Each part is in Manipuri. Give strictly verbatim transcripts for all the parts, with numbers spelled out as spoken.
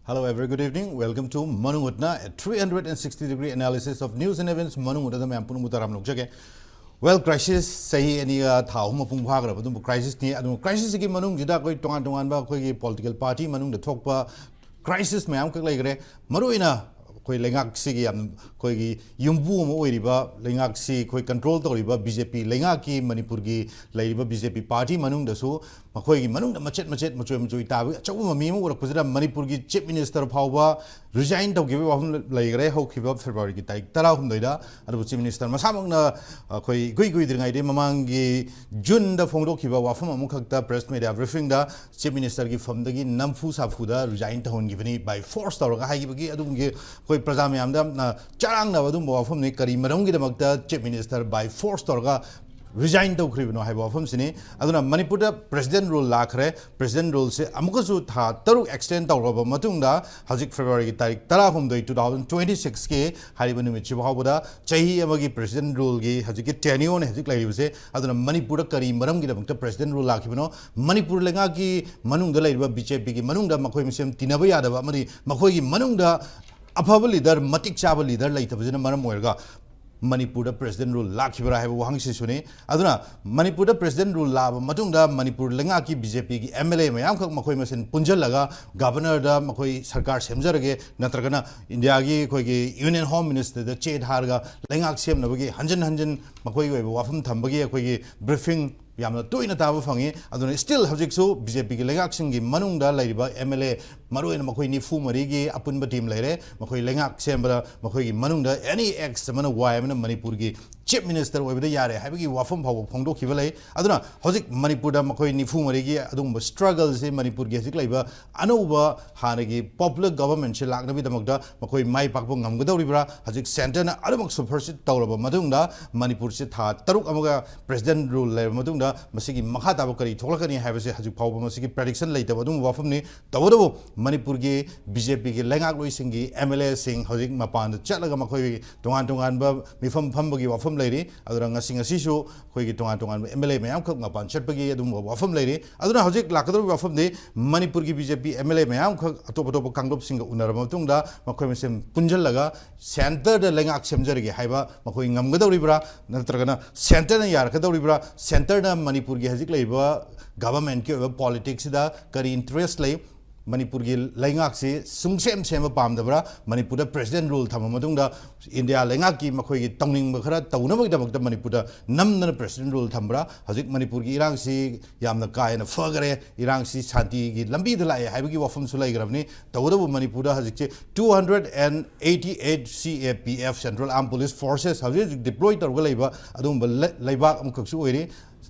Hello, a very good evening. Welcome to ꯃꯅꯨꯡ ꯍꯨꯠꯅ, a three hundred and sixty degree analysis of news and events. ꯃꯅꯨꯡ ꯍꯨꯠꯅꯗ ꯃꯌꯥꯝ ꯄꯨꯝꯅꯃꯛꯄꯨ ꯇꯔꯥꯝꯅ ꯑꯣꯛꯆꯒꯦ꯫ Well, crisis ꯆꯍꯤ ꯑꯅꯤꯒ ꯊꯥ ꯑꯍꯨꯝ ꯃꯄꯨꯡ ꯐꯥꯈ꯭ꯔꯕ ꯑꯗꯨꯝꯕ crisisꯅꯤ꯫ ꯑꯗꯨꯒ crisisꯁꯤꯒꯤ ꯃꯅꯨꯡꯁꯤꯗ ꯑꯩꯈꯣꯏ ꯇꯣꯉꯥꯟ ꯇꯣꯉꯥꯟꯕ ꯑꯩꯈꯣꯏꯒꯤ political party ꯃꯅꯨꯡꯗ ꯊꯣꯛꯄ crisis ꯃꯌꯥꯝ ꯈꯛ ꯂꯩꯈ꯭ꯔꯦ꯫ ꯃꯔꯨꯑꯣꯏꯅ ꯑꯩꯈꯣꯏ ꯂꯩꯉꯥꯛꯁꯤꯒꯤ ꯌꯥꯝ ꯑꯩꯈꯣꯏꯒꯤ ꯌꯨꯝꯕꯨ ꯑꯃ ꯑꯣꯏꯔꯤꯕ, ꯂꯩꯉꯥꯛꯁꯤ ꯑꯩꯈꯣꯏ control ꯇꯧꯔꯤꯕ BJP, ꯂꯩꯉꯥꯛꯀꯤ ꯃꯅꯤꯄꯨꯔꯒꯤ ꯂꯩꯔꯤꯕ BJP party ꯃꯅꯨꯡꯗꯁꯨ ꯃꯈꯣꯏꯒꯤ ꯃꯅꯨꯡꯗ ꯃꯆꯦꯠ ꯃꯆꯦꯠ, ꯃꯆꯣꯏ ꯃꯆꯣꯏ ꯇꯥꯕꯒꯤ ꯑꯆꯧꯕ ꯃꯃꯤ ꯑꯃ ꯎꯔꯛꯄꯁꯤꯗ ꯃꯅꯤꯄꯨꯔꯒꯤ Chief Minister ꯐꯥꯎꯕ resign ꯇꯧꯈꯤꯕꯒꯤ ꯋꯥꯐꯝ ꯂꯩꯈ꯭ꯔꯦ ꯍꯧꯈꯤꯕ Februaryꯒꯤ ꯇꯥꯔꯤꯛ ꯇꯔꯥꯍꯨꯝꯗꯣꯏꯗ꯫ ꯑꯗꯨꯕꯨ Chief Minister ꯃꯁꯥꯃꯛꯅ ꯑꯩꯈꯣꯏ ꯏꯀꯨꯏ ꯀꯨꯏꯗ꯭ꯔꯤꯉꯩꯗꯒꯤ ꯃꯃꯥꯡꯒꯤ Juneꯗ ꯐꯣꯡꯗꯣꯛꯈꯤꯕ ꯋꯥꯐꯝ ꯑꯃꯈꯛꯇ press media briefingꯗ Chief Ministerꯒꯤ firmꯗꯒꯤ ꯅꯝꯐꯨ ꯁꯥꯐꯨꯗ resign ꯇꯧꯍꯟꯈꯤꯕꯅꯤ, by force ꯇꯧꯔꯒ ꯍꯥꯏꯈꯤꯕꯒꯤ ꯑꯗꯨꯒꯤ ꯑꯩꯈꯣꯏ ꯄ꯭ꯔꯖꯥ ꯃꯌꯥꯝꯗ ꯌꯥꯝꯅ ꯆꯔꯥꯡꯅꯕ ꯑꯗꯨꯝꯕ ꯋꯥꯐꯝꯅꯤ꯫ ꯀꯔꯤ ꯃꯔꯝꯒꯤꯗꯃꯛꯇ Chief Minister by force ꯇꯧꯔꯒ resign ꯇꯧꯈ꯭ꯔꯤꯕꯅꯣ ꯍꯥꯏꯕ ꯋꯥꯐꯝꯁꯤꯅꯤ꯫ ꯑꯗꯨꯅ ꯃꯅꯤꯄꯨꯔꯗ President Rule ꯂꯥꯛꯈ꯭ꯔꯦ꯫ President Ruleꯁꯦ ꯑꯃꯨꯛꯀꯁꯨ ꯊꯥ ꯇꯔꯨꯛ extend ꯇꯧꯔꯕ ꯃꯇꯨꯡꯗ ꯍꯧꯖꯤꯛ Februaryꯒꯤ ꯇꯥꯔꯤꯛ ꯇꯔꯥꯍꯨꯝꯗꯣꯏ, two thousand twenty sixꯀꯤ ꯍꯥꯏꯔꯤꯕ ꯅꯨꯃꯤꯠꯁꯤꯕꯨ ꯐꯥꯎꯕꯗ ꯆꯍꯤ ꯑꯃꯒꯤ President Ruleꯒꯤ ꯍꯧꯖꯤꯛꯀꯤ tenureꯅꯤ ꯍꯧꯖꯤꯛ ꯂꯩꯔꯤꯕꯁꯦ꯫ ꯑꯗꯨꯅ ꯃꯅꯤꯄꯨꯔꯗ ꯀꯔꯤ ꯃꯔꯝꯒꯤꯗꯃꯛꯇ President Rule ꯂꯥꯛꯈꯤꯕꯅꯣ? ꯃꯅꯤꯄꯨꯔ ꯂꯩꯉꯥꯛꯀꯤ ꯃꯅꯨꯡꯗ ꯂꯩꯔꯤꯕ BJPꯒꯤ ꯃꯅꯨꯡꯗ ꯃꯈꯣꯏ ꯃꯁꯦꯟ ꯇꯤꯟꯅꯕ ꯌꯥꯗꯕ ꯑꯃꯗꯤ ꯃꯈꯣꯏꯒꯤ ꯃꯅꯨꯡꯗ ꯑꯐꯕ leader, ꯃꯇꯤꯛ ꯆꯥꯕ leader ꯂꯩꯇꯕꯁꯤꯅ ꯃꯔꯝ ꯑꯣꯏꯔꯒ ꯃꯅꯤꯄꯨꯔꯗ President Rule ꯂꯥꯛꯈꯤꯕ꯭ꯔꯥ ꯍꯥꯏꯕ ꯋꯥꯍꯪꯁꯤꯁꯨꯅꯤ꯫ ꯑꯗꯨꯅ ꯃꯅꯤꯄꯨꯔꯗ President Rule ꯂꯥꯛꯑꯕ ꯃꯇꯨꯡꯗ ꯃꯅꯤꯄꯨꯔ ꯂꯩꯉꯥꯛꯀꯤ BJPꯒꯤ MLA ꯃꯌꯥꯝꯈꯛ ꯃꯈꯣꯏ ꯃꯁꯦꯟ ꯄꯨꯟꯁꯤꯜꯂꯒ Governorꯗ ꯃꯈꯣꯏ ꯁꯔꯀꯥꯔ ꯁꯦꯝꯖꯔꯒꯦ, ꯅꯠꯇ꯭ꯔꯒꯅ ꯏꯟꯗꯤꯌꯥꯒꯤ ꯑꯩꯈꯣꯏꯒꯤ Union Home Ministerꯗ ꯆꯦ ꯊꯥꯔꯒ ꯂꯩꯉꯥꯛ ꯁꯦꯝꯅꯕꯒꯤ ꯍꯟꯖꯤꯟ ꯍꯟꯖꯤꯟ ꯃꯈꯣꯏꯒꯤ ꯑꯣꯏꯕ ꯋꯥꯐꯝ ꯊꯝꯕꯒꯤ ꯑꯩꯈꯣꯏꯒꯤ briefing ꯌꯥꯝꯅ ꯇꯣꯏꯅ ꯇꯥꯕ ꯐꯪꯉꯤ꯫ ꯑꯗꯨꯅ still ꯍꯧꯖꯤꯛꯁꯨ BJPꯒꯤ ꯂꯩꯉꯥꯛꯁꯤꯡꯒꯤ ꯃꯅꯨꯡꯗ ꯂꯩꯔꯤꯕ MLA, ꯃꯔꯨꯑꯣꯏꯅ ꯃꯈꯣꯏ ꯅꯤꯐꯨ ꯃꯔꯤꯒꯤ ꯑꯄꯨꯟꯕ team ꯂꯩꯔꯦ, ꯃꯈꯣꯏ ꯂꯩꯉꯥꯛ ꯁꯦꯝꯕꯗ ꯃꯈꯣꯏꯒꯤ ꯃꯅꯨꯡꯗ any X ꯑꯃꯅ, Y ꯑꯃꯅ ꯃꯅꯤꯄꯨꯔꯒꯤ Chief Minister ꯑꯣꯏꯕꯗ ꯌꯥꯔꯦ ꯍꯥꯏꯕꯒꯤ ꯋꯥꯐꯝ ꯐꯥꯎꯕ ꯐꯣꯡꯗꯣꯛꯈꯤꯕ ꯂꯩ꯫ ꯑꯗꯨꯅ ꯍꯧꯖꯤꯛ ꯃꯅꯤꯄꯨꯔꯗ ꯃꯈꯣꯏ ꯅꯤꯐꯨ ꯃꯔꯤꯒꯤ ꯑꯗꯨꯒꯨꯝꯕ struggleꯁꯤ ꯃꯅꯤꯄꯨꯔꯒꯤ ꯍꯧꯖꯤꯛ ꯂꯩꯕ ꯑꯅꯧꯕ ꯍꯥꯟꯅꯒꯤ popular governmentꯁꯦ ꯂꯥꯛꯅꯕꯒꯤꯗꯃꯛꯇ ꯃꯈꯣꯏ ꯃꯥꯏ ꯄꯥꯛꯄ ꯉꯝꯒꯗꯧꯔꯤꯕ꯭ꯔꯥ? ꯍꯧꯖꯤꯛ centreꯅ ꯑꯗꯨꯃꯛ supersede ꯇꯧꯔꯕ ꯃꯇꯨꯡꯗ ꯃꯅꯤꯄꯨꯔꯁꯦ ꯊꯥ ꯇꯔꯨꯛ ꯑꯃꯒ President Rule ꯂꯩꯔꯕ ꯃꯇꯨꯡꯗ ꯃꯁꯤꯒꯤ ꯃꯈꯥ ꯇꯥꯕ ꯀꯔꯤ ꯊꯣꯛꯂꯛꯀꯅꯤ ꯍꯥꯏꯕꯁꯦ ꯍꯧꯖꯤꯛ ꯐꯥꯎꯕ ꯃꯁꯤꯒꯤ prediction ꯂꯩꯇꯕ ꯑꯗꯨꯒꯨꯝꯕ ꯋꯥꯐꯝꯅꯤ꯫ ꯇꯧꯕꯇꯕꯨ ꯃꯅꯤꯄꯨꯔꯒꯤ ꯕꯤ ꯖꯦ ꯄꯤꯒꯤ ꯂꯩꯉꯥꯛꯂꯣꯏꯁꯤꯡꯒꯤ ꯑꯦꯝ ꯑꯦꯜ ꯑꯦꯁꯤꯡ ꯍꯧꯖꯤꯛ ꯃꯄꯥꯟꯗ ꯆꯠꯂꯒ ꯃꯈꯣꯏꯒꯤ ꯇꯣꯉꯥꯟ ꯇꯣꯉꯥꯟꯕ ꯃꯤꯐꯝ ꯐꯝꯕꯒꯤ ꯋꯥꯐꯝ ꯂꯩꯔꯤ꯫ ꯑꯗꯨꯅ ꯉꯁꯤ, ꯉꯁꯤꯁꯨ ꯑꯩꯈꯣꯏꯒꯤ ꯇꯣꯉꯥꯟ ꯇꯣꯉꯥꯟꯕ ꯑꯦꯝ ꯑꯦꯜ ꯑꯦ ꯃꯌꯥꯝꯈꯛ ꯃꯄꯥꯟ ꯆꯠꯄꯒꯤ ꯑꯗꯨꯒꯨꯝꯕ ꯋꯥꯐꯝ ꯂꯩꯔꯤ꯫ ꯑꯗꯨꯅ ꯍꯧꯖꯤꯛ ꯂꯥꯛꯀꯗꯧꯔꯤꯕ ꯋꯥꯐꯝꯗꯤ ꯃꯅꯤꯄꯨꯔꯒꯤ B J P M L A ꯃꯌꯥꯝꯈꯛ ꯑꯇꯣꯞ ꯑꯇꯣꯞꯄ ꯀꯥꯡꯂꯨꯞꯁꯤꯡꯒ ꯎꯅꯔꯕ ꯃꯇꯨꯡꯗ ꯃꯈꯣꯏ ꯃꯁꯦꯟ ꯄꯨꯟꯁꯤꯜꯂꯒ ꯁꯦꯟꯇꯔꯗ ꯂꯩꯉꯥꯛ ꯁꯦꯝꯖꯔꯒꯦ ꯍꯥꯏꯕ ꯃꯈꯣꯏ ꯉꯝꯒꯗꯧꯔꯤꯕ꯭ꯔꯥ, ꯅꯠꯇ꯭ꯔꯒꯅ ꯁꯦꯟꯇꯔꯅ ꯌꯥꯔꯛꯀꯗꯧꯔꯤꯕ꯭ꯔꯥ, ꯁꯦꯟꯇꯔꯅ ꯃꯅꯤꯄꯨꯔꯒꯤ ꯍꯧꯖꯤꯛ ꯂꯩꯔꯤꯕ ꯒꯚꯔꯟꯃꯦꯟꯠꯀꯤ ꯑꯣꯏꯕ ꯄꯣꯂꯤꯇꯤꯛꯁꯁꯤꯗ ꯀꯔꯤ ꯏꯟꯇꯔꯦꯁ ꯂꯩ, ꯃꯅꯤꯄꯨꯔꯒꯤ ꯂꯩꯉꯥꯛꯁꯤ ꯁꯨꯡꯁꯦꯝ ꯁꯦꯝꯕ ꯄꯥꯝꯗꯕ꯭ꯔꯥ, ꯃꯅꯤꯄꯨꯔꯗ ꯄ꯭ꯔꯦꯁꯤꯗꯦꯟꯠ ꯔꯨꯜ ꯊꯝꯃ ꯃꯇꯨꯡꯗ ꯏꯟꯗꯤꯌꯥ ꯂꯩꯉꯥꯛꯀꯤ ꯃꯈꯣꯏꯒꯤ ꯇꯧꯅꯤꯡꯕ ꯈꯔ ꯇꯧꯅꯕꯒꯤꯗꯃꯛꯇ ꯃꯅꯤꯄꯨꯔꯗ ꯅꯝꯗꯅ ꯄ꯭ꯔꯦꯁꯤꯗꯦꯟꯠ ꯔꯨꯜ ꯊꯝꯕ꯭ꯔꯥ, ꯍꯧꯖꯤꯛ ꯃꯅꯤꯄꯨꯔꯒꯤ ꯏꯔꯥꯡꯁꯤ ꯌꯥꯝꯅ ꯀꯥ ꯍꯦꯟꯅ ꯐꯈꯔꯦ, ꯏꯔꯥꯡꯁꯤ ꯁꯥꯟꯇꯤꯒꯤ ꯂꯝꯕꯤꯗ ꯂꯥꯛꯑꯦ ꯍꯥꯏꯕꯒꯤ ꯋꯥꯐꯝꯁꯨ ꯂꯩꯈ꯭ꯔꯕꯅꯤ꯫ ꯇꯧꯕꯇꯕꯨ ꯃꯅꯤꯄꯨꯔꯗ ꯍꯧꯖꯤꯛꯁꯦ two hundred and eighty eight C A P F, Central Armed Police Forces, ꯍꯧꯖꯤꯛ ꯍꯧꯖꯤꯛ ꯗꯤꯄ꯭ꯂꯣꯏ ꯇꯧꯔꯒ ꯂꯩꯕ ꯑꯗꯨꯒꯨꯝꯕ ꯂꯩ-, ꯂꯩꯕꯥꯛ ꯑꯃꯈꯛꯁꯨ ꯑꯣꯏꯔꯤ꯫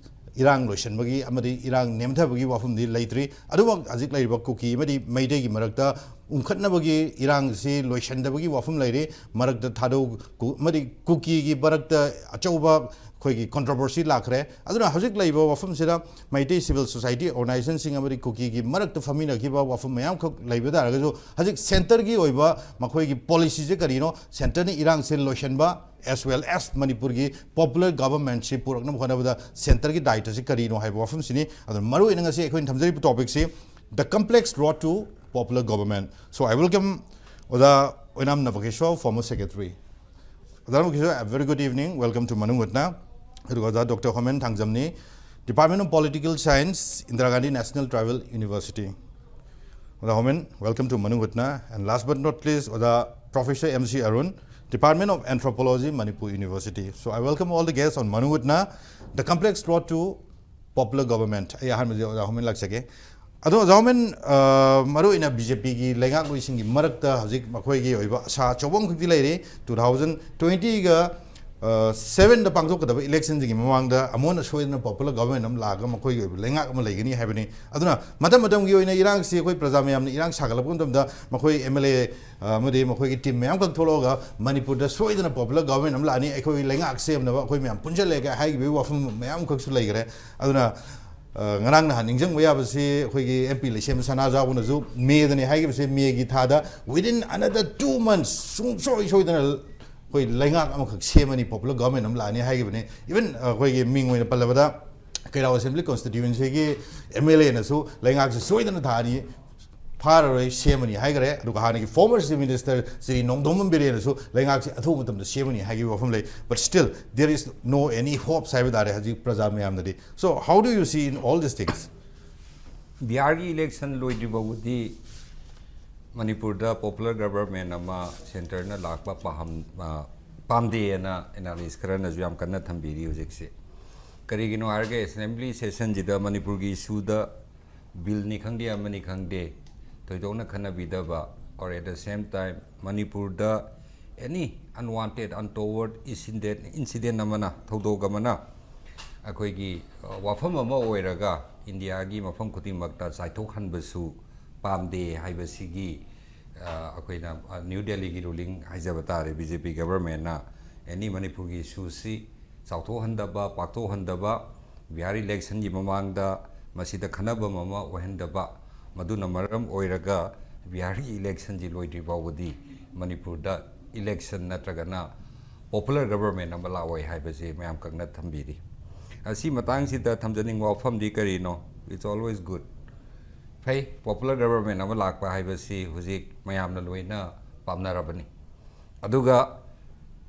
ꯏꯔꯥꯡ ꯂꯣꯏꯁꯤꯟꯕꯒꯤ ꯑꯃꯗꯤ ꯏꯔꯥꯡ ꯅꯦꯝꯊꯕꯒꯤ ꯋꯥꯐꯝꯗꯤ ꯂꯩꯇ꯭ꯔꯤ꯫ ꯑꯗꯨꯃꯛ ꯍꯧꯖꯤꯛ ꯂꯩꯔꯤꯕ ꯀꯨꯀꯤ ꯑꯃꯗꯤ ꯃꯩꯇꯩꯒꯤ ꯃꯔꯛꯇ ꯎꯪꯈꯠꯅꯕꯒꯤ ꯏꯔꯥꯡꯁꯤ ꯂꯣꯏꯁꯤꯟꯗꯕꯒꯤ ꯋꯥꯐꯝ ꯂꯩꯔꯤ꯫ ꯃꯔꯛꯇ ꯊꯥꯗꯧ ꯀꯨ-, ꯑꯃꯗꯤ ꯀꯨꯀꯤꯒꯤ ꯃꯔꯛꯇ ꯑꯆꯧꯕ ꯑꯩꯈꯣꯏꯒꯤ ꯀꯣꯟꯇ꯭ꯔꯣꯚꯔꯁꯤ ꯂꯥꯛꯈ꯭ꯔꯦ꯫ ꯑꯗꯨꯅ ꯍꯧꯖꯤꯛ ꯂꯩꯔꯤꯕ ꯋꯥꯐꯝꯁꯤꯗ ꯃꯩꯇꯩ ꯁꯤꯚꯤꯜ ꯁꯣꯁꯥꯏꯇꯤ ꯑꯣꯔꯒꯅꯥꯏꯖꯦꯁꯟꯁꯤꯡ ꯑꯃꯗꯤ ꯀꯨꯀꯤꯒꯤ ꯃꯔꯛꯇ ꯐꯝꯃꯤꯟꯅꯈꯤꯕ ꯋꯥꯐꯝ ꯃꯌꯥꯝꯈꯛ ꯂꯩꯕ ꯇꯥꯔꯒꯁꯨ, ꯍꯧꯖꯤꯛ ꯁꯦꯟꯇꯔꯒꯤ ꯑꯣꯏꯕ ꯃꯈꯣꯏꯒꯤ ꯄꯣꯂꯤꯁꯤꯁꯦ ꯀꯔꯤꯅꯣ? ꯁꯦꯟꯇꯔꯅ ꯏꯔꯥꯡꯁꯦ ꯂꯣꯏꯁꯤꯟꯕ, as well as ꯃꯅꯤꯄꯨꯔꯒꯤ ꯄꯣꯄꯨꯂꯔ ꯒꯚꯔꯟꯃꯦꯟꯠꯁꯤ ꯄꯨꯔꯛꯅꯕ ꯍꯣꯠꯅꯕꯗ ꯁꯦꯟꯇꯔꯒꯤ ꯗꯥꯏꯇꯁꯤ ꯀꯔꯤꯅꯣ ꯍꯥꯏꯕ ꯋꯥꯐꯝꯁꯤꯅꯤ꯫ ꯑꯗꯨꯅ ꯃꯔꯨꯑꯣꯏꯅ ꯉꯁꯤ ꯑꯩꯈꯣꯏꯅ ꯊꯝꯖꯔꯤꯕ ꯇꯣꯄꯤꯛꯁꯤ The Complex Road to Popular Government. So I welcome ꯑꯣꯖꯥ ꯑꯣꯏꯅꯥꯝ ꯅꯕꯀꯤꯁꯣꯔ, former secretary. ꯑꯣꯖꯥ ꯅꯕꯀꯤꯁꯣꯔ, a very good evening, welcome to ꯃꯅꯨꯡ ꯍꯨꯠꯅ꯫ ꯑꯗꯨꯒ ꯑꯣꯖꯥ doctor ꯍꯣꯃꯦꯟ ꯊꯥꯡꯖꯝꯅꯤ, Department of Political Science, Indira Gandhi National Tribal University. ꯑꯣꯖꯥ ꯍꯣꯃꯦꯟ, welcome to ꯃꯅꯨꯡ ꯍꯨꯠꯅ꯫ And last but not least, ꯑꯣꯖꯥ Professor M C Arun, Department of Anthropology, Manipur University. So I welcome all the guests on ꯃꯅꯨꯡ ꯍꯨꯠꯅ, The Complex Road to Popular Government. ꯑꯩ ꯑꯍꯥꯟꯕꯗꯤ ꯑꯣꯖꯥ ꯍꯣꯃꯦꯟ ꯂꯥꯛꯆꯒꯦ꯫ ꯑꯗꯣ ꯑꯣꯖꯥ ꯍꯣꯃꯦꯟ, ꯑ, ꯃꯔꯨꯑꯣꯏꯅ ꯕꯤ ꯖꯦ ꯄꯤꯒꯤ ꯂꯩꯉꯥꯛꯂꯣꯏꯁꯤꯡꯒꯤ ꯃꯔꯛꯇ ꯍꯧꯖꯤꯛ ꯃꯈꯣꯏꯒꯤ ꯑꯣꯏꯕ ꯑꯁꯥ ꯑꯆꯧꯕ ꯑꯃꯈꯛꯇꯤ ꯂꯩꯔꯤ꯫ Two thousand twentyꯒ, ꯑ, sevenꯗ ꯄꯥꯡꯊꯣꯛꯀꯗꯕ ꯏꯂꯦꯛꯁꯟꯁꯤꯒꯤ ꯃꯃꯥꯡꯗ ꯑꯃꯨꯛ ꯍꯟꯅ ꯁꯣꯏꯗꯅ ꯄꯣꯄꯨꯂꯔ ꯒꯚꯔꯟꯃꯦꯟꯠ ꯑꯃ ꯂꯥꯛꯑꯒ ꯃꯈꯣꯏꯒꯤ ꯑꯣꯏꯕ ꯂꯩꯉꯥꯛ ꯑꯃ ꯂꯩꯒꯅꯤ ꯍꯥꯏꯕꯅꯤ꯫ ꯑꯗꯨꯅ ꯃꯇꯝ ꯃꯇꯝꯒꯤ ꯑꯣꯏꯅ ꯏꯔꯥꯡꯁꯤ ꯑꯩꯈꯣꯏ ꯄ꯭ꯔꯖꯥ ꯃꯌꯥꯝꯅ ꯏꯔꯥꯡ ꯁꯥꯒꯠꯂꯛꯄ ꯃꯇꯝꯗ ꯃꯈꯣꯏ ꯑꯦꯝ ꯑꯦꯜ ꯑꯦ, ꯑ, ꯑꯃꯗꯤ ꯃꯈꯣꯏꯒꯤ ꯇꯤꯝ ꯃꯌꯥꯝꯈꯛ ꯊꯣꯛꯂꯛꯑꯒ ꯃꯅꯤꯄꯨꯔꯗ ꯁꯣꯏꯗꯅ ꯄꯣꯄꯨꯂꯔ ꯒꯚꯔꯟꯃꯦꯟꯠ ꯑꯃ ꯂꯥꯛꯑꯅꯤ, ꯑꯩꯈꯣꯏꯒꯤ ꯂꯩꯉꯥꯛ ꯁꯦꯝꯅꯕ ꯑꯩꯈꯣꯏ ꯃꯌꯥꯝ ꯄꯨꯟꯁꯤꯜꯂꯦꯒ ꯍꯥꯏꯈꯤꯕꯒꯤ ꯋꯥꯐꯝ ꯃꯌꯥꯝ ꯑꯃꯈꯛꯁꯨ ꯂꯩꯈ꯭ꯔꯦ꯫ ꯑꯗꯨꯅ ꯑ, ꯉꯔꯥꯡ ꯅꯍꯥꯟ ꯅꯤꯡꯁꯤꯡꯕ ꯌꯥꯕꯁꯤ, ꯑꯩꯈꯣꯏꯒꯤ M P ꯂꯩꯁꯦꯝꯕ ꯁꯅꯥꯖꯥꯎꯕꯅꯁꯨ ꯃꯦꯗꯅꯤ ꯍꯥꯏꯈꯤꯕꯁꯤ, ꯃꯦꯒꯤ ꯊꯥꯗ within another two months ꯁꯨꯡꯁꯣꯏ ꯁꯣꯏꯗꯅ ꯑꯩꯈꯣꯏ ꯂꯩꯉꯥꯛ ꯑꯃꯈꯛ ꯁꯦꯝꯃꯅꯤ, popular government ꯑꯃ ꯂꯥꯛꯑꯅꯤ ꯍꯥꯏꯈꯤꯕꯅꯤ꯫ Even ꯑꯩꯈꯣꯏꯒꯤ ꯃꯤꯡ ꯑꯣꯏꯅ ꯄꯜꯂꯕꯗ, ꯀꯩꯔꯥꯎ Assembly Constituencyꯒꯤ M L Aꯅꯁꯨ ꯂꯩꯉꯥꯛꯁꯤ ꯁꯣꯏꯗꯅ ꯊꯥ ꯑꯅꯤ ꯐꯥꯔꯔꯣꯏ, ꯁꯦꯝꯃꯅꯤ ꯍꯥꯏꯈꯔꯦ꯫ ꯑꯗꯨꯒ ꯍꯥꯟꯅꯒꯤ former Chief Minister ꯁ꯭ꯔꯤ ꯅꯣꯡꯗꯣꯝꯕꯝ ꯕꯤꯔꯦꯟꯅꯁꯨ ꯂꯩꯉꯥꯛꯁꯤ ꯑꯊꯨꯕ ꯃꯇꯝꯗ ꯁꯦꯝꯃꯅꯤ ꯍꯥꯏꯈꯤꯕ ꯋꯥꯐꯝ ꯂꯩ꯫ But still, there is no any hopes ꯍꯥꯏꯕ ꯇꯥꯔꯦ ꯍꯧꯖꯤꯛ ꯄ꯭ꯔꯖꯥ ꯃꯌꯥꯝꯅꯗꯤ꯫ So how do you see in all these things? ꯕꯤꯍꯥꯔꯒꯤ election ꯂꯣꯏꯗ꯭ꯔꯤ ꯐꯥꯎꯕꯗꯤ ꯃꯅꯤꯄꯨꯔꯗ popular government ꯑꯃ centreꯅ ꯂꯥꯛꯄ ꯄꯥꯝ-, ꯑ, ꯄꯥꯝꯗꯦꯅ analyst ꯈꯔꯅꯁꯨ ꯌꯥꯝ ꯀꯟꯅ ꯊꯝꯕꯤꯔꯤ ꯍꯧꯖꯤꯛꯁꯦ꯫ ꯀꯔꯤꯒꯤꯅꯣ ꯍꯥꯏꯔꯒ, Assembly sessionꯁꯤꯗ ꯃꯅꯤꯄꯨꯔꯒꯤ issueꯗ billꯅꯤ ꯈꯪꯗꯦ, ꯑꯃꯅꯤ ꯈꯪꯗꯦ, ꯊꯣꯏꯗꯣꯛꯅ ꯈꯟꯅꯕꯤꯗꯕ, or at the same time ꯃꯅꯤꯄꯨꯔꯗ any unwanted, untoward incident, incident ꯑꯃꯅ, ꯊꯧꯗꯣꯛ ꯑꯃꯅ ꯑꯩꯈꯣꯏꯒꯤ, ꯑ, ꯋꯥꯐꯝ ꯑꯃ ꯑꯣꯏꯔꯒ ꯏꯟꯗꯤꯌꯥꯒꯤ ꯃꯐꯝ ꯈꯨꯗꯤꯡꯃꯛꯇ ꯆꯥꯏꯊꯣꯛꯍꯟꯕꯁꯨ ꯄꯥꯝꯗꯦ ꯍꯥꯏꯕꯁꯤꯒꯤ, ꯑ, ꯑꯩꯈꯣꯏꯅ, ꯑ, New Delhiꯒꯤ ruling ꯍꯥꯏꯖꯕ ꯇꯥꯔꯦ, B J P governmentꯅ any ꯃꯅꯤꯄꯨꯔꯒꯤ issueꯁꯤ ꯆꯥꯎꯊꯣꯛꯍꯟꯗꯕ, ꯄꯥꯛꯊꯣꯛꯍꯟꯗꯕ, ꯕꯤꯍꯥꯔ electionꯒꯤ ꯃꯃꯥꯡꯗ ꯃꯁꯤꯗ ꯈꯟꯅꯐꯝ ꯑꯃ ꯑꯣꯏꯍꯟꯗꯕ, ꯃꯗꯨꯅ ꯃꯔꯝ ꯑꯣꯏꯔꯒ ꯕꯤꯍꯥꯔꯒꯤ electionꯁꯤ ꯂꯣꯏꯗ꯭ꯔꯤ ꯐꯥꯎꯕꯗꯤ ꯃꯅꯤꯄꯨꯔꯗ election ꯅꯠꯇ꯭ꯔꯒꯅ popular government ꯑꯃ ꯂꯥꯛꯑꯣꯏ ꯍꯥꯏꯕꯁꯤ ꯃꯌꯥꯝ ꯈꯪꯅ ꯊꯝꯕꯤꯔꯤ꯫ ꯑꯁꯤ ꯃꯇꯥꯡꯁꯤꯗ ꯊꯝꯖꯅꯤꯡꯕ ꯋꯥꯐꯝꯗꯤ ꯀꯔꯤꯅꯣ? It's always good. ꯐꯩ, popular government ꯑꯃ ꯂꯥꯛꯄ ꯍꯥꯏꯕꯁꯤ ꯍꯧꯖꯤꯛ ꯃꯌꯥꯝꯅ ꯂꯣꯏꯅ ꯄꯥꯝꯅꯔꯕꯅꯤ꯫ ꯑꯗꯨꯒ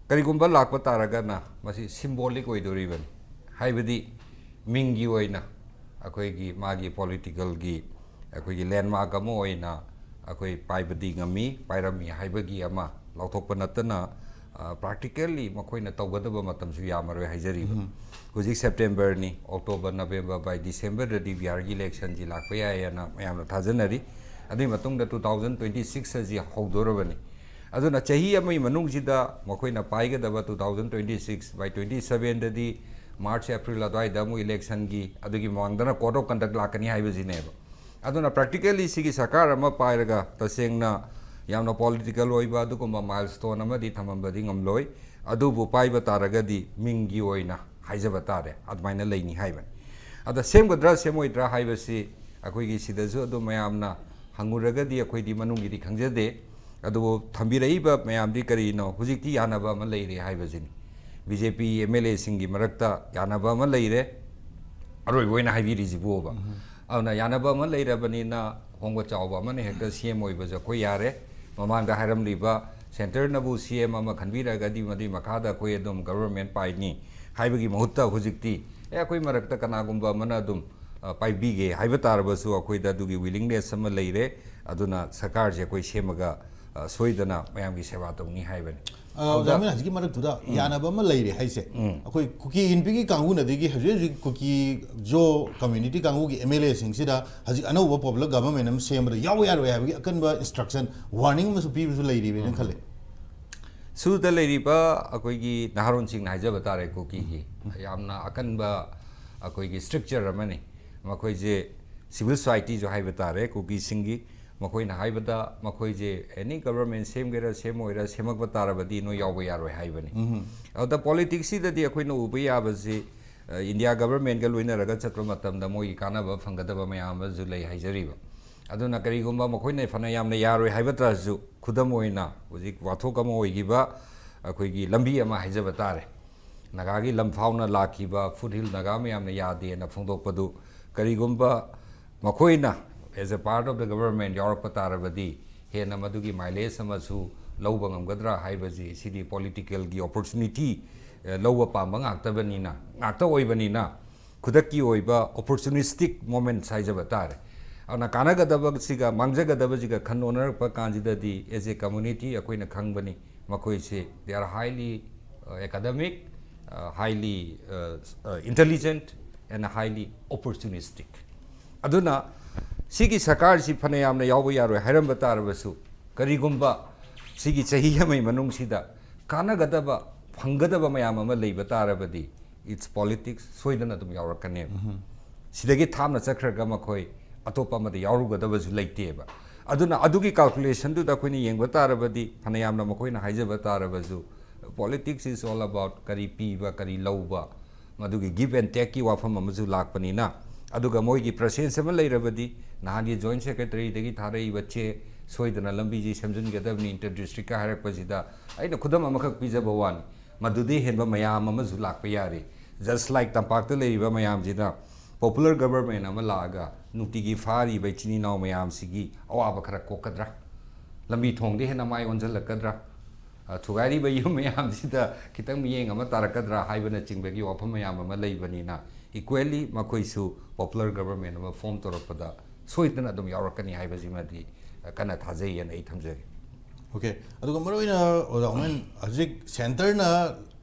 ꯀꯔꯤꯒꯨꯝꯕ ꯂꯥꯛꯄ ꯇꯥꯔꯒꯅ ꯃꯁꯤ symbolic ꯑꯣꯏꯗꯣꯔꯤꯕꯅꯤ, ꯍꯥꯏꯕꯗꯤ ꯃꯤꯡꯒꯤ ꯑꯣꯏꯅ ꯑꯩꯈꯣꯏꯒꯤ ꯃꯥꯒꯤ politicalꯒꯤ ꯑꯩꯈꯣꯏꯒꯤ landmark ꯑꯃ ꯑꯣꯏꯅ ꯑꯩꯈꯣꯏ ꯄꯥꯏꯕꯗꯤ ꯉꯝꯃꯤ, ꯄꯥꯏꯔꯝꯃꯤ ꯍꯥꯏꯕꯒꯤ ꯑꯃ ꯂꯥꯎꯊꯣꯛꯄ ꯅꯠꯇꯅ, ꯑ, practically ꯃꯈꯣꯏꯅ ꯇꯧꯒꯗꯕ ꯃꯇꯝꯁꯨ ꯌꯥꯝꯃꯔꯣꯏ ꯍꯥꯏꯖꯔꯤꯕ꯫ ꯍꯧꯖꯤꯛ Septemberꯅꯤ, October, November, by Decemberꯗꯗꯤ ꯕꯤꯍꯥꯔꯒꯤ electionꯁꯤ ꯂꯥꯛꯄ ꯌꯥꯏ ꯍꯥꯏꯅ ꯃꯌꯥꯝꯅ ꯊꯥꯖꯅꯔꯤ꯫ ꯑꯗꯨꯒꯤ ꯃꯇꯨꯡꯗ two thousand twenty six ꯑꯁꯤ ꯍꯧꯗꯣꯔꯕꯅꯤ꯫ ꯑꯗꯨꯅ ꯆꯍꯤ ꯑꯃꯒꯤ ꯃꯅꯨꯡꯁꯤꯗ ꯃꯈꯣꯏꯅ ꯄꯥꯏꯒꯗꯕ two thousand twenty six by twenty sevenꯗꯗꯤ, March, April ꯑꯗꯨꯋꯥꯏꯗ ꯑꯃꯨꯛ electionꯒꯤ, ꯑꯗꯨꯒꯤ ꯃꯃꯥꯡꯗꯅ code of conduct ꯂꯥꯛꯀꯅꯤ ꯍꯥꯏꯕꯁꯤꯅꯦꯕ꯫ ꯑꯗꯨꯅ practically ꯁꯤꯒꯤ ꯁꯔꯀꯥꯔ ꯑꯃ ꯄꯥꯏꯔꯒ ꯇꯁꯦꯡꯅ ꯌꯥꯝꯅ political ꯑꯣꯏꯕ ꯑꯗꯨꯒꯨꯝꯕ milestone ꯑꯃꯗꯤ ꯊꯝꯃꯝꯕꯗꯤ ꯉꯝꯂꯣꯏ꯫ ꯑꯗꯨꯕꯨ ꯄꯥꯏꯕ ꯇꯥꯔꯒꯗꯤ ꯃꯤꯡꯒꯤ ꯑꯣꯏꯅ ꯍꯥꯏꯖꯕ ꯇꯥꯔꯦ, ꯑꯗꯨꯃꯥꯏꯅ ꯂꯩꯅꯤ ꯍꯥꯏꯕꯅꯤ꯫ ꯑꯗ ꯁꯦꯝꯒꯗ꯭ꯔꯥ ꯁꯦꯝꯃꯣꯏꯗ꯭ꯔꯥ ꯍꯥꯏꯕꯁꯤ ꯑꯩꯈꯣꯏꯒꯤ ꯁꯤꯗꯁꯨ ꯑꯗꯨꯝ ꯃꯌꯥꯝꯅ ꯍꯪꯉꯨꯔꯒꯗꯤ ꯑꯩꯈꯣꯏꯗꯤ ꯃꯅꯨꯡꯒꯤꯗꯤ ꯈꯪꯖꯗꯦ꯫ ꯑꯗꯨꯕꯨ ꯊꯝꯕꯤꯔꯛꯏꯕ ꯃꯌꯥꯝꯗꯤ ꯀꯔꯤꯅꯣ? ꯍꯧꯖꯤꯛꯇꯤ ꯌꯥꯅꯕ ꯑꯃ ꯂꯩꯔꯦ ꯍꯥꯏꯕꯁꯤꯅꯤ꯫ B J P M L ꯑꯦꯁꯤꯡꯒꯤ ꯃꯔꯛꯇ ꯌꯥꯅꯕ ꯑꯃ ꯂꯩꯔꯦ, ꯑꯔꯣꯏꯕ ꯑꯣꯏꯅ ꯍꯥꯏꯕꯤꯔꯤꯁꯤꯕꯨꯕ꯫ ꯑꯗꯨꯅ ꯌꯥꯅꯕ ꯑꯃ ꯂꯩꯔꯕꯅꯤꯅ ꯍꯣꯡꯕ ꯆꯥꯎꯕ ꯑꯃꯅ ꯍꯦꯛꯇ ꯁꯤ ꯑꯦꯝ ꯑꯣꯏꯕꯁꯨ ꯑꯩꯈꯣꯏ ꯌꯥꯔꯦ꯫ ꯃꯃꯥꯡꯗ ꯍꯥꯏꯔꯝꯂꯤꯕ ꯁꯦꯟꯇꯔꯅꯕꯨ ꯁꯤ ꯑꯦꯝ ꯑꯃ ꯈꯟꯕꯤꯔꯒꯗꯤ ꯃꯗꯨꯒꯤ ꯃꯈꯥꯗ ꯑꯩꯈꯣꯏ ꯑꯗꯨꯝ ꯒꯕꯔꯃꯦꯟ ꯄꯥꯏꯅꯤ ꯍꯥꯏꯕꯒꯤ ꯃꯍꯨꯠꯇ ꯍꯧꯖꯤꯛꯇꯤ, ꯑꯦ, ꯑꯩꯈꯣꯏ ꯃꯔꯛꯇ ꯀꯅꯥꯒꯨꯝꯕ ꯑꯃꯅ ꯑꯗꯨꯝ, ꯑ, ꯄꯥꯏꯕꯤꯒꯦ ꯍꯥꯏꯕ ꯇꯥꯔꯕꯁꯨ ꯑꯩꯈꯣꯏꯗ ꯑꯗꯨꯒꯤ ꯋꯤꯂꯤꯡꯅꯦꯁ ꯑꯃ ꯂꯩꯔꯦ꯫ ꯑꯗꯨꯅ ꯁꯔꯀꯥꯔꯁꯦ ꯑꯩꯈꯣꯏ ꯁꯦꯝꯃꯒ, ꯑ, ꯁꯣꯏꯗꯅ ꯃꯌꯥꯝꯒꯤ ꯁꯦꯕꯥ ꯇꯧꯅꯤ ꯍꯥꯏꯕꯅꯤ꯫ ꯑ, ꯍꯧꯖꯤꯛ ꯑꯣꯖꯥ ꯃꯤꯅ ꯍꯧꯖꯤꯛꯀꯤ ꯃꯔꯛꯇꯨꯗ ꯎꯝ꯫ ꯌꯥꯅꯕ ꯑꯃ ꯂꯩꯔꯦ ꯍꯥꯏꯁꯦ, ꯎꯝ꯫ ꯑꯩꯈꯣꯏ ꯀꯨꯀꯤ ꯏꯟꯄꯤꯒꯤ ꯀꯥꯡꯕꯨꯅꯗꯒꯤ ꯍꯧꯖꯤꯛ ꯍꯧꯖꯤꯛ ꯀꯨꯀꯤ ꯖꯣ ꯀꯝꯃ꯭ꯌꯨꯅꯤꯇꯤ ꯀꯥꯡꯕꯨꯒꯤ ꯑꯦꯝ ꯑꯦꯜ ꯑꯦꯁꯤꯡꯁꯤꯗ ꯍꯧꯖꯤꯛ ꯑꯅꯧꯕ ꯄꯣꯄꯨꯂꯔ ꯒꯚꯔꯟꯃꯦꯟ ꯑꯃ ꯁꯦꯝꯕꯗ ꯌꯥꯎꯕ ꯌꯥꯔꯣꯏ ꯍꯥꯏꯕꯒꯤ ꯑꯀꯟꯕ ꯏꯟꯁꯇ꯭ꯔꯛꯁꯟ, ꯋꯥꯔꯅꯤꯡ ꯑꯃꯁꯨ ꯄꯤꯕꯁꯨ ꯂꯩꯔꯤꯕꯅ ꯎꯝ꯫ ꯈꯜꯂꯦ꯫ ꯁꯨꯗ ꯂꯩꯔꯤꯕ ꯑꯩꯈꯣꯏꯒꯤ ꯅꯍꯥꯔꯣꯟꯁꯤꯡꯅ ꯍꯥꯏꯖꯕ ꯇꯥꯔꯦ, ꯀꯨꯀꯤꯒꯤ ꯌꯥꯝꯅ ꯑꯀꯟꯕ ꯑꯩꯈꯣꯏꯒꯤ ꯁ꯭ꯇ꯭ꯔꯛꯆꯔ ꯑꯃꯅꯤ꯫ ꯃꯈꯣꯏꯁꯦ ꯁꯤꯚꯤꯜ ꯁꯣꯁꯥꯏꯇꯤꯁꯨ ꯍꯥꯏꯕ ꯇꯥꯔꯦ, ꯀꯨꯀꯤꯁꯤꯡꯒꯤ꯫ ꯃꯈꯣꯏꯅ ꯍꯥꯏꯕꯗ ꯃꯈꯣꯏꯁꯦ ꯑꯦꯅꯤ ꯒꯕꯔꯃꯦꯟ ꯁꯦꯝꯒꯦꯔꯥ ꯁꯦꯝꯃꯣꯏꯔꯥ, ꯁꯦꯝꯃꯛꯄ ꯇꯥꯔꯕꯗꯤ ꯅꯣꯏ ꯌꯥꯎꯕ ꯌꯥꯔꯣꯏ ꯍꯥꯏꯕꯅꯤ꯫ ꯎꯝ꯫ ꯑꯗ ꯄꯣꯂꯤꯇꯤꯛꯁꯁꯤꯗꯗꯤ ꯑꯩꯈꯣꯏꯅ ꯎꯕ ꯌꯥꯕꯁꯤ, ꯑ, ꯏꯟꯗꯤꯌꯥ ꯒꯕꯔꯃꯦꯟꯒ ꯂꯣꯏꯅꯔꯒ ꯆꯠꯄ ꯃꯇꯝꯗ ꯃꯣꯏꯒꯤ ꯀꯥꯟꯅꯕ ꯐꯪꯒꯗꯕ ꯃꯌꯥꯝ ꯑꯃꯁꯨ ꯂꯩ ꯍꯥꯏꯖꯔꯤꯕ꯫ ꯑꯗꯨꯅ ꯀꯔꯤꯒꯨꯝꯕ ꯃꯈꯣꯏꯅ ꯐꯅ ꯌꯥꯝꯅ ꯌꯥꯔꯣꯏ ꯍꯥꯏꯕ ꯇꯥꯔꯁꯨ, ꯈꯨꯗꯝ ꯑꯣꯏꯅ ꯍꯧꯖꯤꯛ ꯋꯥꯊꯣꯛ ꯑꯃ ꯑꯣꯏꯈꯤꯕ ꯑꯩꯈꯣꯏꯒꯤ ꯂꯝꯕꯤ ꯑꯃ ꯍꯥꯏꯖꯕ ꯇꯥꯔꯦ, ꯅꯥꯒꯥꯒꯤ ꯂꯝꯐꯥꯎꯅ ꯂꯥꯛꯈꯤꯕ ꯐꯨꯠ ꯍꯤꯜ ꯅꯥꯒꯥ ꯃꯌꯥꯝꯅ ꯌꯥꯗꯦꯅ ꯐꯣꯡꯗꯣꯛꯄꯗꯨ, ꯀꯔꯤꯒꯨꯝꯕ ꯃꯈꯣꯏꯅ as a part of the government ꯌꯥꯎꯔꯛꯄ ꯇꯥꯔꯕꯗꯤ, ꯍꯦꯟꯅ ꯃꯗꯨꯒꯤ ꯃꯥꯏꯂꯦꯖ ꯑꯃꯁꯨ ꯂꯧꯕ ꯉꯝꯒꯗ꯭ꯔꯥ ꯍꯥꯏꯕꯁꯤ, ꯁꯤꯗꯤ ꯄꯣꯂꯤꯇꯤꯀꯦꯜꯒꯤ ꯑꯣꯄꯣꯔꯆꯨꯅꯤꯇꯤ, ꯑ, ꯂꯧꯕ ꯄꯥꯝꯕ ꯉꯥꯛꯇꯕꯅꯤꯅ, ꯉꯥꯛꯇ ꯑꯣꯏꯕꯅꯤꯅ, ꯈꯨꯗꯛꯀꯤ ꯑꯣꯏꯕ ꯑꯣꯄꯣꯔꯆꯨꯅꯤꯁꯇꯤꯛ ꯃꯣꯃꯦꯟꯠꯁ ꯍꯥꯏꯖꯕ ꯇꯥꯔꯦ꯫ ꯑꯗꯨꯅ ꯀꯥꯟꯅꯒꯗꯕꯁꯤꯒ ꯃꯥꯡꯖꯒꯗꯕꯁꯤꯒ ꯈꯟ ꯅꯣꯟꯅꯔꯛꯄ ꯀꯥꯟꯁꯤꯗꯗꯤ, as a community, ꯑꯩꯈꯣꯏꯅ ꯈꯪꯕꯅꯤ, ꯃꯈꯣꯏꯁꯤ they are highly, uh, academic, uh, highly, uh, uh, intelligent and highly opportunistic꯫ ꯑꯗꯨꯅ ꯁꯤꯒꯤ ꯁꯔꯀꯥꯔꯁꯤ ꯐꯅ ꯌꯥꯝꯅ ꯌꯥꯎꯕ ꯌꯥꯔꯣꯏ ꯍꯥꯏꯔꯝꯕ ꯇꯥꯔꯕꯁꯨ, ꯀꯔꯤꯒꯨꯝꯕ ꯁꯤꯒꯤ ꯆꯍꯤ ꯑꯃꯒꯤ ꯃꯅꯨꯡꯁꯤꯗ ꯀꯥꯟꯅꯒꯗꯕ, ꯐꯪꯒꯗꯕ ꯃꯌꯥꯝ ꯑꯃ ꯂꯩꯕ ꯇꯥꯔꯕꯗꯤ, it's politics, ꯁꯣꯏꯗꯅ ꯑꯗꯨꯝ ꯌꯥꯎꯔꯛꯀꯅꯦꯕ꯫ ꯎꯝ꯫ ꯁꯤꯗꯒꯤ ꯊꯥꯞꯅ ꯆꯠꯈ꯭ꯔꯒ ꯃꯈꯣꯏ ꯑꯇꯣꯞꯄ ꯑꯃꯗ ꯌꯥꯎꯔꯨꯒꯗꯕꯁꯨ ꯂꯩꯇꯦꯕ꯫ ꯑꯗꯨꯅ ꯑꯗꯨꯒꯤ ꯀꯥꯜꯀꯨꯂꯦꯁꯟꯗꯨꯗ ꯑꯩꯈꯣꯏꯅ ꯌꯦꯡꯕ ꯇꯥꯔꯕꯗꯤ, ꯐꯅ ꯌꯥꯝꯅ ꯃꯈꯣꯏꯅ ꯍꯥꯏꯖꯕ ꯇꯥꯔꯕꯁꯨ, politics is all about ꯀꯔꯤ ꯄꯤꯕ, ꯀꯔꯤ ꯂꯧꯕ, ꯃꯗꯨꯒꯤ give and take ꯀꯤ ꯋꯥꯐꯝ ꯑꯃꯁꯨ ꯂꯥꯛꯄꯅꯤꯅ, ꯑꯗꯨꯒ ꯃꯣꯏꯒꯤ presence ꯑꯃ ꯂꯩꯔꯕꯗꯤ, ꯅꯍꯥꯟꯒꯤ joint secretary ꯗꯒꯤ ꯊꯥꯔꯛꯏꯕ ꯆꯦ, ꯁꯣꯏꯗꯅ ꯂꯝꯕꯤꯁꯤ ꯁꯦꯝꯖꯤꯟꯒꯗꯕꯅꯤ inter district ꯀ ꯍꯥꯏꯔꯛꯄꯁꯤꯗ, ꯑꯩꯅ ꯈꯨꯗꯝ ꯑꯃꯈꯛ ꯄꯤꯖꯕ ꯋꯥꯅꯤ, ꯃꯗꯨꯗꯩ ꯍꯦꯟꯕ ꯃꯌꯥꯝ ꯑꯃꯁꯨ ꯂꯥꯛꯄ ꯌꯥꯔꯤ꯫ Just like ꯇꯝꯄꯥꯛꯇ ꯂꯩꯔꯤꯕ ꯃꯌꯥꯝꯁꯤꯗ popular government ꯑꯃ ꯂꯥꯛꯑꯒ ꯅꯨꯡꯇꯤꯒꯤ ꯐꯥꯔꯤꯕ ꯏꯆꯤꯟ ꯏꯅꯥꯎ ꯃꯌꯥꯝꯁꯤꯒꯤ ꯑꯋꯥꯕ ꯈꯔ ꯀꯣꯛꯀꯗ꯭ꯔꯥ? ꯂꯝꯕꯤ ꯊꯣꯡꯗ ꯍꯦꯟꯅ ꯃꯥꯏ ꯑꯣꯟꯁꯤꯜꯂꯛꯀꯗ꯭ꯔꯥ? ꯑ, ꯊꯨꯒꯥꯏꯔꯤꯕ ꯌꯨꯝ ꯃꯌꯥꯝꯁꯤꯗ ꯈꯤꯇꯪ ꯃꯤꯠꯌꯦꯡ ꯑꯃ ꯇꯥꯔꯛꯀꯗ꯭ꯔꯥ ꯍꯥꯏꯕꯅꯆꯤꯡꯕꯒꯤ ꯋꯥꯐꯝ ꯃꯌꯥꯝ ꯑꯃ ꯂꯩꯕꯅꯤꯅ, equally ꯃꯈꯣꯏꯁꯨ popular government ꯑꯃ form ꯇꯧꯔꯛꯄꯗ ꯁꯣꯏꯗꯅ ꯑꯗꯨꯝ ꯌꯥꯎꯔꯛꯀꯅꯤ ꯍꯥꯏꯕꯁꯤꯃꯗꯤ, ꯑ, ꯀꯟꯅ ꯊꯥꯖꯩ ꯍꯥꯏꯅ ꯑꯩ ꯊꯝꯖꯒꯦ꯫ Okay, ꯑꯗꯨꯒ ꯃꯔꯨꯑꯣꯏꯅ ꯑꯣꯖꯥ ꯍꯣꯃꯦꯟ, ꯍꯧꯖꯤꯛ centre ꯅ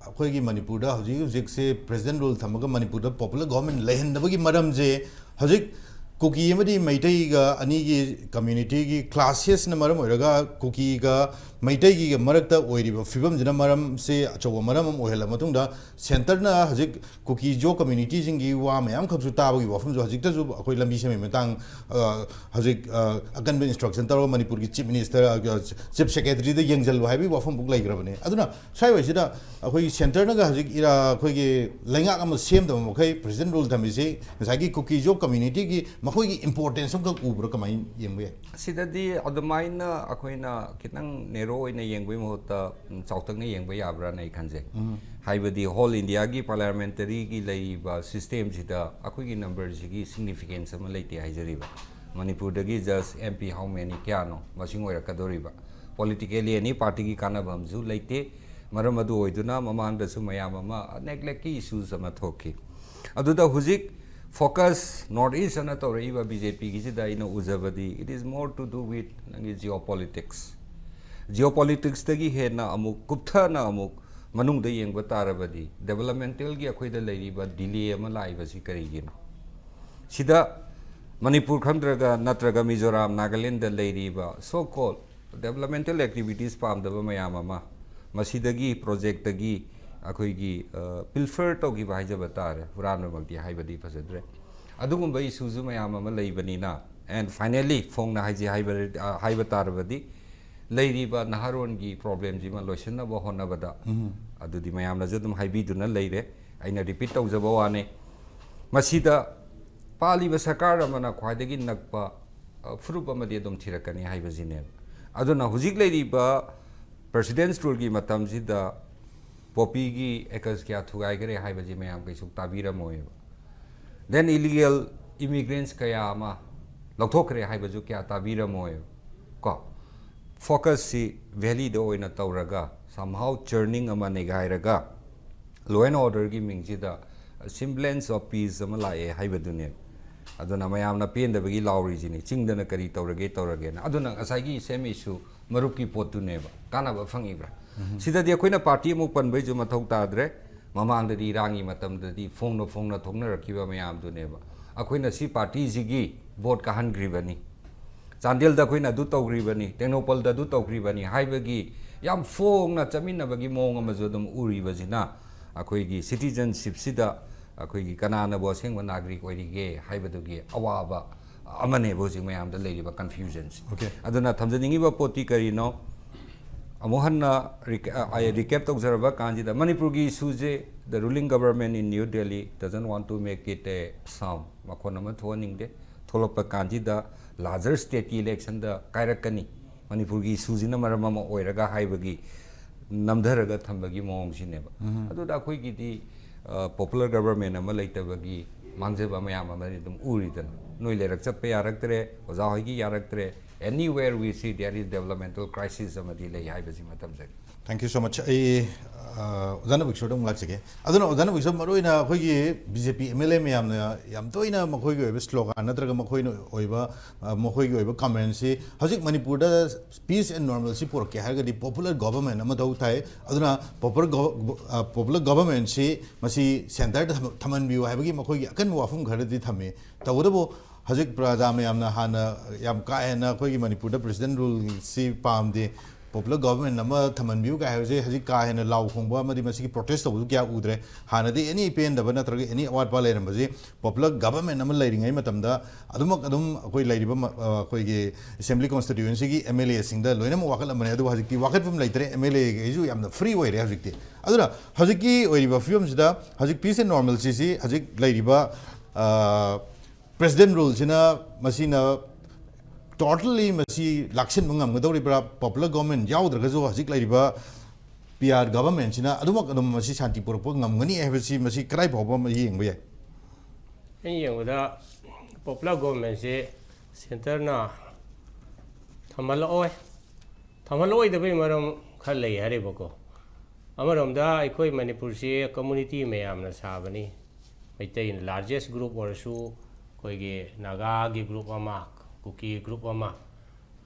ꯑꯩꯈꯣꯏꯒꯤ ꯃꯅꯤꯄꯨꯔꯗ ꯍꯧꯖꯤꯛ ꯍꯧꯖꯤꯛꯁꯦ president rule ꯊꯝꯃꯒ ꯃꯅꯤꯄꯨꯔꯗ popular government ꯂꯩꯍꯟꯗꯕꯒꯤ ꯃꯔꯝꯁꯦ, ꯍꯧꯖꯤꯛ ꯀꯨꯀꯤ ꯑꯃꯗꯤ ꯃꯩꯇꯩꯒ ꯑꯅꯤꯒꯤ community ꯒꯤ clashes ꯅ ꯃꯔꯝ ꯑꯣꯏꯔꯒ ꯀꯨꯀꯤꯒ ꯃꯩꯇꯩꯒꯤ ꯃꯔꯛꯇ ꯑꯣꯏꯔꯤꯕ ꯐꯤꯕꯝꯁꯤꯅ ꯃꯔꯝꯁꯦ ꯑꯆꯧꯕ ꯃꯔꯝ ꯑꯃ ꯑꯣꯏꯍꯜꯂ ꯃꯇꯨꯡꯗ, centre ꯅ ꯍꯧꯖꯤꯛ ꯀꯨꯀꯤ ꯖꯣ community ꯁꯤꯡꯒꯤ ꯋꯥ ꯃꯌꯥꯝ ꯈꯛꯁꯨ ꯇꯥꯕꯒꯤ ꯋꯥꯐꯝꯁꯨ ꯍꯧꯖꯤꯛꯇꯁꯨ ꯑꯩꯈꯣꯏ ꯂꯝꯕꯤ ꯁꯦꯝꯕꯒꯤ ꯃꯇꯥꯡ, ꯑ, ꯍꯧꯖꯤꯛ, ꯑ, ꯑꯀꯟꯕ instruction ꯇꯧꯔꯒ ꯃꯅꯤꯄꯨꯔꯒꯤ chief minister, ꯑ, chief secretary ꯗ ꯌꯦꯡꯁꯤꯜꯂꯨ ꯍꯥꯏꯕꯒꯤ ꯋꯥꯐꯝꯐꯥꯎ ꯂꯩꯈ꯭ꯔꯕꯅꯦ꯫ ꯑꯗꯨꯅ ꯁ꯭ꯋꯥꯏꯋꯥꯏꯁꯤꯗ ꯑꯩꯈꯣꯏꯒꯤ centre ꯅꯒ ꯍꯧꯖꯤꯛ ꯏꯔꯥ-, ꯑꯩꯈꯣꯏꯒꯤ ꯂꯩꯉꯥꯛ ꯑꯃ ꯁꯦꯝꯗꯕ ꯃꯈꯩ president rule ꯊꯝꯃꯤꯁꯤ ꯉꯁꯥꯏꯒꯤ ꯀꯨꯀꯤ ꯖꯣ community ꯒꯤ ꯃꯈꯣꯏꯒꯤ importance ꯑꯃꯈꯛ ꯎꯕ꯭ꯔꯥ, ꯀꯃꯥꯏꯅ ꯌꯦꯡꯕ ꯌꯥꯏ? ꯁꯤꯗꯗꯤ ꯑꯗꯨꯃꯥꯏꯅ ꯑꯩꯈꯣꯏꯅ ꯈꯤꯇꯪ narrow ꯑꯣꯏꯅ ꯌꯦꯡꯕꯒꯤ ꯃꯍꯨꯠꯇ, ꯎꯝ, ꯆꯥꯎꯇꯛꯅ ꯌꯦꯡꯕ ꯌꯥꯕ꯭ꯔꯥꯅ ꯑꯩ ꯈꯟꯖꯩ꯫ ꯍꯥꯏꯕꯗꯤ whole India ꯒꯤ parliamentary ꯒꯤ ꯂꯩꯔꯤꯕ system ꯁꯤꯗ ꯑꯩꯈꯣꯏꯒꯤ number ꯁꯤꯒꯤ significance ꯑꯃ ꯂꯩꯇꯦ ꯍꯥꯏꯖꯔꯤꯕ꯫ ꯃꯅꯤꯄꯨꯔꯗꯒꯤ just M P how many ꯀꯌꯥꯅꯣ ꯃꯁꯤꯡ ꯑꯣꯏꯔꯛꯀꯗꯧꯔꯤꯕ꯫ Politically any party ꯒꯤ ꯀꯥꯟꯅꯕ ꯑꯃꯁꯨ ꯂꯩꯇꯦ꯫ ꯃꯔꯝ ꯑꯗꯨ ꯑꯣꯏꯗꯨꯅ ꯃꯃꯥꯡꯗꯁꯨ ꯃꯌꯥꯝ ꯑꯃ neglect ꯀꯤ issues ꯑꯃ ꯊꯣꯛꯈꯤ꯫ ꯑꯗꯨꯗ ꯍꯧꯖꯤꯛ focus North East ꯑꯅ ꯇꯧꯔꯛꯏꯕ B J P ꯒꯤꯁꯤꯗ ꯑꯩꯅ ꯎꯖꯕꯗꯤ, it is more to do with ꯅꯪꯒꯤ geopolitics꯫ Geopolitics ꯇꯒꯤ ꯍꯦꯟꯅ ꯑꯃꯨꯛ ꯀꯨꯞꯊꯅ ꯑꯃꯨꯛ ꯃꯅꯨꯡꯗ ꯌꯦꯡꯕ ꯇꯥꯔꯕꯗꯤ, developmental ꯒꯤ ꯑꯩꯈꯣꯏꯗ ꯂꯩꯔꯤꯕ delay ꯑꯃ ꯂꯥꯛꯏꯕꯁꯤ ꯀꯔꯤꯒꯤꯅꯣ? ꯁꯤꯗ ꯃꯅꯤꯄꯨꯔ ꯈꯪꯗ꯭ꯔꯒ, ꯅꯠꯇ꯭ꯔꯒ ꯃꯤꯖꯣꯔꯥꯝ, ꯅꯥꯒꯥꯂꯦꯟꯗ ꯂꯩꯔꯤꯕ so called developmental activities ꯄꯥꯝꯗꯕ ꯃꯌꯥꯝ ꯑꯃ, ꯃꯁꯤꯗꯒꯤ project ꯇꯒꯤ ꯑꯩꯈꯣꯏꯒꯤ, ꯑ, pilfer ꯇꯧꯈꯤꯕ ꯍꯥꯏꯖꯕ ꯇꯥꯔꯦ, ꯍꯨꯔꯥꯟꯕꯃꯛꯇꯤ ꯍꯥꯏꯕꯗꯤ ꯐꯖꯗ꯭ꯔꯦ꯫ ꯑꯗꯨꯒꯨꯝꯕ issue ꯁꯨ ꯃꯌꯥꯝ ꯑꯃ ꯂꯩꯕꯅꯤꯅ, and finally ꯐꯣꯡꯅ ꯍꯥꯏꯖꯩ ꯍꯥꯏꯕ, ꯑ, ꯍꯥꯏꯕ ꯇꯥꯔꯕꯗꯤ, ꯂꯩꯔꯤꯕ ꯅꯍꯥꯔꯣꯟꯒꯤ problem ꯁꯤꯃ ꯂꯣꯏꯁꯤꯟꯅꯕ ꯍꯣꯠꯅꯕꯗ, ꯑꯗꯨꯗꯤ ꯃꯌꯥꯝꯅꯁꯨ ꯑꯗꯨꯝ ꯍꯥꯏꯕꯤꯗꯨꯅ ꯂꯩꯔꯦ꯫ ꯑꯩꯅ ꯔꯤꯄꯤꯠ ꯇꯧꯖꯕ ꯋꯥꯅꯤ, ꯃꯁꯤꯗ ꯄꯥꯜꯂꯤꯕ ꯁꯔꯀꯥꯔ ꯑꯃꯅ ꯈ꯭ꯋꯥꯏꯗꯒꯤ ꯅꯛꯄ, ꯑ, ꯐꯨꯔꯨꯞ ꯑꯃꯗꯤ ꯑꯗꯨꯝ ꯊꯤꯔꯛꯀꯅꯤ ꯍꯥꯏꯕꯁꯤꯅꯦꯕ꯫ ꯑꯗꯨꯅ ꯍꯧꯖꯤꯛ ꯂꯩꯔꯤꯕ ꯄ꯭ꯔꯦꯁꯤꯗꯦꯟꯁ ꯔꯨꯜꯒꯤ ꯃꯇꯝꯁꯤꯗ ꯄꯣꯄꯤꯒꯤ ꯑꯦꯀꯔꯁ ꯀꯌꯥ ꯊꯨꯒꯥꯏꯈꯔꯦ ꯍꯥꯏꯕꯁꯤ ꯃꯌꯥꯝ ꯀꯩꯁꯨ ꯇꯥꯕꯤꯔꯝꯃꯣꯏꯕ꯫ ꯗꯦꯟ ꯏꯂꯤꯒꯦꯜ ꯏꯃꯤꯒ꯭ꯔꯦꯟꯁ ꯀꯌꯥ ꯑꯃ ꯂꯧꯊꯣꯛꯈ꯭ꯔꯦ ꯍꯥꯏꯕꯁꯨ ꯀꯌꯥ ꯇꯥꯕꯤꯔꯝꯃꯣꯏꯕ꯫ ꯀꯣ, ꯐꯣꯀꯁꯁꯤ ꯚꯦꯂꯤꯗ ꯑꯣꯏꯅ ꯇꯧꯔꯒ, somehow churning ꯑꯃ ꯅꯩꯒꯥꯏꯔꯒ, law and orderꯒꯤ ꯃꯤꯡꯁꯤꯗ semblance of peace ꯑꯃ ꯂꯥꯛꯑꯦ ꯍꯥꯏꯕꯗꯨꯅꯦꯕ꯫ ꯑꯗꯨꯅ ꯃꯌꯥꯝꯅ ꯄꯦꯟꯗꯕꯒꯤ ꯂꯥꯎꯔꯤꯁꯤꯅꯤ, ꯆꯤꯡꯗꯅ ꯀꯔꯤ ꯇꯧꯔꯒꯦ ꯇꯧꯔꯒꯦꯅ꯫ ꯑꯗꯨꯅ ꯉꯁꯥꯏꯒꯤ ꯁꯦꯝꯃꯤꯁꯨ ꯃꯔꯨꯞꯀꯤ ꯄꯣꯠꯇꯨꯅꯦꯕ, ꯀꯥꯟꯅꯕ ꯐꯪꯉꯤꯕ꯭ꯔꯥ? ꯁꯤꯗꯗꯤ ꯑꯩꯈꯣꯏꯅ ꯄꯥꯔꯇꯤ ꯑꯃꯨꯛ ꯄꯟꯕꯩꯁꯨ ꯃꯊꯧ ꯇꯥꯗ꯭ꯔꯦ꯫ ꯃꯃꯥꯡꯗꯗꯤ ꯏꯔꯥꯡꯒꯤ ꯃꯇꯝꯗꯗꯤ ꯐꯣꯡꯅ ꯐꯣꯡꯅ ꯊꯣꯛꯅꯔꯛꯈꯤꯕ ꯃꯌꯥꯝꯗꯨꯅꯦꯕ꯫ ꯑꯩꯈꯣꯏꯅ ꯁꯤ ꯄꯥꯔꯇꯤꯁꯤꯒꯤ ꯚꯣꯠ ꯀꯥꯍꯟꯈ꯭ꯔꯤꯕꯅꯤ, ꯆꯥꯟꯗꯦꯜꯗ ꯑꯩꯈꯣꯏꯅ ꯑꯗꯨ ꯇꯧꯈ꯭ꯔꯤꯕꯅꯤ, ꯇꯦꯡꯅꯧꯄꯜꯗ ꯑꯗꯨ ꯇꯧꯈ꯭ꯔꯤꯕꯅꯤ ꯍꯥꯏꯕꯒꯤ ꯌꯥꯝ ꯐꯣꯡꯅ ꯆꯠꯃꯤꯟꯅꯕꯒꯤ ꯃꯑꯣꯡ ꯑꯃꯁꯨ ꯑꯗꯨꯝ ꯎꯔꯤꯕꯁꯤꯅ, ꯑꯩꯈꯣꯏꯒꯤ ꯁꯤꯇꯤꯖꯟꯁꯤꯞꯁꯤꯗ ꯑꯩꯈꯣꯏꯒꯤ ꯀꯅꯥꯅꯕꯨ ꯑꯁꯦꯡꯕ ꯅꯥꯒꯔꯤꯛ ꯑꯣꯏꯔꯤꯒꯦ ꯍꯥꯏꯕꯗꯨꯒꯤ ꯑꯋꯥꯕ ꯑꯃꯅꯦꯕ ꯍꯧꯖꯤꯛ ꯃꯌꯥꯝꯗ ꯂꯩꯔꯤꯕ ꯀꯟꯐ꯭ꯌꯨꯖꯟꯁꯦ꯫ Okay. ꯑꯗꯨꯅ ꯊꯝꯖꯅꯤꯡꯉꯤꯕ ꯄꯣꯠꯇꯤ ꯀꯔꯤꯅꯣ? ꯑꯃꯨꯛ ꯍꯟꯅ ꯔꯤꯀꯦꯞ ꯇꯧꯖꯔꯕ ꯀꯥꯟꯁꯤꯗ, ꯃꯅꯤꯄꯨꯔꯒꯤ ꯏꯁꯨꯁꯦ, the ruling government in New Delhi doesn't want to make it a sound, ꯃꯈꯣꯟ ꯑꯃ ꯊꯣꯛꯍꯟꯅꯤꯡꯗꯦ꯫ ꯊꯣꯛꯂꯛꯄ ꯀꯥꯟꯁꯤꯗ larger stateꯀꯤ electionꯗ ꯀꯥꯏꯔꯛꯀꯅꯤ, ꯃꯅꯤꯄꯨꯔꯒꯤ ꯏꯁꯨꯁꯤꯅ ꯃꯔꯝ ꯑꯃ ꯑꯣꯏꯔꯒ ꯍꯥꯏꯕꯒꯤ ꯅꯝꯊꯔꯒ ꯊꯝꯕꯒꯤ ꯃꯑꯣꯡꯁꯤꯅꯦꯕ꯫ ꯑꯗꯨꯗ ꯑꯩꯈꯣꯏꯒꯤꯗꯤ ꯄꯣꯄꯨꯂꯔ ꯒꯕꯔꯃꯦꯟ ꯑꯃ ꯂꯩꯇꯕꯒꯤ ꯃꯥꯡꯖꯕ ꯃꯌꯥꯝ ꯑꯃꯗꯤ ꯑꯗꯨꯝ ꯎꯔꯤꯗꯅ꯫ ꯅꯣꯏ ꯂꯩꯔꯛ ꯆꯠꯄ ꯌꯥꯔꯛꯇ꯭ꯔꯦ, ꯑꯣꯖꯥ ꯍꯣꯏꯒꯤ ꯌꯥꯔꯛꯇ꯭ꯔꯦ, anywhere we see there is developmental crisis ꯑꯃꯗꯤ ꯂꯩ ꯍꯥꯏꯕꯁꯤꯃ ꯊꯝꯖꯒꯦ꯫ Thank you so much. ꯑꯩ ꯑ, ꯑꯣꯖꯥ ꯅꯕꯤꯛꯁꯣꯔꯗ ꯑꯃꯨꯛ ꯂꯥꯛꯆꯒꯦ꯫ ꯑꯗꯨꯅ ꯑꯣꯖꯥ ꯅꯕꯤꯛꯁꯣꯔ, ꯃꯔꯨꯑꯣꯏꯅ ꯑꯩꯈꯣꯏꯒꯤ B J P M L ꯑꯦ ꯃꯌꯥꯝꯅ ꯌꯥꯝ ꯇꯣꯏꯅ ꯃꯈꯣꯏꯒꯤ ꯑꯣꯏꯕ ꯁ꯭ꯂꯣꯒꯥꯟ ꯅꯠꯇ꯭ꯔꯒ ꯃꯈꯣꯏꯅ ꯑꯣꯏꯕ, ꯑ, ꯃꯈꯣꯏꯒꯤ ꯑꯣꯏꯕ ꯀꯃꯦꯟꯁꯤ, ꯍꯧꯖꯤꯛ ꯃꯅꯤꯄꯨꯔꯗ peace and normalcy ꯄꯨꯔꯛꯀꯦ ꯍꯥꯏꯔꯒꯗꯤ ꯄꯣꯄꯨꯂꯔ ꯒꯣꯕꯔꯃꯦꯟ ꯑꯃ ꯃꯊꯧ ꯇꯥꯏ꯫ ꯑꯗꯨꯅ ꯄꯣꯄꯨꯂꯔ ꯒꯣ-, ꯑ, ꯄꯣꯄꯨꯂꯔ ꯒꯣꯕꯔꯃꯦꯟꯁꯤ ꯃꯁꯤ ꯁꯦꯟꯇꯔꯗ ꯊꯝ-, ꯊꯝꯍꯟꯕꯤꯌꯨ ꯍꯥꯏꯕꯒꯤ ꯃꯈꯣꯏꯒꯤ ꯑꯀꯟꯕ ꯋꯥꯐꯝ ꯈꯔꯗꯤ ꯊꯝꯃꯤ꯫ ꯇꯧꯕꯇꯕꯨ ꯍꯧꯖꯤꯛ ꯄ꯭ꯔꯖꯥ ꯃꯌꯥꯝꯅ ꯍꯥꯟꯅ ꯌꯥꯝ ꯀꯥ ꯍꯦꯟꯅ ꯑꯩꯈꯣꯏꯒꯤ ꯃꯅꯤꯄꯨꯔꯗ ꯄ꯭ꯔꯦꯁꯤꯗꯦꯟ ꯔꯨꯜꯁꯤ ꯄꯥꯝꯗꯦ, ꯄꯣꯄꯨꯂꯔ ꯒꯣꯚꯔꯟꯃꯦꯟ ꯑꯃ ꯊꯝꯍꯟꯕꯤꯌꯨ ꯀꯥꯏ ꯍꯥꯏꯕꯁꯦ ꯍꯧꯖꯤꯛ ꯀꯥ ꯍꯦꯟꯅ ꯂꯥꯎ ꯈꯣꯡꯕ ꯑꯃꯗꯤ ꯃꯁꯤꯒꯤ ꯄ꯭ꯔꯣꯇꯦꯁ ꯇꯧꯕꯁꯨ ꯀꯌꯥ ꯎꯗ꯭ꯔꯦ꯫ ꯍꯥꯟꯅꯗꯤ ꯑꯦꯅꯤ ꯄꯦꯟꯗꯕ ꯅꯠꯇ꯭ꯔꯒ ꯑꯦꯅꯤ ꯑꯋꯥꯠꯄ ꯂꯩꯔꯝꯕꯁꯦ ꯄꯣꯄꯨꯂꯔ ꯒꯣꯚꯔꯟꯃꯦꯟ ꯑꯃ ꯂꯩꯔꯤꯉꯩ ꯃꯇꯝꯗ ꯑꯗꯨꯃꯛ ꯑꯗꯨꯝ ꯑꯩꯈꯣꯏ ꯂꯩꯔꯤꯕ ꯃ-, ꯑ, ꯑꯩꯈꯣꯏꯒꯤ ꯑꯦꯁꯦꯝꯕ꯭ꯂꯤ ꯀꯣꯟꯁꯇꯤꯇ꯭ꯌꯨꯑꯦꯟꯁꯤꯒꯤ ꯑꯦꯝ ꯑꯦꯜ ꯑꯦꯁꯤꯡꯗ ꯂꯣꯏꯅꯃꯛ ꯋꯥꯀꯠꯂꯝꯕꯅꯦ꯫ ꯑꯗꯨꯕꯨ ꯍꯧꯖꯤꯛꯇꯤ ꯋꯥꯀꯠꯐꯝ ꯂꯩꯇ꯭ꯔꯦ꯫ ꯑꯦꯝ ꯑꯦꯜ ꯑꯦꯈꯩꯁꯨ ꯌꯥꯝꯅ ꯐ꯭ꯔꯤ ꯑꯣꯏꯔꯦ ꯍꯧꯖꯤꯛꯇꯤ꯫ ꯑꯗꯨꯅ ꯍꯧꯖꯤꯛꯀꯤ ꯑꯣꯏꯔꯤꯕ ꯐꯤꯕꯝꯁꯤꯗ ꯍꯧꯖꯤꯛ ꯄꯤꯁ ꯑꯦꯟ ꯅꯣꯔꯃꯦꯜꯁꯤꯁꯤ ꯍꯧꯖꯤꯛ ꯂꯩꯔꯤꯕ, ꯑ, ꯄ꯭ꯔꯦꯁꯤꯗꯦꯟ ꯔꯨꯜꯁꯤꯅ ꯃꯁꯤꯅ ꯇꯣꯇꯦꯜꯂꯤ ꯃꯁꯤ ꯂꯥꯛꯁꯤꯟꯕ ꯉꯝꯒꯗꯧꯔꯤꯕ꯭ꯔꯥ? ꯄꯣꯄꯨꯂꯔ ꯒꯣꯚꯔꯟꯃꯦꯟ ꯌꯥꯎꯗ꯭ꯔꯒꯁꯨ ꯍꯧꯖꯤꯛ ꯂꯩꯔꯤꯕ ꯄꯤ ꯑꯥꯔ ꯒꯣꯚꯔꯟꯃꯦꯟꯁꯤꯅ ꯑꯗꯨꯃꯛ ꯑꯗꯨꯝ ꯃꯁꯤ ꯁꯥꯟꯇꯤ ꯄꯨꯔꯛꯄ ꯉꯝꯒꯅꯤ ꯍꯥꯏꯕꯁꯤ ꯃꯁꯤ ꯀꯗꯥꯏ ꯐꯥꯎꯕ ꯑꯃ ꯌꯦꯡꯕ ꯌꯥꯏ? ꯑꯩꯅ ꯌꯦꯡꯕꯗ ꯄꯣꯄꯨꯂꯔ ꯒꯣꯚꯔꯟꯃꯦꯟꯁꯦ ꯁꯦꯟꯇꯔꯅ ꯊꯝꯍꯜꯂꯛꯑꯣꯏ꯫ ꯊꯝꯍꯜꯂꯛꯑꯣꯏꯗꯕꯩ ꯃꯔꯝ ꯈꯔ ꯂꯩ ꯍꯥꯏꯔꯤꯕꯀꯣ꯫ ꯑꯃꯔꯣꯝꯗ ꯑꯩꯈꯣꯏ ꯃꯅꯤꯄꯨꯔꯁꯤ ꯀꯝꯃꯨꯅꯤꯇꯤ ꯃꯌꯥꯝꯅ ꯁꯥꯕꯅꯤ꯫ ꯃꯩꯇꯩꯅ ꯂꯥꯔꯖꯦꯁ ꯒ꯭ꯔꯨꯞ ꯑꯣꯏꯔꯁꯨ, ꯑꯩꯈꯣꯏꯒꯤ ꯅꯥꯒꯥꯒꯤ ꯒ꯭ꯔꯨꯞ ꯑꯃ, ꯀꯨꯀꯤ ꯒ꯭ꯔꯨꯞ ꯑꯃ,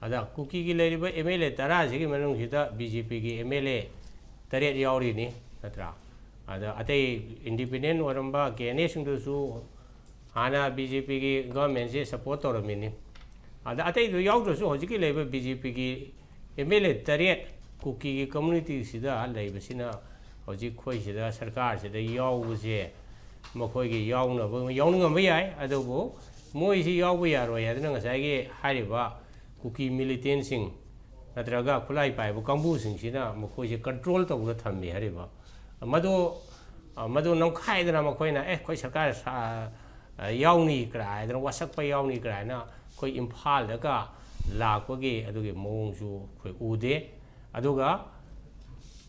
ꯑꯗ ꯀꯨꯀꯤꯒꯤ ꯂꯩꯔꯤꯕ ꯑꯦꯝ ꯑꯦꯜ ꯑꯦ ꯇꯔꯥꯁꯤꯒꯤ ꯃꯅꯨꯡꯁꯤꯗ ꯕꯤ ꯖꯦ ꯄꯤꯒꯤ ꯑꯦꯝ ꯑꯦꯜ ꯑꯦ ꯇꯔꯦꯠ ꯌꯥꯎꯔꯤꯅꯤ, ꯅꯠꯇ꯭ꯔꯥ? ꯑꯗ ꯑꯇꯩ ꯏꯟꯗꯤꯄꯦꯟꯗꯦꯟ ꯑꯣꯏꯔꯝꯕ ꯀꯦ ꯑꯦꯟ ꯑꯦꯁꯤꯡꯗꯨꯁꯨ ꯍꯥꯟꯅ ꯕꯤ ꯖꯦ ꯄꯤꯒꯤ ꯒꯚꯔꯟꯃꯦꯟꯁꯦ ꯁꯞꯄꯣꯔꯠ ꯇꯧꯔꯝꯃꯤꯅꯤ꯫ ꯑꯗ ꯑꯇꯩꯗꯨ ꯌꯥꯎꯗ꯭ꯔꯁꯨ ꯍꯧꯖꯤꯛꯀꯤ ꯂꯩꯔꯤꯕ ꯕꯤ ꯖꯦ ꯄꯤꯒꯤ ꯑꯦꯝ ꯑꯦꯜ ꯑꯦ ꯇꯔꯦꯠ ꯀꯨꯀꯤꯒꯤ ꯀꯝꯃꯨꯅꯤꯇꯤꯁꯤꯗ ꯂꯩꯕꯁꯤꯅ ꯍꯧꯖꯤꯛ ꯑꯩꯈꯣꯏꯁꯤꯗ ꯁꯔꯀꯥꯔꯁꯤꯗ ꯌꯥꯎꯕꯁꯦ ꯃꯈꯣꯏꯒꯤ ꯌꯥꯎꯅꯕ, ꯌꯥꯎꯅꯤꯡꯉꯝꯕ ꯌꯥꯏ, ꯑꯗꯨꯕꯨ ꯃꯣꯏꯁꯤ ꯌꯥꯎꯕ ꯌꯥꯔꯣꯏ ꯍꯥꯏꯗꯅ ꯉꯁꯥꯏꯒꯤ ꯍꯥꯏꯔꯤꯕ ꯀꯨꯀꯤ ꯃꯤꯂꯤꯇꯦꯟꯁꯤꯡ ꯅꯠꯇ꯭ꯔꯒ ꯈꯨꯠꯂꯥꯏ ꯄꯥꯏꯕ ꯀꯥꯡꯕꯨꯁꯤꯡꯁꯤꯅ ꯃꯈꯣꯏꯁꯦ ꯀꯟꯇ꯭ꯔꯣꯜ ꯇꯧꯕꯗ ꯊꯝꯃꯤ ꯍꯥꯏꯔꯤꯕ꯫ ꯃꯗꯨ, ꯃꯗꯨ ꯅꯝꯈꯥꯏꯗꯅ ꯃꯈꯣꯏꯅ, "ꯑꯦ, ꯑꯩꯈꯣꯏ ꯁꯔꯀꯥꯔ ꯁꯥ-, ꯌꯥꯎꯅꯤ" ꯀꯥꯏꯗꯅ, "ꯋꯥꯁꯛꯄ ꯌꯥꯎꯅꯤ" ꯀꯥꯏꯅ ꯑꯩꯈꯣꯏ ꯏꯝꯐꯥꯜꯗꯒ ꯂꯥꯛꯄꯒꯤ ꯑꯗꯨꯒꯤ ꯃꯑꯣꯡꯁꯨ ꯑꯩꯈꯣꯏ ꯎꯗꯦ꯫ ꯑꯗꯨꯒ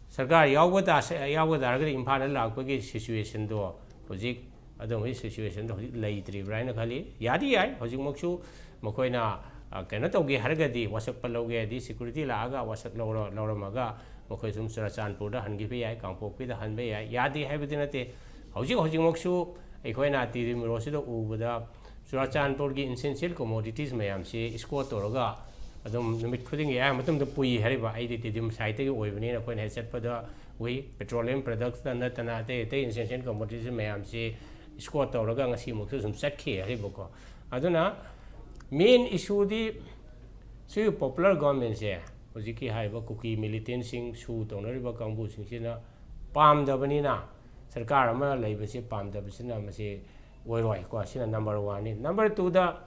ꯁꯔꯀꯥꯔ ꯌꯥꯎꯕ ꯇꯥ-, ꯌꯥꯎꯕ ꯇꯥꯔꯒꯗꯤ ꯏꯝꯐꯥꯜꯗ ꯂꯥꯛꯄꯒꯤ ꯁꯤꯆꯨꯋꯦꯁꯟꯗꯣ ꯍꯧꯖꯤꯛ ꯑꯗꯨꯝꯕꯒꯤ ꯁꯤꯆꯨꯋꯦꯁꯟꯗꯣ ꯍꯧꯖꯤꯛ ꯂꯩꯇ꯭ꯔꯤꯕ꯭ꯔꯥ ꯍꯥꯏꯅ ꯈꯜꯂꯤ꯫ ꯌꯥꯗꯤ ꯌꯥꯏ, ꯍꯧꯖꯤꯛꯃꯛꯁꯨ ꯃꯈꯣꯏꯅ, ꯑ, ꯀꯩꯅꯣ ꯇꯧꯒꯦ ꯍꯥꯏꯔꯒꯗꯤ, ꯋꯥꯁꯛꯄ ꯂꯧꯒꯦ ꯍꯥꯏꯔꯗꯤ, ꯁꯦꯀ꯭ꯌꯨꯔꯤꯇꯤ ꯂꯥꯛꯑꯒ ꯋꯥꯁꯛ ꯂꯧꯔ-, ꯂꯧꯔꯝꯃꯒ ꯃꯈꯣꯏ ꯁꯨꯝ ꯆꯨꯔꯆꯥꯟꯄꯨꯔꯗ ꯍꯟꯈꯤꯕ ꯌꯥꯏ, ꯀꯥꯡꯄꯣꯛꯄꯤꯗ ꯍꯟꯕ ꯌꯥꯏ, ꯌꯥꯗꯦ ꯍꯥꯏꯕꯗꯤ ꯅꯠꯇꯦ꯫ ꯍꯧꯖꯤꯛ ꯍꯧꯖꯤꯛꯃꯛꯁꯨ ꯑꯩꯈꯣꯏꯅ ꯇꯤ ꯗꯤ ꯃꯤꯔꯣꯁꯤꯗ ꯎꯕꯗ ꯆꯨꯔꯆꯥꯟꯄꯨꯔꯒꯤ ꯏꯟꯁꯦꯟꯁꯤꯌꯦꯜ ꯀꯣꯃꯣꯗꯤꯇꯤꯁ ꯃꯌꯥꯝꯁꯤ ꯏꯁꯀꯣꯔꯠ ꯇꯧꯔꯒ ꯑꯗꯨꯝ ꯅꯨꯃꯤꯠ ꯈꯨꯗꯤꯡꯒꯤ ꯑꯌꯥꯝꯕ ꯃꯇꯝꯗ ꯄꯨꯏ ꯍꯥꯏꯔꯤꯕ꯫ ꯑꯩꯗꯤ ꯇꯤꯗꯤꯝ ꯁꯥꯏꯠꯇꯒꯤ ꯑꯣꯏꯕꯅꯤꯅ ꯑꯩꯈꯣꯏꯅ ꯍꯦꯛ ꯆꯠꯄꯗ ꯎꯏ꯫ ꯄꯦꯇ꯭ꯔꯣꯂꯤꯌꯝ ꯄ꯭ꯔꯗꯛꯁꯇ ꯅꯠꯇꯅ ꯑꯇꯩ ꯑꯇꯩ ꯏꯟꯁꯦꯟꯁꯤꯌꯦꯜ ꯀꯣꯃꯣꯗꯤꯇꯤꯁ ꯃꯌꯥꯝꯁꯤ ꯏꯁꯀꯣꯔꯠ ꯇꯧꯔꯒ ꯉꯁꯤꯃꯛꯁꯨ ꯁꯨꯝ ꯆꯠꯈꯤ ꯍꯥꯏꯔꯤꯕꯀꯣ꯫ ꯑꯗꯨꯅ ꯃꯦꯟ ꯏꯁꯨꯗꯤ ꯁꯤꯒꯤ ꯄꯣꯄꯨꯂꯔ ꯒꯣꯔꯃꯦꯟꯁꯦ ꯍꯧꯖꯤꯛꯀꯤ ꯍꯥꯏꯔꯤꯕ ꯀꯨꯀꯤ ꯃꯤꯂꯤꯇꯦꯟꯁꯤꯡ, ꯁꯨ ꯇꯧꯅꯔꯤꯕ ꯀꯥꯡꯕꯨꯁꯤꯡꯁꯤꯅ ꯄꯥꯝꯗꯕꯅꯤꯅ, ꯁꯔꯀꯥꯔ ꯑꯃ ꯂꯩꯕꯁꯤ ꯄꯥꯝꯗꯕꯁꯤꯅ ꯃꯁꯤ ꯑꯣꯏꯔꯣꯏꯀꯣ꯫ ꯁꯤꯅ ꯅꯝꯕꯔ ꯋꯥꯟꯅꯤ꯫ ꯅꯝꯕꯔ ꯇꯨꯗ,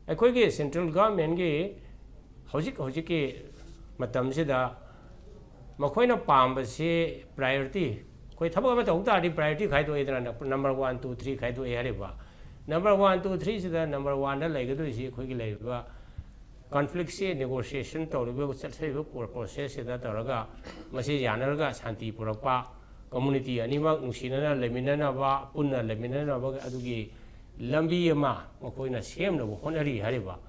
ꯑꯩꯈꯣꯏꯒꯤ ꯁꯦꯟꯇ꯭ꯔꯦꯜ ꯒꯚꯔꯟꯃꯦꯟꯒꯤ ꯍꯧꯖꯤꯛ ꯍꯧꯖꯤꯛꯀꯤ ꯃꯇꯝꯁꯤꯗ ꯃꯈꯣꯏꯅ ꯄꯥꯝꯕꯁꯤ ꯄ꯭ꯔꯥꯏꯌꯣꯔꯤꯇꯤ, ꯑꯩꯈꯣꯏ ꯊꯕꯛ ꯑꯃ ꯇꯧ ꯇꯥꯔꯗꯤ ꯄ꯭ꯔꯥꯏꯌꯣꯔꯤꯇꯤ ꯈꯥꯏꯗꯣꯛꯑꯦꯗꯅ, ꯅꯝꯕꯔ ꯋꯥꯟ, ꯇꯨ, ꯊ꯭ꯔꯤ ꯈꯥꯏꯗꯣꯛꯑꯦ ꯍꯥꯏꯔꯤꯕ꯫ ꯅꯝꯕꯔ ꯋꯥꯟ, ꯇꯨ, ꯊ꯭ꯔꯤꯁꯤꯗ ꯅꯝꯕꯔ ꯋꯥꯟꯗ ꯂꯩꯒꯗꯣꯏꯁꯤ ꯑꯩꯈꯣꯏꯒꯤ ꯂꯩꯔꯤꯕ ꯀꯟꯐ꯭ꯂꯤꯛꯁꯤ ꯅꯦꯒꯣꯁꯤꯌꯦꯁꯟ ꯇꯧꯔꯤꯕ, ꯆꯠꯊꯔꯤꯕ ꯄ꯭ꯔꯣ-, ꯄ꯭ꯔꯣꯁꯦꯁꯁꯤꯗ ꯇꯧꯔꯒ ꯃꯁꯤ ꯌꯥꯅꯔꯒ ꯁꯥꯟꯇꯤ ꯄꯨꯔꯛꯄ, ꯀꯝꯃꯨꯅꯤꯇꯤ ꯑꯅꯤꯃꯛ ꯅꯨꯡꯁꯤꯅꯅ ꯂꯩꯃꯤꯟꯅꯅꯕ, ꯄꯨꯟꯅ ꯂꯩꯃꯤꯟꯅꯅꯕ ꯑꯗꯨꯒꯤ ꯂꯝꯕꯤ ꯑꯃ ꯃꯈꯣꯏꯅ ꯁꯦꯝꯅꯕ ꯍꯣꯠꯅꯔꯤ ꯍꯥꯏꯔꯤꯕ꯫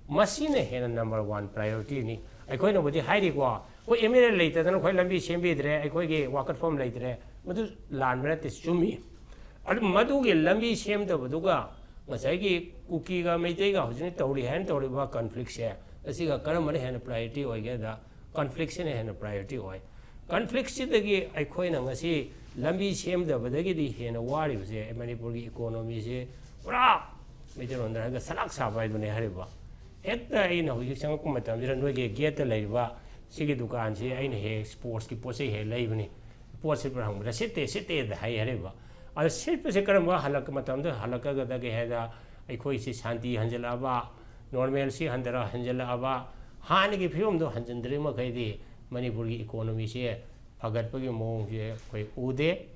ꯃꯁꯤꯅ ꯍꯦꯟꯅ ꯅꯝꯕꯔ ꯋꯥꯟ ꯄ꯭ꯔꯥꯏꯌꯣꯔꯤꯇꯤꯅꯤ꯫ ꯑꯩꯈꯣꯏꯅꯕꯨꯗꯤ ꯍꯥꯏꯔꯤꯀꯣ, ꯑꯩꯈꯣꯏ ꯑꯦꯝ ꯑꯦꯜ ꯑꯦ ꯂꯩꯇꯗꯅ ꯑꯩꯈꯣꯏ ꯂꯝꯕꯤ ꯁꯦꯝꯕꯤꯗ꯭ꯔꯦ, ꯑꯩꯈꯣꯏꯒꯤ ꯋꯥꯀꯠꯐꯝ ꯂꯩꯇ꯭ꯔꯦ꯫ ꯃꯗꯨ ꯂꯥꯟꯕ ꯅꯠꯇꯦ, ꯆꯨꯝꯃꯤ꯫ ꯑꯗꯨ ꯃꯗꯨꯒꯤ ꯂꯝꯕꯤ ꯁꯦꯝꯗꯕꯗꯨꯒ ꯉꯁꯥꯏꯒꯤ ꯀꯨꯀꯤꯒ ꯃꯩꯇꯩꯒ ꯍꯧꯖꯤꯛ ꯇꯧꯔꯤ ꯍꯥꯏꯅ ꯇꯧꯔꯤꯕ ꯀꯟꯐ꯭ꯂꯤꯛꯁꯦ, ꯑꯁꯤꯒ ꯀꯔꯝꯕꯅ ꯍꯦꯟꯅ ꯄ꯭ꯔꯥꯏꯌꯣꯔꯤꯇꯤ ꯑꯣꯏꯒꯦꯗ, ꯀꯟꯐ꯭ꯂꯤꯛꯁꯤꯅ ꯍꯦꯟꯅ ꯄ꯭ꯔꯥꯏꯌꯣꯔꯤꯇꯤ ꯑꯣꯏ꯫ ꯀꯟꯐ꯭ꯂꯤꯛꯁꯤꯗꯒꯤ ꯑꯩꯈꯣꯏꯅ ꯉꯁꯤ ꯂꯝꯕꯤ ꯁꯦꯝꯗꯕꯗꯒꯤꯗꯤ ꯍꯦꯟꯅ ꯋꯥꯔꯤꯕꯁꯦ ꯃꯅꯤꯄꯨꯔꯒꯤ ꯏꯀꯣꯅꯣꯃꯤꯁꯦ ꯄꯨꯔꯥ ꯃꯩꯇꯩꯂꯣꯟꯗ ꯍꯥꯏꯔꯒ ꯁꯂꯥꯛ ꯁꯥꯕ ꯍꯥꯏꯗꯨꯅꯦ ꯍꯥꯏꯔꯤꯕ꯫ ꯍꯦꯛꯇ ꯑꯩꯅ ꯍꯧꯖꯤꯛ ꯆꯪꯉꯛꯄ ꯃꯇꯝꯁꯤꯗ ꯅꯣꯏꯒꯤ ꯒꯦꯠꯇ ꯂꯩꯔꯤꯕ ꯁꯤꯒꯤ ꯗꯨꯀꯥꯟꯁꯤ ꯑꯩꯅ ꯍꯦꯛ ꯁ꯭ꯄꯣꯔꯠꯁꯀꯤ ꯄꯣꯠ ꯆꯩ ꯍꯦꯛ ꯂꯩꯕꯅꯤ꯫ ꯄꯣꯠꯁꯤ ꯍꯪꯕꯗ "ꯁꯤꯠꯇꯦ, ꯁꯤꯠꯇꯦꯗ" ꯍꯥꯏ ꯍꯥꯏꯔꯤꯕ꯫ ꯑꯗꯣ ꯁꯤꯠꯄꯁꯦ ꯀꯔꯝꯕ ꯍꯜꯂꯛꯄ ꯃꯇꯝꯗ ꯍꯜꯂꯛꯀꯗꯒꯦ ꯍꯥꯏꯗ, ꯑꯩꯈꯣꯏꯁꯤ ꯁꯥꯟꯇꯤ ꯍꯟꯖꯤꯜꯂꯛꯑꯕ, ꯅꯣꯔꯃꯦꯜꯁꯤ ꯍꯟꯊꯔ ꯍꯟꯖꯤꯜꯂꯛꯑꯕ, ꯍꯥꯟꯅꯒꯤ ꯐꯤꯕꯝꯗꯣ ꯍꯟꯖꯤꯟꯗ꯭ꯔꯤ ꯃꯈꯩꯗꯤ ꯃꯅꯤꯄꯨꯔꯒꯤ ꯏꯀꯣꯅꯣꯃꯤꯁꯦ ꯐꯒꯠꯄꯒꯤ ꯃꯑꯣꯡꯁꯦ ꯑꯩꯈꯣꯏ ꯎꯗꯦ꯫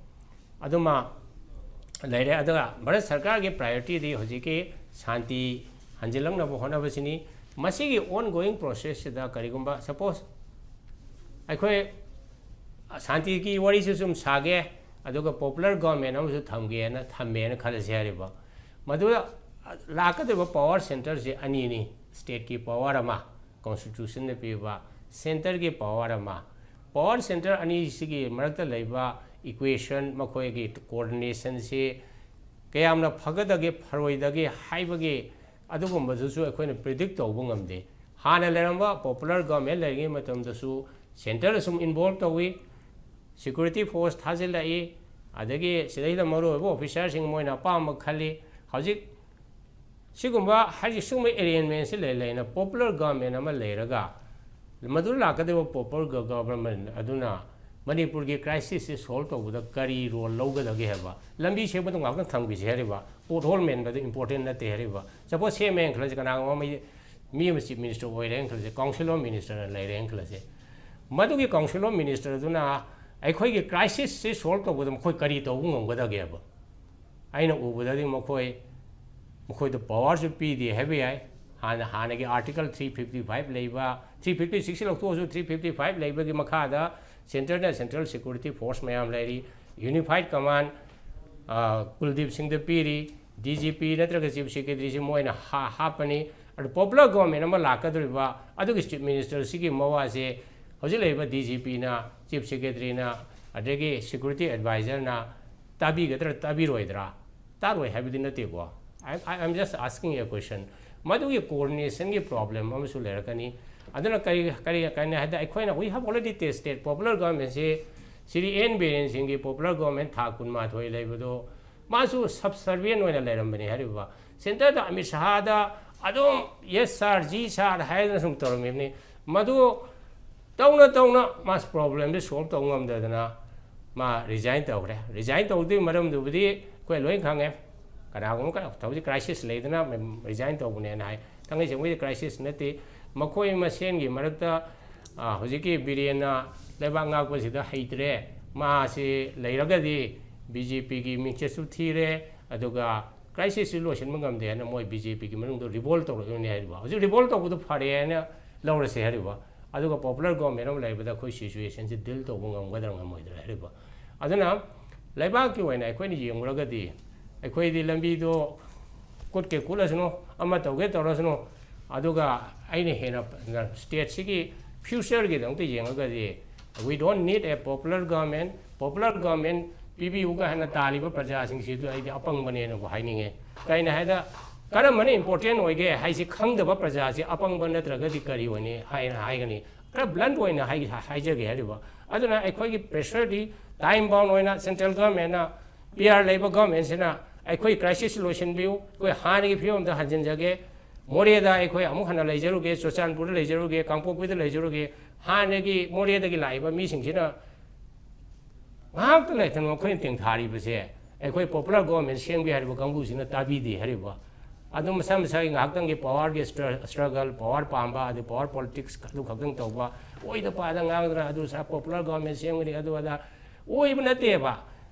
ꯑꯗꯨꯃ ꯂꯩꯔꯦ꯫ ꯑꯗꯨꯒ ꯚꯥꯔꯠ ꯁꯔꯀꯥꯔꯒꯤ ꯄ꯭ꯔꯥꯏꯌꯣꯔꯤꯇꯤꯗꯤ ꯍꯧꯖꯤꯛꯀꯤ ꯁꯥꯟꯇꯤ ꯍꯟꯖꯤꯜꯂꯛꯅꯕ ꯍꯣꯠꯅꯕꯁꯤꯅꯤ꯫ ꯃꯁꯤꯒꯤ ꯑꯣꯟ ꯒꯣꯋꯤꯡ ꯄ꯭ꯔꯣꯁꯦꯁꯁꯤꯗ ꯀꯔꯤꯒꯨꯝꯕ, ꯁꯄꯣꯁ, ꯑꯩꯈꯣꯏ ꯁꯥꯟꯇꯤꯒꯤ ꯋꯥꯔꯤꯁꯨ ꯁꯨꯝ ꯁꯥꯒꯦ, ꯑꯗꯨꯒ ꯄꯣꯄꯨꯂꯔ ꯒꯣꯚꯔꯟꯃꯦꯟ ꯑꯃꯁꯨ ꯊꯝꯒꯦꯅ, ꯊꯝꯃꯦꯅ ꯈꯜꯂꯁꯤ ꯍꯥꯏꯔꯤꯕ꯫ ꯃꯗꯨꯗ ꯂꯥꯛꯀꯗꯧꯔꯤꯕ ꯄꯋꯥꯔ ꯁꯦꯟꯇꯔꯁꯦ ꯑꯅꯤꯅꯤ꯫ ꯁ꯭ꯇꯦꯠꯀꯤ ꯄꯋꯥꯔ ꯑꯃ, ꯀꯣꯟꯁꯇꯤꯇ꯭ꯌꯨꯁꯟꯅ ꯄꯤꯕ, ꯁꯦꯟꯇꯔꯒꯤ ꯄꯋꯥꯔ ꯑꯃ꯫ ꯄꯋꯥꯔ ꯁꯦꯟꯇꯔ ꯑꯅꯤꯁꯤꯒꯤ ꯃꯔꯛꯇ ꯂꯩꯕ ꯏꯀ꯭ꯋꯦꯁꯟ, ꯃꯈꯣꯏꯒꯤ ꯀꯣꯑꯣꯔꯗꯤꯅꯦꯁꯟꯁꯤ ꯀꯌꯥꯝꯅ ꯐꯒꯗꯒꯦ, ꯐꯔꯣꯏꯗꯒꯦ ꯍꯥꯏꯕꯒꯤ ꯑꯗꯨꯒꯨꯝꯕꯗꯨꯁꯨ ꯑꯩꯈꯣꯏꯅ ꯄ꯭ꯔꯤꯗꯤꯛ ꯇꯧꯕ ꯉꯝꯗꯦ꯫ ꯍꯥꯟꯅ ꯂꯩꯔꯝꯕ ꯄꯣꯄꯨꯂꯔ ꯒꯣꯚꯔꯟꯃꯦꯟ ꯂꯩꯔꯤꯉꯩ ꯃꯇꯝꯗꯁꯨ ꯁꯦꯟꯇꯔꯗ ꯁꯨꯝ ꯏꯟꯚꯣꯜꯕ ꯇꯧꯏ, ꯁꯦꯀ꯭ꯌꯨꯔꯤꯇꯤ ꯐꯣꯔꯁ ꯊꯥꯖꯤꯜꯂꯛꯏ, ꯑꯗꯒꯤ ꯁꯤꯗꯩꯗ ꯃꯔꯨꯑꯣꯏꯕ ꯑꯣꯐꯤꯁꯥꯔꯁꯤꯡ ꯃꯣꯏꯅ ꯑꯄꯥꯝꯕ ꯈꯜꯂꯤ꯫ ꯍꯧꯖꯤꯛ ꯁꯤꯒꯨꯝꯕ, ꯍꯥꯏꯗꯤ ꯁꯤꯒꯨꯝꯕ ꯑꯦꯔꯦꯟꯖꯃꯦꯟꯁꯤ ꯂꯩ ꯂꯩꯅ ꯄꯣꯄꯨꯂꯔ ꯒꯣꯚꯔꯟꯃꯦꯟ ꯑꯃ ꯂꯩꯔꯒ ꯃꯗꯨ ꯂꯥꯛꯀꯗꯧꯕ ꯄꯣꯄꯨꯂꯔ ꯒ-, ꯒꯕꯔꯟꯃꯦꯟ ꯑꯗꯨꯅ ꯃꯅꯤꯄꯨꯔꯒꯤ ꯀ꯭ꯔꯥꯏꯁꯤꯁꯁꯤ ꯁꯣꯜꯕ ꯇꯧꯕꯗ ꯀꯔꯤ ꯔꯣꯜ ꯂꯧꯒꯗꯒꯦ ꯍꯥꯏꯕ? ꯂꯝꯕꯤ ꯁꯦꯝꯕꯗꯣ ꯉꯥꯛꯇꯪ ꯊꯝꯈꯤꯁꯦ ꯍꯥꯏꯔꯤꯕ? ꯄꯣꯠ ꯍꯣꯜ ꯃꯦꯟꯕꯗ ꯏꯝꯄꯣꯔꯇꯦꯟ ꯅꯠꯇꯦ ꯍꯥꯏꯔꯤꯕ? ꯁꯄꯣꯁ ꯁꯦꯝꯃꯦꯅ ꯈꯜꯂꯁꯤ, ꯀꯅꯥꯒꯨꯝꯕ ꯑꯃ, ꯃꯤ ꯑꯃ ꯆꯤꯐ ꯃꯤꯅꯤꯁꯇꯔ ꯑꯣꯏꯔꯦꯅ ꯈꯜꯂꯁꯤ, ꯀꯥꯎꯟꯁꯤꯜ ꯑꯣꯐ ꯃꯤꯅꯤꯁꯇꯔꯅ ꯂꯩꯔꯦꯅ ꯈꯜꯂꯁꯤ, ꯃꯗꯨꯒꯤ ꯀꯥꯎꯟꯁꯤꯜ ꯑꯣꯐ ꯃꯤꯅꯤꯁꯇꯔꯗꯨꯅ ꯑꯩꯈꯣꯏꯒꯤ ꯀ꯭ꯔꯥꯏꯁꯤꯁꯁꯤ ꯁꯣꯜꯕ ꯇꯧꯕꯗ ꯃꯈꯣꯏ ꯀꯔꯤ ꯇꯧꯕ ꯉꯝꯒꯗꯒꯦꯕ? ꯑꯩꯅ ꯎꯕꯗꯗꯤ ꯃꯈꯣꯏ, ꯃꯈꯣꯏꯗ ꯄꯋꯥꯔꯁꯨ ꯄꯤꯗꯦ ꯍꯥꯏꯕ ꯌꯥꯏ꯫ ꯍꯥꯟꯅ, ꯍꯥꯟꯅꯒꯤ ꯑꯥꯔꯇꯤꯀꯜ ꯊ꯭ꯔꯤ ꯐꯤꯐꯇꯤ ꯐꯥꯏꯚ ꯂꯩꯕ, ꯊ꯭ꯔꯤ ꯐꯤꯐꯇꯤ ꯁꯤꯛꯁ ꯂꯧꯊꯣꯛꯑꯁꯨ, ꯊ꯭ꯔꯤ ꯐꯤꯐꯇꯤ ꯐꯥꯏꯚ ꯂꯩꯕꯒꯤ ꯃꯈꯥꯗ ꯁꯦꯟꯇꯔꯅ ꯁꯦꯟꯇ꯭ꯔꯦꯜ ꯁꯦꯀ꯭ꯌꯨꯔꯤꯇꯤ ꯐꯣꯔꯁ ꯃꯌꯥꯝ ꯂꯩꯔꯤ, ꯌꯨꯅꯤꯐꯥꯏꯠ ꯀꯃꯥꯟ, ꯑ, ꯀꯨꯜꯗꯤꯞ ꯁꯤꯡꯗ ꯄꯤꯔꯤ, ꯗꯤ ꯖꯤ ꯄꯤ ꯅꯠꯇ꯭ꯔꯒ ꯆꯤꯐ ꯁꯦꯀ꯭ꯔꯦꯇꯔꯤꯁꯤ ꯃꯣꯏꯅ ꯍꯥ-, ꯍꯥꯞꯄꯅꯤ꯫ ꯑꯗꯨ ꯄꯣꯄꯨꯂꯔ ꯒꯣꯚꯔꯟꯃꯦꯟ ꯑꯃ ꯂꯥꯛꯀꯗꯧꯔꯤꯕ, ꯑꯗꯨꯒꯤ ꯆꯤꯐ ꯃꯤꯅꯤꯁꯇꯔꯁꯤꯒꯤ ꯃꯋꯥꯁꯦ ꯍꯧꯖꯤꯛ ꯂꯩꯔꯤꯕ ꯗꯤ ꯖꯤ ꯄꯤꯅ, ꯆꯤꯐ ꯁꯦꯀ꯭ꯔꯦꯇꯔꯤꯅ, ꯑꯗꯒꯤ ꯁꯦꯀ꯭ꯌꯨꯔꯤꯇꯤ ꯑꯦꯗꯚꯥꯏꯖꯔꯅ ꯇꯥꯕꯤꯒꯗ꯭ꯔꯥ, ꯇꯥꯕꯤꯔꯣꯏꯗ꯭ꯔꯥ? ꯇꯥꯔꯣꯏ ꯍꯥꯏꯕꯗꯤ ꯅꯠꯇꯦꯀꯣ꯫ I, I, I'm just asking a question. ꯃꯗꯨꯒꯤ ꯀꯣꯑꯣꯔꯗꯤꯅꯦꯁꯟꯒꯤ ꯄ꯭ꯔꯣꯕ꯭ꯂꯦꯝ ꯑꯃꯁꯨ ꯂꯩꯔꯛꯀꯅꯤ꯫ ꯑꯗꯨꯅ ꯀꯔꯤ, ꯀꯔꯤ, ꯀꯔꯤ ꯍꯥꯏꯗ, ꯑꯩꯈꯣꯏꯅ, we have already tested popular ꯒꯣꯚꯔꯟꯃꯦꯟꯁꯤ, ꯁ꯭ꯔꯤ ꯑꯦꯟ ꯕꯤꯔꯦꯟ ꯁꯤꯡꯒꯤ ꯄꯣꯄꯨꯂꯔ ꯒꯣꯚꯔꯟꯃꯦꯟ ꯊꯥ ꯀꯨꯟꯃꯥꯊꯣꯏ ꯂꯩꯕꯗꯣ, ꯃꯥꯁꯨ ꯁꯕꯁꯔꯚꯤꯌꯟ ꯑꯣꯏꯅ ꯂꯩꯔꯝꯕꯅꯤ ꯍꯥꯏꯔꯤꯕ꯫ ꯁꯦꯟꯇꯔꯗ ꯑꯃꯤꯠ ꯁꯍꯥꯗ ꯑꯗꯨꯝ "ꯌꯦꯁ ꯁꯥꯔ, ꯖꯤ ꯁꯥꯔ" ꯍꯥꯏꯗꯅ ꯁꯨꯝ ꯇꯧꯔꯝꯃꯤꯕꯅꯤ꯫ ꯃꯗꯨ ꯇꯧꯅ ꯇꯧꯅ ꯃꯥꯁ ꯄ꯭ꯔꯣꯕ꯭ꯂꯦꯝꯗꯨ ꯁꯣꯜꯕ ꯇꯧꯕ ꯉꯝꯗꯗꯅ ꯃꯥ ꯔꯤꯖꯥꯏꯟ ꯇꯧꯈ꯭ꯔꯦ꯫ ꯔꯤꯖꯥꯏꯟ ꯇꯧꯗꯣꯏ ꯃꯔꯝꯗꯨꯕꯨꯗꯤ ꯑꯩꯈꯣꯏ ꯂꯣꯏ ꯈꯪꯉꯦ꯫ ꯀꯅꯥꯒꯨꯝꯕ ꯈꯔ ꯍꯧꯖꯤꯛ ꯀ꯭ꯔꯥꯏꯁꯤꯁ ꯂꯩꯗꯅ ꯔꯤꯖꯥꯏꯟ ꯇꯧꯕꯅꯦꯅ ꯍꯥꯏ꯫ ꯊꯥꯡꯉꯩ ꯁꯦꯡꯕꯒꯤꯗꯤ ꯀ꯭ꯔꯥꯏꯁꯤꯁ ꯅꯠꯇꯦ꯫ ꯃꯈꯣꯏ ꯃꯁꯦꯟꯒꯤ ꯃꯔꯛꯇ, ꯑ, ꯍꯧꯖꯤꯛꯀꯤ ꯕꯤꯔꯦꯟꯅ ꯂꯩꯕꯥꯛ ꯉꯥꯛꯄꯁꯤꯗ ꯍꯩꯇ꯭ꯔꯦ, ꯃꯥꯁꯤ ꯂꯩꯔꯒꯗꯤ ꯕꯤ ꯖꯦ ꯄꯤꯒꯤ ꯃꯤꯡꯆꯠꯁꯨ ꯊꯤꯔꯦ, ꯑꯗꯨꯒ ꯀ꯭ꯔꯥꯏꯁꯤꯁꯁꯤ ꯂꯣꯏꯁꯤꯟꯕ ꯉꯝꯗꯦ ꯍꯥꯏꯅ ꯃꯣꯏ ꯕꯤ ꯖꯦ ꯄꯤꯒꯤ ꯃꯅꯨꯡꯗ ꯔꯤꯚꯣꯜ ꯇꯧꯔꯛꯏꯕꯅꯤ ꯍꯥꯏꯔꯤꯕ꯫ ꯍꯧꯖꯤꯛ ꯔꯤꯚꯣꯜ ꯇꯧꯕꯗꯨ ꯐꯔꯦ ꯍꯥꯏꯅ ꯂꯧꯔꯁꯦ ꯍꯥꯏꯔꯤꯕ꯫ ꯑꯗꯨꯒ ꯄꯣꯄꯨꯂꯔ ꯒꯣꯚꯔꯟꯃꯦꯟ ꯑꯃ ꯂꯩꯕꯗ ꯑꯩꯈꯣꯏ ꯁꯤꯆꯨꯋꯦꯁꯟꯁꯤ ꯗꯤꯜ ꯇꯧꯕ ꯉꯝꯒꯗ꯭ꯔꯥ ꯉꯝꯃꯣꯏꯗ꯭ꯔꯥ ꯍꯥꯏꯔꯤꯕ꯫ ꯑꯗꯨꯅ ꯂꯩꯕꯥꯛꯀꯤ ꯑꯣꯏꯅ ꯑꯩꯈꯣꯏꯅ ꯌꯦꯡꯂꯨꯔꯒꯗꯤ, ꯑꯩꯈꯣꯏꯗꯤ ꯂꯝꯕꯤꯗꯣ ꯀꯨꯠꯀꯦ ꯀꯨꯠꯂꯁꯅꯨ, ꯑꯃ ꯇꯧꯒꯦ ꯇꯧꯔꯁꯅꯨ, ꯑꯗꯨꯒ ꯑꯩꯅ ꯍꯦꯟꯅ ꯁ꯭ꯇꯦꯠꯁꯤꯒꯤ ꯐ꯭ꯌꯨꯆꯔꯒꯤꯗꯃꯛꯇ ꯌꯦꯡꯉꯒꯗꯤ, "We don't need a popular government, popular government ꯄꯤꯕꯤꯌꯨꯒ" ꯍꯥꯏꯅ ꯇꯥꯜꯂꯤꯕ ꯄ꯭ꯔꯖꯥꯁꯤꯡꯁꯤꯗ ꯑꯩꯗꯤ ꯑꯄꯪꯕꯅꯦꯅꯕꯨ ꯍꯥꯏꯅꯤꯡꯉꯦ꯫ ꯀꯩꯅꯣ ꯍꯥꯏꯗ, ꯀꯔꯝꯕꯅ ꯏꯝꯄꯣꯔꯇꯦꯟ ꯑꯣꯏꯒꯦ ꯍꯥꯏꯁꯤ ꯈꯪꯗꯕ ꯄ꯭ꯔꯖꯥꯁꯤ ꯑꯄꯪꯕ ꯅꯠꯇ꯭ꯔꯒꯗꯤ ꯀꯔꯤ ꯑꯣꯏꯅꯤ ꯍꯥꯏꯅ ꯍꯥꯏꯒꯅꯤ? ꯈꯔ ꯕ꯭ꯂꯟꯠ ꯑꯣꯏꯅ ꯍꯥꯏ-, ꯍꯥꯏꯖꯒꯦ ꯍꯥꯏꯔꯤꯕ꯫ ꯑꯗꯨꯅ ꯑꯩꯈꯣꯏꯒꯤ ꯄ꯭ꯔꯦꯁꯔꯗꯤ ꯇꯥꯏꯝ ꯕꯥꯎꯟ ꯑꯣꯏꯅ ꯁꯦꯟꯇ꯭ꯔꯦꯜ ꯒꯚꯔꯟꯃꯦꯟꯅ, ꯄꯤ ꯑꯥꯔ ꯂꯩꯕ ꯒꯚꯔꯟꯃꯦꯟꯁꯤꯅ ꯑꯩꯈꯣꯏ ꯀ꯭ꯔꯥꯏꯁꯤꯁ ꯂꯣꯏꯁꯤꯟꯕꯤꯌꯨ, ꯑꯩꯈꯣꯏ ꯍꯥꯟꯅꯒꯤ ꯐꯤꯕꯝꯗ ꯍꯟꯖꯤꯟꯖꯒꯦ, ꯃꯣꯔꯦꯗ ꯑꯩꯈꯣꯏ ꯑꯃꯨꯛ ꯍꯟꯅ ꯂꯩꯖꯔꯨꯒꯦ, ꯆꯨꯔꯆꯥꯟꯄꯨꯔꯗ ꯂꯩꯖꯔꯨꯒꯦ, ꯀꯥꯡꯄꯣꯛꯄꯤꯗ ꯂꯩꯖꯔꯨꯒꯦ, ꯍꯥꯟꯅꯒꯤ ꯃꯣꯔꯦꯗꯒꯤ ꯂꯥꯛꯏꯕ ꯃꯤꯁꯤꯡꯁꯤꯅ ꯉꯥꯏꯍꯥꯛꯇ ꯂꯩꯇꯅ ꯃꯈꯣꯏꯅ ꯇꯦꯡꯊꯥꯔꯤꯕꯁꯦ ꯑꯩꯈꯣꯏ popular government ꯁꯦꯝꯒꯦ ꯍꯥꯏꯔꯤꯕ ꯀꯥꯡꯕꯨꯁꯤꯅ ꯇꯥꯕꯤꯗꯦ ꯍꯥꯏꯔꯤꯕ꯫ ꯑꯗꯨꯝ ꯃꯁꯥ ꯃꯁꯥꯒꯤ ꯉꯥꯏꯍꯥꯛꯇꯪꯒꯤ powerꯒꯤ struggle, power ꯄꯥꯝꯕ, ꯑꯗꯩ power politics ꯑꯗꯨ ꯈꯛꯇꯪ ꯇꯧꯕ, ꯑꯣꯏꯗ ꯄꯥꯗ ꯉꯥꯡꯗꯅ ꯑꯗꯨ ꯁꯥ popular government ꯁꯦꯝꯒꯅꯤ, ꯑꯗꯨ ꯑꯗꯥ ꯑꯣꯏꯕ ꯅꯠꯇꯦꯕ꯫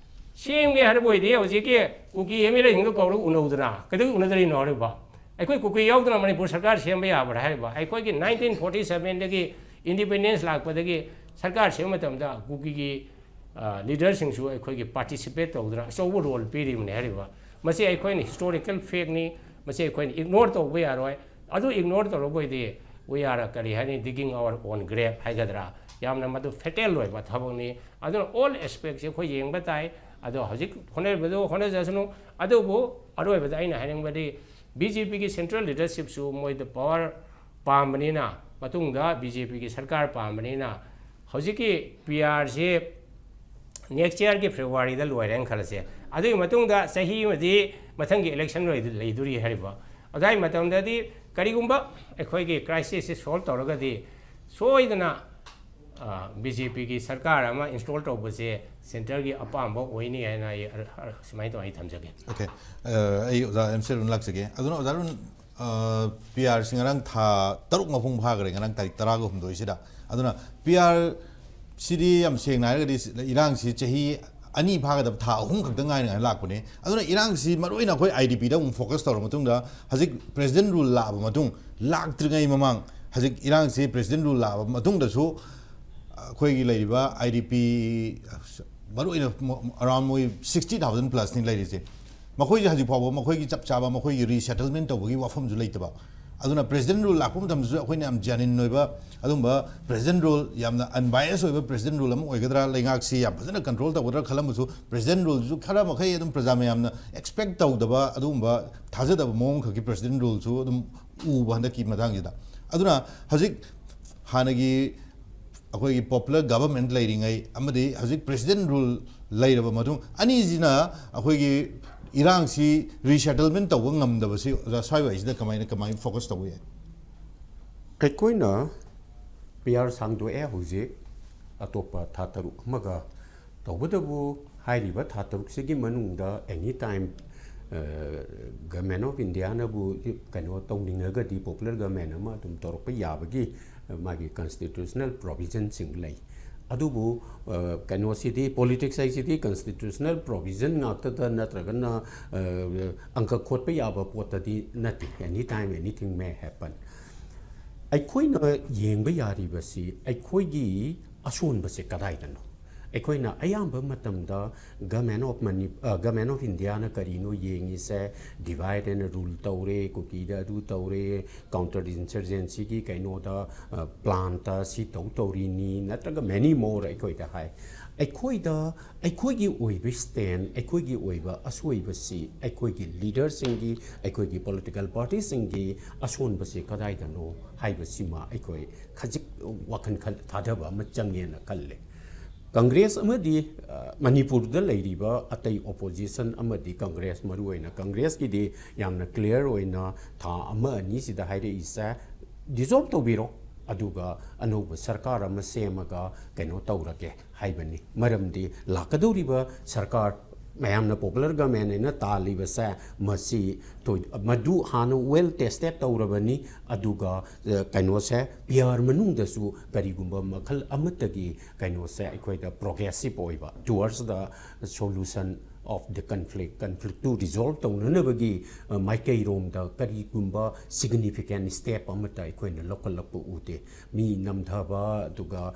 ꯁꯦꯝꯒꯦ ꯍꯥꯏꯔꯕ ꯑꯣꯏꯗꯤ ꯍꯧꯖꯤꯛꯀꯤ ꯀꯨꯀꯤ MLAꯁꯤꯡꯗꯣ ꯀꯧꯔꯒ ꯎꯅꯧꯗꯅ꯫ ꯀꯩꯗꯧ ꯎꯅꯗ꯭ꯔꯤꯅꯣ ꯍꯥꯏꯔꯤꯕ? ꯑꯩꯈꯣꯏ ꯀꯨꯀꯤ ꯌꯥꯎꯗꯅ ꯃꯅꯤꯄꯨꯔ ꯁꯔꯀꯥꯔ ꯁꯦꯝꯕ ꯌꯥꯕ꯭ꯔꯥ ꯍꯥꯏꯔꯤꯕ? ꯑꯩꯈꯣꯏꯒꯤ nineteen forty sevenꯗꯒꯤ independence ꯂꯥꯛꯄꯗꯒꯤ ꯁꯔꯀꯥꯔ ꯁꯦꯝꯕ ꯃꯇꯝꯗ ꯀꯨꯀꯤꯒꯤ, ꯑ, leaderꯁꯤꯡꯁꯨ ꯑꯩꯈꯣꯏꯒꯤ participate ꯇꯧꯗꯅ ꯑꯆꯧꯕ role ꯄꯤꯔꯤꯕꯅꯤ ꯍꯥꯏꯔꯤꯕ꯫ ꯃꯁꯤ ꯑꯩꯈꯣꯏꯅ historical factꯅꯤ, ꯃꯁꯤ ꯑꯩꯈꯣꯏꯅ ignore ꯇꯧꯕ ꯌꯥꯔꯣꯏ꯫ ꯑꯗꯨ ignore ꯇꯧꯔꯕ ꯑꯣꯏꯗꯤ we are, ꯀꯔꯤ ꯍꯥꯏꯅꯤ, digging our own grave ꯍꯥꯏꯒꯗ꯭ꯔꯥ, ꯌꯥꯝꯅ ꯃꯗꯨ fatal ꯑꯣꯏꯕ ꯊꯕꯛꯅꯤ꯫ ꯑꯗꯨꯅ all aspectꯁꯦ ꯑꯩꯈꯣꯏ ꯌꯦꯡꯕ ꯇꯥꯏ꯫ ꯑꯗꯣ ꯍꯧꯖꯤꯛ ꯍꯣꯠꯅꯔꯤꯕꯗꯨ ꯍꯣꯠꯅꯖꯁꯅꯨ꯫ ꯑꯗꯨꯕꯨ ꯑꯔꯣꯏꯕꯗ ꯑꯩꯅ ꯍꯥꯏꯅꯤꯡꯕꯗꯤ BJPꯒꯤ central leadershipꯁꯨ ꯃꯣꯏꯗ power ꯄꯥꯝꯕꯅꯤꯅ, ꯃꯇꯨꯡꯗ BJPꯒꯤ ꯁꯔꯀꯥꯔ ꯄꯥꯝꯕꯅꯤꯅ, ꯍꯧꯖꯤꯛꯀꯤ PRꯁꯤ next yearꯒꯤ Februaryꯗ ꯂꯣꯏꯔꯦꯅ ꯈꯜꯂꯁꯦ꯫ ꯑꯗꯨꯒꯤ ꯃꯇꯨꯡꯗ ꯆꯍꯤ ꯑꯃꯗꯤ ꯃꯊꯪꯒꯤ election ꯂꯣꯏ-, ꯂꯩꯗꯣꯔꯤ ꯍꯥꯏꯔꯤꯕ꯫ ꯑꯗꯨꯋꯥꯏ ꯃꯇꯝꯗꯗꯤ ꯀꯔꯤꯒꯨꯝꯕ ꯑꯩꯈꯣꯏꯒꯤ crisisꯁꯤ solve ꯇꯧꯔꯒꯗꯤ ꯁꯣꯏꯗꯅ, ꯑ, BJPꯒꯤ ꯁꯔꯀꯥꯔ ꯑꯃ install ꯇꯧꯕꯁꯦ centreꯒꯤ ꯑꯄꯥꯝꯕ ꯑꯣꯏꯅꯤ ꯍꯥꯏꯅ ꯑꯩ ꯑ-, ꯑ-, ꯁꯨꯃꯥꯏꯅ ꯇꯧꯔ ꯑꯩ ꯊꯝꯖꯒꯦ꯫ Okay꯫ ꯑ, ꯑꯩ ꯑꯣꯖꯥ ꯑꯦꯝ ꯁꯤ ꯑꯔꯨꯟ ꯂꯥꯛꯆꯒꯦ꯫ ꯑꯗꯨꯅ ꯑꯣꯖꯥ ꯑꯔꯨꯟ, ꯑ, PRꯁꯤ ꯉꯔꯥꯡ ꯊꯥ ꯇꯔꯨꯛ ꯃꯄꯨꯡ ꯐꯥꯈ꯭ꯔꯦ, ꯉꯔꯥꯡ ꯇꯥꯔꯤꯛ ꯇꯔꯥꯒ ꯍꯨꯝꯗꯣꯏꯁꯤꯗ꯫ ꯑꯗꯨꯅ PRꯁꯤꯗꯤ ꯌꯥꯝ ꯁꯦꯡꯅ ꯍꯥꯏꯔꯒꯗꯤ ꯏꯔꯥꯡꯁꯤ ꯆꯍꯤ ꯑꯅꯤ ꯐꯥꯒꯗꯕ ꯊꯥ ꯑꯍꯨꯝ ꯈꯛꯇ ꯉꯥꯏꯅ ꯂꯥꯛꯄꯅꯦ꯫ ꯑꯗꯨꯅ ꯏꯔꯥꯡꯁꯤ ꯃꯔꯨꯑꯣꯏꯅ ꯑꯩꯈꯣꯏ IDPꯗ ꯑꯃꯨꯛ focus ꯇꯧꯔ ꯃꯇꯨꯡꯗ, ꯍꯧꯖꯤꯛ president rule ꯂꯥꯛꯑꯕ ꯃꯇꯨꯡ, ꯂꯥꯛꯇ꯭ꯔꯤꯉꯩ ꯃꯃꯥꯡ, ꯍꯧꯖꯤꯛ ꯏꯔꯥꯡꯁꯤ president rule ꯂꯥꯛꯑꯕ ꯃꯇꯨꯡꯗꯁꯨ ꯑꯩꯈꯣꯏꯒꯤ ꯂꯩꯔꯤꯕ IDP, ꯃꯔꯨꯑꯣꯏꯅ ꯃ-, around ꯃꯣꯏ sixty thousand plusꯅꯤ ꯂꯩꯔꯤꯁꯦ꯫ ꯃꯈꯣꯏꯁꯦ ꯍꯧꯖꯤꯛ ꯐꯥꯎꯕ ꯃꯈꯣꯏꯒꯤ ꯆꯞ ꯆꯥꯕ ꯃꯈꯣꯏꯒꯤ resettlement ꯇꯧꯕꯒꯤ ꯋꯥꯐꯝꯁꯨ ꯂꯩꯇꯕ꯫ ꯑꯗꯨꯅ president rule ꯂꯥꯛꯄ ꯃꯇꯝꯗꯁꯨ ꯑꯩꯈꯣꯏꯅ ꯌꯥꯝ genuine ꯑꯣꯏꯕ, ꯑꯗꯨꯝꯕ president rule, ꯌꯥꯝꯅ unbiased ꯑꯣꯏꯕ president rule ꯑꯃ ꯑꯣꯏꯒꯗ꯭ꯔꯥ, ꯂꯩꯉꯥꯛꯁꯤ ꯌꯥꯝ ꯐꯖꯅ control ꯇꯧꯒꯗ꯭ꯔꯥ ꯈꯜꯂꯝꯕꯁꯨ, president ruleꯁꯨ ꯈꯔ ꯃꯈꯩ ꯑꯗꯨꯝ ꯄ꯭ꯔꯖꯥ ꯃꯌꯥꯝꯅ expect ꯇꯧꯗꯕ, ꯑꯗꯨꯒꯨꯝꯕ ꯊꯥꯖꯗꯕ ꯃꯑꯣꯡ ꯈꯛꯀꯤ president ruleꯁꯨ ꯑꯗꯨꯝ ꯎꯕ ꯍꯟꯗꯛꯀꯤ ꯃꯇꯥꯡꯁꯤꯗ꯫ ꯑꯗꯨꯅ ꯍꯧꯖꯤꯛ ꯍꯥꯟꯅꯒꯤ ꯑꯩꯈꯣꯏꯒꯤ popular government ꯂꯩꯔꯤꯉꯩ ꯑꯃꯗꯤ ꯍꯧꯖꯤꯛ president rule ꯂꯩꯔꯕ ꯃꯇꯨꯡ, ꯑꯅꯤꯁꯤꯅ ꯑꯩꯈꯣꯏꯒꯤ ꯏꯔꯥꯡꯁꯤ ꯔꯤꯁꯦꯇꯜꯃꯦꯟ ꯇꯧꯕ ꯉꯝꯗꯕꯁꯤ ꯑꯣꯖꯥ ꯁ꯭ꯋꯥꯏꯋꯥꯏꯁꯤꯗ ꯀꯃꯥꯏꯅ ꯀꯃꯥꯏꯅ ꯐꯣꯀꯁ ꯇꯧꯕ ꯌꯥꯏ? ꯑꯩꯈꯣꯏꯅ ꯄꯤ ꯑꯥꯔ ꯁꯥꯡꯗꯣꯛꯑꯦ ꯍꯧꯖꯤꯛ꯫ ꯑꯇꯣꯞꯄ ꯊꯥ ꯇꯔꯨꯛ ꯑꯃꯒ, ꯇꯧꯕꯇꯕꯨ ꯍꯥꯏꯔꯤꯕ ꯊꯥ ꯇꯔꯨꯛꯁꯤꯒꯤ ꯃꯅꯨꯡꯗ ꯑꯦꯅꯤ ꯇꯥꯏꯝ ꯒꯃꯦꯟ ꯑꯣꯐ ꯏꯟꯗꯤꯌꯥꯅꯕꯨ ꯀꯩꯅꯣ ꯇꯧꯅꯤꯡꯉꯒꯗꯤ, ꯄꯣꯄꯨꯂꯔ ꯒꯃꯦꯟ ꯑꯃ ꯑꯗꯨꯝ ꯇꯧꯔꯛꯄ ꯌꯥꯕꯒꯤ ꯃꯥꯒꯤ ꯀꯟꯁꯇꯤꯇ꯭ꯌꯨꯁꯅꯦꯜ ꯄ꯭ꯔꯣꯚꯤꯖꯟꯁꯤꯡ ꯂꯩ꯫ ꯑꯗꯨꯕꯨ ꯀꯩꯅꯣꯁꯤꯗꯤ, ꯄꯣꯂꯤꯇꯤꯛꯁ ꯍꯥꯏꯁꯤꯗꯤ ꯀꯟꯁꯇꯤꯇ꯭ꯌꯨꯁꯅꯦꯜ ꯄ꯭ꯔꯣꯚꯤꯖꯟ ꯉꯥꯛꯇꯗ ꯅꯠꯇ꯭ꯔꯒꯅ ꯑꯪꯀ ꯈꯣꯠꯄ ꯌꯥꯕ ꯄꯣꯠꯇꯗꯤ ꯅꯠꯇꯦ꯫ Any time anything may happen꯫ ꯑꯩꯈꯣꯏꯅ ꯌꯦꯡꯕ ꯌꯥꯔꯤꯕꯁꯤ ꯑꯩꯈꯣꯏꯒꯤ ꯑꯁꯣꯟꯕꯁꯦ ꯀꯗꯥꯏꯗꯅꯣ? ꯑꯩꯈꯣꯏꯅ ꯑꯌꯥꯝꯕ ꯃꯇꯝꯗ ꯒꯃꯦꯟ ꯑꯣꯐ ꯃꯅꯤ ꯒꯃꯦꯟ ꯑꯣꯐ ꯏꯟꯗꯤꯌꯥꯅ ꯀꯔꯤꯅꯣ ꯌꯦꯡꯉꯤꯁꯦ? ꯗꯤꯚꯥꯏꯠ ꯑꯦꯟ ꯔꯨꯜ ꯇꯧꯔꯦ, ꯀꯨꯀꯤꯗ ꯑꯗꯨ ꯇꯧꯔꯦ, ꯀꯥꯎꯟꯇꯔ ꯏꯟꯁꯔꯖꯦꯟꯁꯤꯒꯤ ꯀꯩꯅꯣꯗ, ꯄ꯭ꯂꯥꯟꯇ ꯁꯤ ꯇꯧ ꯇꯧꯔꯤꯅꯤ, ꯅꯠꯇ꯭ꯔꯒ ꯃꯦꯅꯤ ꯃꯣꯔ ꯑꯩꯈꯣꯏꯗ ꯍꯥꯏ꯫ ꯑꯩꯈꯣꯏꯗ ꯑꯩꯈꯣꯏꯒꯤ ꯑꯣꯏꯕ ꯁ꯭ꯇꯦꯟ, ꯑꯩꯈꯣꯏꯒꯤ ꯑꯣꯏꯕ ꯑꯁꯣꯏꯕꯁꯤ, ꯑꯩꯈꯣꯏꯒꯤ ꯂꯤꯗꯔꯁꯤꯡꯒꯤ, ꯑꯩꯈꯣꯏꯒꯤ ꯄꯣꯂꯤꯇꯤꯀꯦꯜ ꯄꯥꯔꯇꯤꯁꯤꯡꯒꯤ ꯑꯁꯣꯟꯕꯁꯤ ꯀꯗꯥꯏꯗꯅꯣ ꯍꯥꯏꯕꯁꯤꯃ ꯑꯩꯈꯣꯏ ꯈꯖꯤꯛ ꯋꯥꯈꯜ ꯈꯜ ꯊꯥꯗꯕ ꯑꯃ ꯆꯪꯉꯦꯅ ꯈꯜꯂꯦ꯫ ꯀꯪꯒ꯭ꯔꯦꯁ ꯑꯃꯗꯤ ꯃꯅꯤꯄꯨꯔꯗ ꯂꯩꯔꯤꯕ ꯑꯇꯩ ꯑꯣꯄꯣꯖꯤꯁꯟ ꯑꯃꯗꯤ ꯀꯪꯒ꯭ꯔꯦꯁ, ꯃꯔꯨꯑꯣꯏꯅ ꯀꯪꯒ꯭ꯔꯦꯁꯀꯤꯗꯤ ꯌꯥꯝꯅ ꯀ꯭ꯂꯤꯌꯥꯔ ꯑꯣꯏꯅ ꯊꯥ ꯑꯃ ꯑꯅꯤꯁꯤꯗ ꯍꯥꯏꯔꯛꯏꯁꯦ, ꯗꯤꯖꯣꯜꯕ ꯇꯧꯕꯤꯔꯣ, ꯑꯗꯨꯒ ꯑꯅꯧꯕ ꯁꯔꯀꯥꯔ ꯑꯃ ꯁꯦꯝꯃꯒ ꯀꯩꯅꯣ ꯇꯧꯔꯒꯦ ꯍꯥꯏꯕꯅꯤ꯫ ꯃꯔꯝꯗꯤ ꯂꯥꯛꯀꯗꯧꯔꯤꯕ ꯁꯔꯀꯥꯔ, ꯃꯌꯥꯝꯅ ꯄꯣꯄꯨꯂꯔ ꯒꯃꯦꯟ ꯍꯥꯏꯅ ꯇꯥꯜꯂꯤꯕꯁꯦ, ꯃꯁꯤ ꯃꯗꯨ ꯍꯥꯟꯅ ꯋꯦꯜ ꯇꯦꯁꯇꯦꯠ ꯇꯧꯔꯕꯅꯤ꯫ ꯑꯗꯨꯒ ꯀꯩꯅꯣꯁꯦ, ꯄꯤ ꯑꯥꯔ ꯃꯅꯨꯡꯗꯁꯨ ꯀꯔꯤꯒꯨꯝꯕ ꯃꯈꯜ ꯑꯃꯠꯇꯒꯤ ꯀꯩꯅꯣꯁꯦ ꯑꯩꯈꯣꯏꯗ ꯄ꯭ꯔꯣꯒ꯭ꯔꯦꯁꯤꯞ ꯑꯣꯏꯕ, towards the solution of the conflict, ꯀꯟꯐ꯭ꯂꯤꯛꯇꯨ ꯔꯤꯖꯣꯜꯕ ꯇꯧꯅꯅꯕꯒꯤ ꯃꯥꯏꯀꯩꯔꯣꯝꯗ ꯀꯔꯤꯒꯨꯝꯕ ꯁꯤꯒꯅꯤꯐꯤꯀꯦꯟ ꯁ꯭ꯇꯦꯞ ꯑꯃꯠꯇ ꯑꯩꯈꯣꯏꯅ ꯂꯧꯈꯠꯂꯛꯄ ꯎꯗꯦ꯫ ꯃꯤ ꯅꯝꯊꯕ, ꯑꯗꯨꯒ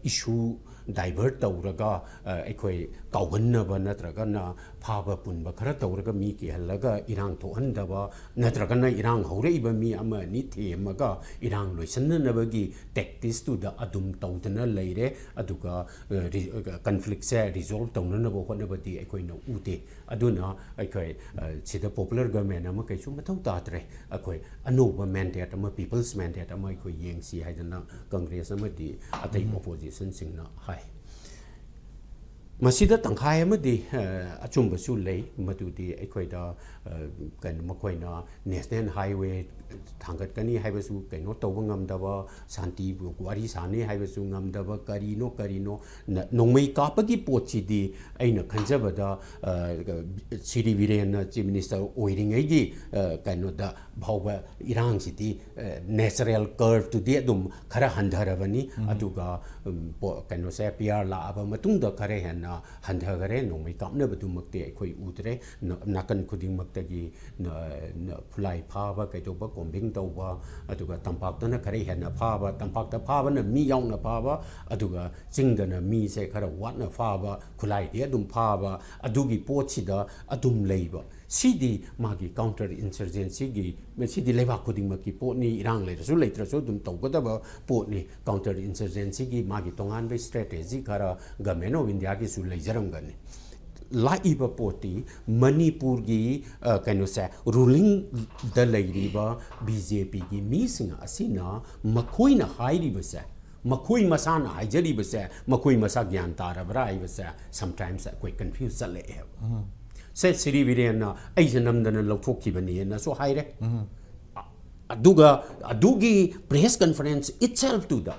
ꯏꯁꯨ ꯗꯥꯏꯚꯔꯠ ꯇꯧꯔꯒ ꯑꯩꯈꯣꯏ ꯀꯥꯎꯍꯟꯅꯕ ꯅꯠꯇ꯭ꯔꯒꯅ ꯐꯥꯕ ꯄꯨꯟꯕ ꯈꯔ ꯇꯧꯔꯒ ꯃꯤ ꯀꯤꯍꯜꯂꯒ ꯏꯔꯥꯡ ꯊꯣꯛꯍꯟꯗꯕ, ꯅꯠꯇ꯭ꯔꯒꯅ ꯏꯔꯥꯡ ꯍꯧꯔꯛꯏꯕ ꯃꯤ ꯑꯃ ꯑꯅꯤ ꯊꯦꯝꯃꯒ ꯏꯔꯥꯡ ꯂꯣꯏꯁꯤꯟꯅꯅꯕꯒꯤ ꯇꯦꯛꯇꯤꯛꯁꯇꯨꯗ ꯑꯗꯨꯝ ꯇꯧꯗꯅ ꯂꯩꯔꯦ꯫ ꯑꯗꯨꯒ ꯀꯟꯐ꯭ꯂꯤꯛꯁꯦ ꯔꯤꯖꯣꯜꯕ ꯇꯧꯅꯅꯕ ꯍꯣꯠꯅꯕꯗꯤ ꯑꯩꯈꯣꯏꯅ ꯎꯗꯦ꯫ ꯑꯗꯨꯅ ꯑꯩꯈꯣꯏ ꯁꯤꯗ ꯄꯣꯄꯨꯂꯔ ꯒꯃꯦꯟ ꯑꯃ ꯀꯩꯁꯨ ꯃꯊꯧ ꯇꯥꯗ꯭ꯔꯦ꯫ ꯑꯩꯈꯣꯏ ꯑꯅꯧꯕ ꯃꯦꯟꯗꯦꯠ ꯑꯃ, ꯄꯤꯄꯜꯁ ꯃꯦꯟꯗꯦꯠ ꯑꯃ ꯑꯩꯈꯣꯏ ꯌꯦꯡꯁꯤ ꯍꯥꯏꯗꯅ ꯀꯪꯒ꯭ꯔꯦꯁ ꯑꯃꯗꯤ ꯑꯇꯩ ꯑꯣꯄꯣꯖꯤꯁꯟꯁꯤꯡꯅ ꯍꯥꯏ꯫ ꯃꯁꯤꯗ ꯇꯪꯈꯥꯏ ꯑꯃꯗꯤ ꯑ, ꯑꯆꯨꯝꯕꯁꯨ ꯂꯩ꯫ ꯃꯗꯨꯗꯤ ꯑꯩꯈꯣꯏꯗ ꯑ, ꯀꯩꯅꯣ, ꯃꯈꯣꯏꯅ ꯅꯦꯁꯅꯦꯜ ꯍꯥꯏꯋꯦ ꯊꯥꯡꯒꯠꯀꯅꯤ ꯍꯥꯏꯕꯁꯨ ꯀꯩꯅꯣ ꯇꯧꯕ ꯉꯝꯗꯕ, ꯁꯥꯟꯇꯤ ꯋꯥꯔꯤ ꯁꯥꯅꯤ ꯍꯥꯏꯕꯁꯨ ꯉꯝꯗꯕ, ꯀꯔꯤꯅꯣ ꯀꯔꯤꯅꯣ ꯅ-, ꯅꯣꯡꯃꯩ ꯀꯥꯞꯄꯒꯤ ꯄꯣꯠꯁꯤꯗꯤ ꯑꯩꯅ ꯈꯟꯖꯕꯗ ꯑ, ꯁꯤꯔꯤ ꯕꯤꯔꯦꯟꯅ ꯆꯤꯐ ꯃꯤꯅꯤꯁꯇꯔ ꯑꯣꯏꯔꯤꯉꯩꯒꯤ ꯑ, ꯀꯩꯅꯣꯗ ꯐꯥꯎꯕ ꯏꯔꯥꯡꯁꯤꯗꯤ ꯅꯦꯆꯔꯦꯜ ꯀꯔꯞꯇꯨꯗꯤ ꯑꯗꯨꯝ ꯈꯔ ꯍꯟꯊꯔꯕꯅꯤ꯫ ꯑꯗꯨꯒ ꯎꯝ, ꯄꯣ- ꯀꯩꯅꯣꯁꯦ, ꯄꯤ ꯑꯥꯔ ꯂꯥꯛꯑꯕ ꯃꯇꯨꯡꯗ ꯈꯔ ꯍꯦꯟꯅ ꯍꯟꯊꯈꯔꯦ꯫ ꯅꯣꯡꯃꯩ ꯀꯥꯞꯅꯕꯗꯨꯃꯛꯇꯤ ꯑꯩꯈꯣꯏ ꯎꯗ꯭ꯔꯦ꯫ ꯅ- ꯅꯥꯀꯟ ꯈꯨꯗꯤꯡꯃꯛꯇꯒꯤ ꯅ- ꯅ- ꯈꯨꯠꯂꯥꯏ ꯐꯥꯕ, ꯀꯩꯗꯧꯕ, ꯀꯣꯝꯕꯤꯡ ꯇꯧꯕ, ꯑꯗꯨꯒ ꯇꯝꯄꯥꯛꯇꯅ ꯈꯔ ꯍꯦꯟꯅ ꯐꯥꯕ, ꯇꯝꯄꯥꯛꯇ ꯐꯥꯕꯅ ꯃꯤ ꯌꯥꯎꯅ ꯐꯥꯕ, ꯑꯗꯨꯒ ꯆꯤꯡꯗꯅ ꯃꯤꯁꯦ ꯈꯔ ꯋꯥꯠꯅ ꯐꯥꯕ, ꯈꯨꯠꯂꯥꯏꯗꯤ ꯑꯗꯨꯝ ꯐꯥꯕ, ꯑꯗꯨꯒꯤ ꯄꯣꯠꯁꯤꯗ ꯑꯗꯨꯝ ꯂꯩꯕ꯫ ꯁꯤꯗꯤ ꯃꯥꯒꯤ ꯀꯥꯎꯟꯇꯔ ꯏꯟꯁꯔꯖꯦꯟꯁꯤꯒꯤ, ꯁꯤꯗꯤ ꯂꯩꯕꯥꯛ ꯈꯨꯗꯤꯡꯃꯛꯀꯤ ꯄꯣꯠꯅꯤ, ꯏꯔꯥꯡ ꯂꯩꯔꯁꯨ ꯂꯩꯇ꯭ꯔꯁꯨ ꯑꯗꯨꯝ ꯇꯧꯒꯗꯕ ꯄꯣꯠꯅꯤ꯫ ꯀꯥꯎꯟꯇꯔ ꯏꯟꯁꯔꯖꯦꯟꯁꯤꯒꯤ ꯃꯥꯒꯤ ꯇꯣꯉꯥꯟꯕ ꯏꯁꯇ꯭ꯔꯦꯇꯦꯖꯤ ꯈꯔ ꯒꯃꯦꯟ ꯑꯣꯐ ꯏꯟꯗꯤꯌꯥꯒꯤꯁꯨ ꯂꯩꯖꯔꯝꯒꯅꯤ꯫ ꯂꯥꯛꯏꯕ ꯄꯣꯠꯇꯤ ꯃꯅꯤꯄꯨꯔꯒꯤ ꯑ, ꯀꯩꯅꯣꯁꯦ, ꯔꯨꯂꯤꯡꯗ ꯂꯩꯔꯤꯕ ꯕꯤ ꯖꯦ ꯄꯤꯒꯤ ꯃꯤꯁꯤꯡ ꯑꯁꯤꯅ ꯃꯈꯣꯏꯅ ꯍꯥꯏꯔꯤꯕꯁꯦ, ꯃꯈꯣꯏ ꯃꯁꯥꯅ ꯍꯥꯏꯖꯔꯤꯕꯁꯦ ꯃꯈꯣꯏ ꯃꯁꯥ ꯒ꯭ꯌꯥꯟ ꯇꯥꯔꯕ꯭ꯔꯥ ꯍꯥꯏꯕꯁꯦ ꯁꯝꯇꯥꯏꯝꯁ ꯑꯩꯈꯣꯏ ꯀꯟꯐ꯭ꯌꯨꯁ ꯆꯠꯂꯛꯑꯦꯕ꯫ ꯁꯦ, ꯁꯤꯔꯤ ꯕꯤꯔꯦꯟꯅ ꯑꯩꯁꯦ ꯅꯝꯗꯅ ꯂꯧꯊꯣꯛꯈꯤꯕꯅꯦꯅꯁꯨ ꯍꯥꯏꯔꯦ꯫ ꯑ- ꯑꯗꯨꯒ ꯑꯗꯨꯒꯤ ꯄ꯭ꯔꯦꯁ ꯀꯟꯐꯔꯦꯟꯁ ꯏꯠꯁꯦꯜꯐꯇꯨꯗ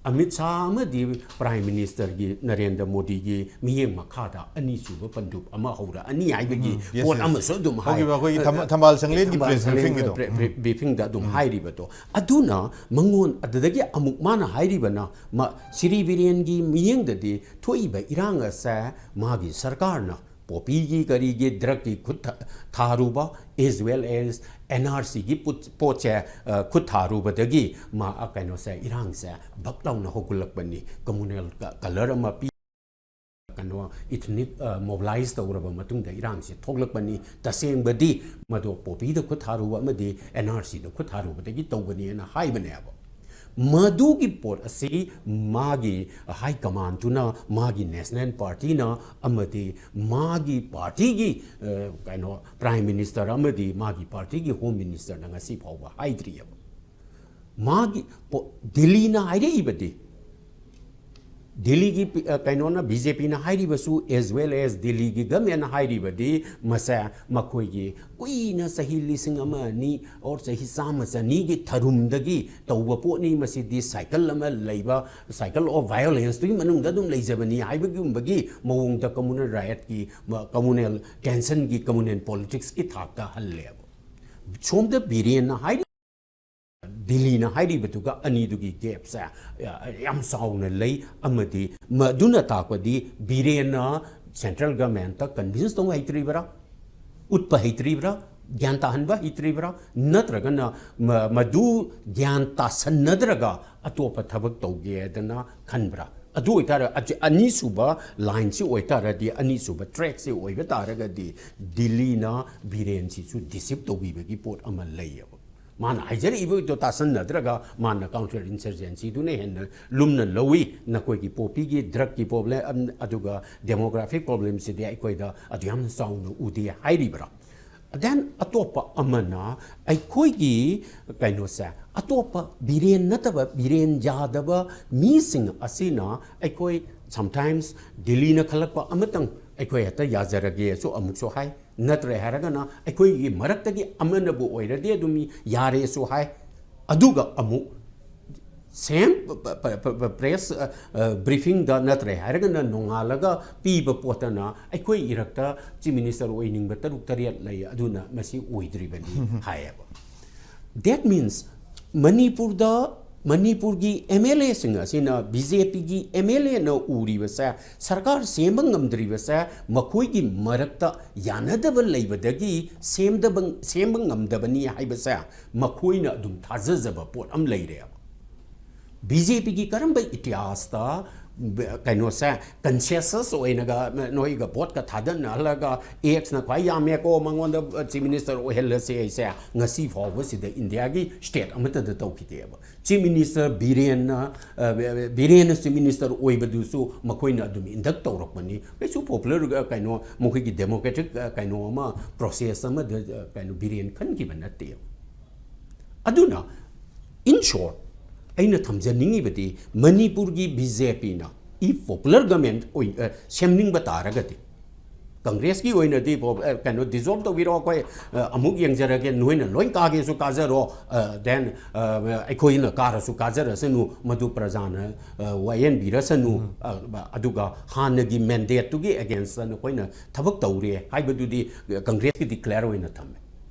ꯑꯃꯤꯠ ꯁꯥꯍ ꯑꯃꯗꯤ ꯄ꯭ꯔꯥꯏꯝ ꯃꯤꯅꯤꯁꯇꯔꯒꯤ ꯅꯔꯦꯟꯗ꯭ꯔ ꯃꯣꯗꯤꯒꯤ ꯃꯤꯠꯌꯦꯡ ꯃꯈꯥꯗ ꯑꯅꯤꯁꯨꯕ ꯄꯟꯗꯨꯞ ꯑꯃ ꯍꯧꯔꯛꯑꯅꯤ ꯍꯥꯏꯕꯒꯤ ꯎꯝ, yes, ꯄꯣꯠ yes. ꯑꯃꯁꯨ ꯑꯗꯨꯝ ꯍꯥꯏ-, ꯍꯧꯈꯤꯕ ꯑꯩꯈꯣꯏꯒꯤ ꯊꯝ-, ꯊꯝꯕꯥꯜ ꯆꯪꯂꯦꯟꯒꯤ ꯊꯝꯕꯥꯜ ꯄ꯭ꯔꯦꯁ ꯆꯪꯂꯦꯟꯒꯤ ꯕ꯭ꯔꯤꯐꯤꯡꯒꯤꯗꯣ꯫ ꯄ꯭ꯔꯦ-, ꯕ꯭ꯔꯤ-, ꯎꯝ꯫ ꯕ꯭ꯔꯤꯐꯤꯡꯗ ꯑꯗꯨꯝ ꯎꯝ꯫ ꯍꯥꯏꯔꯤꯕꯗꯣ꯫ ꯑꯗꯨꯅ ꯃꯉꯣꯟ ꯑꯗꯨꯗꯒꯤ ꯑꯃꯨꯛ ꯃꯥꯅ ꯍꯥꯏꯔꯤꯕꯅ ꯃ-, ꯁꯤꯔꯤ ꯕꯤꯔꯦꯟꯒꯤ ꯃꯤꯠꯌꯦꯡꯗꯗꯤ ꯊꯣꯛꯏꯕ ꯏꯔꯥꯡ ꯑꯁꯦ ꯃꯥꯒꯤ ꯁꯔꯀꯥꯔꯅ ꯄꯣꯄꯤꯒꯤ ꯀꯔꯤꯒꯤ ꯗ꯭ꯔꯒꯀꯤ ꯈꯨꯠ ꯊꯥ-, ꯊꯥꯔꯨꯕ, as well as N R C ꯒꯤ ꯄꯨꯠ-, ꯄꯣꯠꯁꯦ, ꯑ, ꯈꯨꯠ ꯊꯥꯔꯨꯕꯗꯒꯤ ꯃꯥ, ꯑ, ꯀꯩꯅꯣꯁꯦ, ꯏꯔꯥꯡꯁꯦ ꯕꯛ ꯂꯥꯎꯅ ꯍꯧꯒꯠꯂꯛꯄꯅꯤ꯫ ꯀꯝꯃꯨꯅꯦꯜ ꯀ-, ꯀꯂꯔ ꯑꯃ ꯄꯤ-, ꯀꯩꯅꯣ, ꯏꯊꯅꯤꯛ, ꯑ, ꯃꯣꯕꯤꯂꯥꯏꯁ ꯇꯧꯔꯕ ꯃꯇꯨꯡꯗ ꯏꯔꯥꯡꯁꯤ ꯊꯣꯛꯂꯛꯄꯅꯤ꯫ ꯇꯁꯦꯡꯕꯗꯤ ꯃꯗꯨ ꯄꯣꯄꯤꯗ ꯈꯨꯠ ꯊꯥꯔꯨꯕ ꯑꯃꯗꯤ N R C ꯗ ꯈꯨꯠ ꯊꯥꯔꯨꯕꯗꯒꯤ ꯇꯧꯕꯅꯦꯅ ꯍꯥꯏꯕꯅꯦꯕ꯫ ꯃꯗꯨꯒꯤ ꯄꯣꯠ ꯑꯁꯤ ꯃꯥꯒꯤ ꯍꯥꯏ ꯀꯃꯥꯟꯗꯨꯅ, ꯃꯥꯒꯤ ꯅꯦꯁꯅꯦꯜ ꯄꯥꯔꯇꯤꯅ ꯑꯃꯗꯤ ꯃꯥꯒꯤ ꯄꯥꯔꯇꯤꯒꯤ, ꯑ, ꯀꯩꯅꯣ, ꯄ꯭ꯔꯥꯏꯝ ꯃꯤꯅꯤꯁꯇꯔ ꯑꯃꯗꯤ ꯃꯥꯒꯤ ꯄꯥꯔꯇꯤꯒꯤ ꯍꯣꯝ ꯃꯤꯅꯤꯁꯇꯔꯅ ꯉꯁꯤ ꯐꯥꯎꯕ ꯍꯥꯏꯗ꯭ꯔꯤꯑꯕ꯫ ꯃꯥꯒꯤ ꯄꯣ-, ꯗꯤꯜꯂꯤꯅ ꯍꯥꯏꯔꯛꯏꯕꯗꯤ ꯗꯤꯜꯂꯤꯒꯤ ꯄꯤ- ꯑ, ꯀꯩꯅꯣꯅ, ꯕꯤ ꯖꯦ ꯄꯤꯅ ꯍꯥꯏꯔꯤꯕꯁꯨ, as well as ꯗꯤꯜꯂꯤꯒꯤ ꯒꯃꯦꯟꯅ ꯍꯥꯏꯔꯤꯕꯗꯤ, ꯃꯁꯦ ꯃꯈꯣꯏꯒꯤ ꯀꯨꯏꯅ ꯆꯍꯤ ꯂꯤꯁꯤꯡ ꯑꯃ ꯑꯅꯤ ꯑꯣꯔ ꯆꯍꯤ ꯆꯥꯝꯃ ꯆꯅꯤꯒꯤ ꯊꯔꯨꯝꯗꯒꯤ ꯇꯧꯕ ꯄꯣꯠꯅꯤ꯫ ꯃꯁꯤꯗꯤ ꯁꯥꯏꯀꯜ ꯑꯃ ꯂꯩꯕ, cycle of violence ꯇꯨꯒꯤ ꯃꯅꯨꯡꯗ ꯑꯗꯨꯝ ꯂꯩꯖꯕꯅꯤ ꯍꯥꯏꯕꯒꯨꯝꯕꯒꯤ ꯃꯑꯣꯡꯗ communal riot ꯀꯤ, ꯃ-, communal tension ꯒꯤ, communal politics ꯀꯤ ꯊꯥꯛꯇ ꯍꯜꯂꯦꯕ꯫ ꯁꯣꯝꯗ ꯕꯤꯔꯦꯟꯅ ꯍꯥꯏꯔꯤ, ꯗꯤꯜꯂꯤꯅ ꯍꯥꯏꯔꯤꯕꯗꯨꯒ ꯑꯅꯤꯗꯨꯒꯤ gap ꯁꯦ, ꯑ, ꯌꯥꯝ ꯆꯥꯎꯅ ꯂꯩ꯫ ꯑꯃꯗꯤ ꯃꯗꯨꯅ ꯇꯥꯛꯄꯗꯤ ꯕꯤꯔꯦꯟꯅ central government ꯇ convince ꯇꯧꯕ ꯍꯩꯇ꯭ꯔꯤꯕ꯭ꯔꯥ, ꯎꯠꯄ ꯍꯩꯇ꯭ꯔꯤꯕ꯭ꯔꯥ, ꯒ꯭ꯌꯥꯟ ꯇꯥꯍꯟꯕ ꯍꯩꯇ꯭ꯔꯤꯕ꯭ꯔꯥ, ꯅꯠꯇ꯭ꯔꯒꯅ ꯃ-, ꯃꯗꯨ ꯒ꯭ꯌꯥꯟ ꯇꯥꯁꯟꯅꯗ꯭ꯔꯒ ꯑꯇꯣꯞꯄ ꯊꯕꯛ ꯇꯧꯒꯦ ꯍꯥꯏꯗꯅ ꯈꯟꯕ꯭ꯔꯥ? ꯑꯗꯨ ꯑꯣꯏꯇꯥꯔ-, ꯑ-, ꯑꯅꯤꯁꯨꯕ line ꯁꯤ ꯑꯣꯏꯇꯥꯔꯗꯤ, ꯑꯅꯤꯁꯨꯕ track ꯁꯤ ꯑꯣꯏꯕ ꯇꯥꯔꯒꯗꯤ, ꯗꯤꯜꯂꯤꯅ ꯕꯤꯔꯦꯟꯁꯤꯁꯨ deceive ꯇꯧꯕꯤꯕꯒꯤ ꯄꯣꯠ ꯑꯃ ꯂꯩꯌꯦꯕ꯫ ꯃꯥꯅ ꯍꯥꯏꯖꯔꯛꯏꯕꯗꯣ ꯇꯥꯁꯟꯅꯗ꯭ꯔꯒ ꯃꯥꯅ counter insurgency ꯗꯨꯅ ꯍꯦꯟꯅ ꯂꯨꯝꯅ ꯂꯧꯏ, ꯅꯈꯣꯏꯒꯤ poppy ꯒꯤ, drug ꯀꯤ problem, ꯑꯝ, ꯑꯗꯨꯒ demographic problem ꯁꯤꯗꯤ ꯑꯩꯈꯣꯏꯗ ꯑꯗꯨ ꯌꯥꯝꯅ ꯆꯥꯎꯅ ꯎꯗꯦ ꯍꯥꯏꯔꯤꯕ꯭ꯔꯥ? Then ꯑꯇꯣꯞꯄ ꯑꯃꯅ ꯑꯩꯈꯣꯏꯒꯤ ꯀꯩꯅꯣꯁꯦ, ꯑꯇꯣꯞꯄ ꯕꯤꯔꯦꯟ ꯅꯠꯇꯕ, ꯕꯤꯔꯦꯟ ꯌꯥꯗꯕ ꯃꯤꯁꯤꯡ ꯑꯁꯤꯅ ꯑꯩꯈꯣꯏ sometimes ꯗꯤꯜꯂꯤꯅ ꯈꯜꯂꯛꯄ ꯑꯃꯇꯪ ꯑꯩꯈꯣꯏ ꯍꯦꯛꯇ ꯌꯥꯖꯔꯒꯦꯁꯨ ꯑꯃꯨꯛꯁꯨ ꯍꯥꯏ, ꯅꯠꯇ꯭ꯔꯦ ꯍꯥꯏꯔꯒꯅ ꯑꯩꯈꯣꯏꯒꯤ ꯃꯔꯛꯇꯒꯤ ꯑꯃꯅꯕꯨ ꯑꯣꯏꯔꯗꯤ ꯑꯗꯨꯝ ꯌꯥꯔꯦꯁꯨ ꯍꯥꯏ꯫ ꯑꯗꯨꯒ ꯑꯃꯨꯛ same ꯄ-, ꯄ-, ꯄ-, ꯄ-, press, ꯑ, ꯑ, briefing ꯗ ꯅꯠꯇ꯭ꯔꯦ ꯍꯥꯏꯔꯒꯅ ꯅꯣꯡꯉꯥꯜꯂꯒ ꯄꯤꯕ ꯄꯣꯠꯇꯅ ꯑꯩꯈꯣꯏ ꯏꯔꯛꯇ Chief Minister ꯑꯣꯏꯅꯤꯡꯕ ꯇꯔꯨꯛ ꯇꯔꯦꯠ ꯂꯩ, ꯑꯗꯨꯅ ꯃꯁꯤ ꯑꯣꯏꯗ꯭ꯔꯤꯕꯅꯤ ꯍꯥꯏꯌꯦꯕ꯫ That means ꯃꯅꯤꯄꯨꯔꯗ, ꯃꯅꯤꯄꯨꯔꯒꯤ M L A ꯁꯤꯡ ꯑꯁꯤꯅ, B J P ꯒꯤ M L A ꯅ ꯎꯔꯤꯕꯁꯦ, ꯁꯔꯀꯥꯔ ꯁꯦꯝꯕ ꯉꯝꯗ꯭ꯔꯤꯕꯁꯦ, ꯃꯈꯣꯏꯒꯤ ꯃꯔꯛꯇ ꯌꯥꯅꯗꯕ ꯂꯩꯕꯗꯒꯤ ꯁꯦꯝꯗꯕ, ꯁꯦꯝꯕ ꯉꯝꯗꯕꯅꯤ ꯍꯥꯏꯕꯁꯦ ꯃꯈꯣꯏꯅ ꯑꯗꯨꯝ ꯊꯥꯖꯖꯕ ꯄꯣꯠ ꯑꯃ ꯂꯩꯔꯦꯕ꯫ B J P ꯒꯤ ꯀꯔꯝꯕ ꯏꯇꯤꯍꯥꯁꯇ ꯕ-, ꯀꯩꯅꯣꯁꯦ, consensus ꯑꯣꯏꯅꯒ ꯅꯣꯏꯒ vote ꯀ ꯊꯥꯗꯅꯍꯜꯂꯒ X ꯅ ꯈ꯭ꯋꯥꯏ ꯌꯥꯝꯃꯦꯀꯣ, ꯃꯉꯣꯟꯗ Chief Minister ꯑꯣꯏꯍꯜꯂꯁꯦ ꯍꯥꯏꯁꯦ ꯉꯁꯤ ꯐꯥꯎꯕꯁꯤꯗ ꯏꯟꯗꯤꯌꯥꯒꯤ state ꯑꯃꯠꯇꯗ ꯇꯧꯈꯤꯗꯦꯕ꯫ Chief Minister ꯕꯤꯔꯦꯟꯅ, ꯑ, ꯕꯤꯔꯦꯟꯅ Chief Minister ꯑꯣꯏꯕꯗꯨꯁꯨ ꯃꯈꯣꯏꯅ ꯑꯗꯨꯝ induct ꯇꯧꯔꯛꯄꯅꯤ꯫ ꯀꯩꯁꯨ popular, ꯑ, ꯀꯩꯅꯣ, ꯃꯈꯣꯏꯒꯤ democratic, ꯑ, ꯀꯩꯅꯣ ꯑꯃ, process ꯑꯃꯗ, ꯑ, ꯀꯩꯅꯣ, ꯕꯤꯔꯦꯟ ꯈꯟꯈꯤꯕ ꯅꯠꯇꯦ꯫ ꯑꯗꯨꯅ, in short, ꯑꯩꯅ ꯊꯝꯖꯅꯤꯡꯉꯤꯕꯗꯤ ꯃꯅꯤꯄꯨꯔꯒꯤ B J P ꯅ ꯕꯤꯖꯦꯄꯤ ꯄꯣꯄꯨꯂꯔ ꯒꯃꯦꯟ ꯁꯦꯝꯅꯤꯡꯕ ꯇꯥꯔꯒꯗꯤ, ꯀꯪꯒ꯭ꯔꯦꯁꯀꯤ ꯑꯣꯏꯅꯗꯤ ꯄꯣ- ꯑ, ꯀꯩꯅꯣ ꯗꯤꯖꯣꯜꯕ ꯇꯧꯕꯤꯔꯣ, ꯑꯩꯈꯣꯏ ꯑ, ꯑꯃꯨꯛ ꯌꯦꯡꯖꯔꯒꯦ, ꯅꯣꯏꯅ ꯂꯣꯏ ꯀꯥꯒꯦꯁꯨ ꯀꯥꯖꯔꯣ, ꯗꯦꯟ ꯑꯩꯈꯣꯏꯅ ꯀꯥꯔꯁꯨ ꯀꯥꯖꯔꯁꯅꯨ, ꯃꯗꯨ ꯄ꯭ꯔꯖꯥꯅ ꯑ, ꯋꯥꯌꯦꯟꯕꯤꯔꯁꯅꯨ, ꯑ, ꯑꯗꯨꯒ ꯍꯥꯟꯅꯒꯤ ꯃꯦꯟꯗꯦꯠꯇꯨꯒꯤ ꯑꯦꯒꯦꯟꯁꯇ ꯅꯈꯣꯏꯅ ꯊꯕꯛ ꯇꯧꯔꯦ ꯍꯥꯏꯕꯗꯨꯗꯤ ꯀꯪꯒ꯭ꯔꯦꯁꯀꯤꯗꯤ ꯀ꯭ꯂꯤꯌꯥꯔ ꯑꯣꯏꯅ ꯊꯝꯃꯦ꯫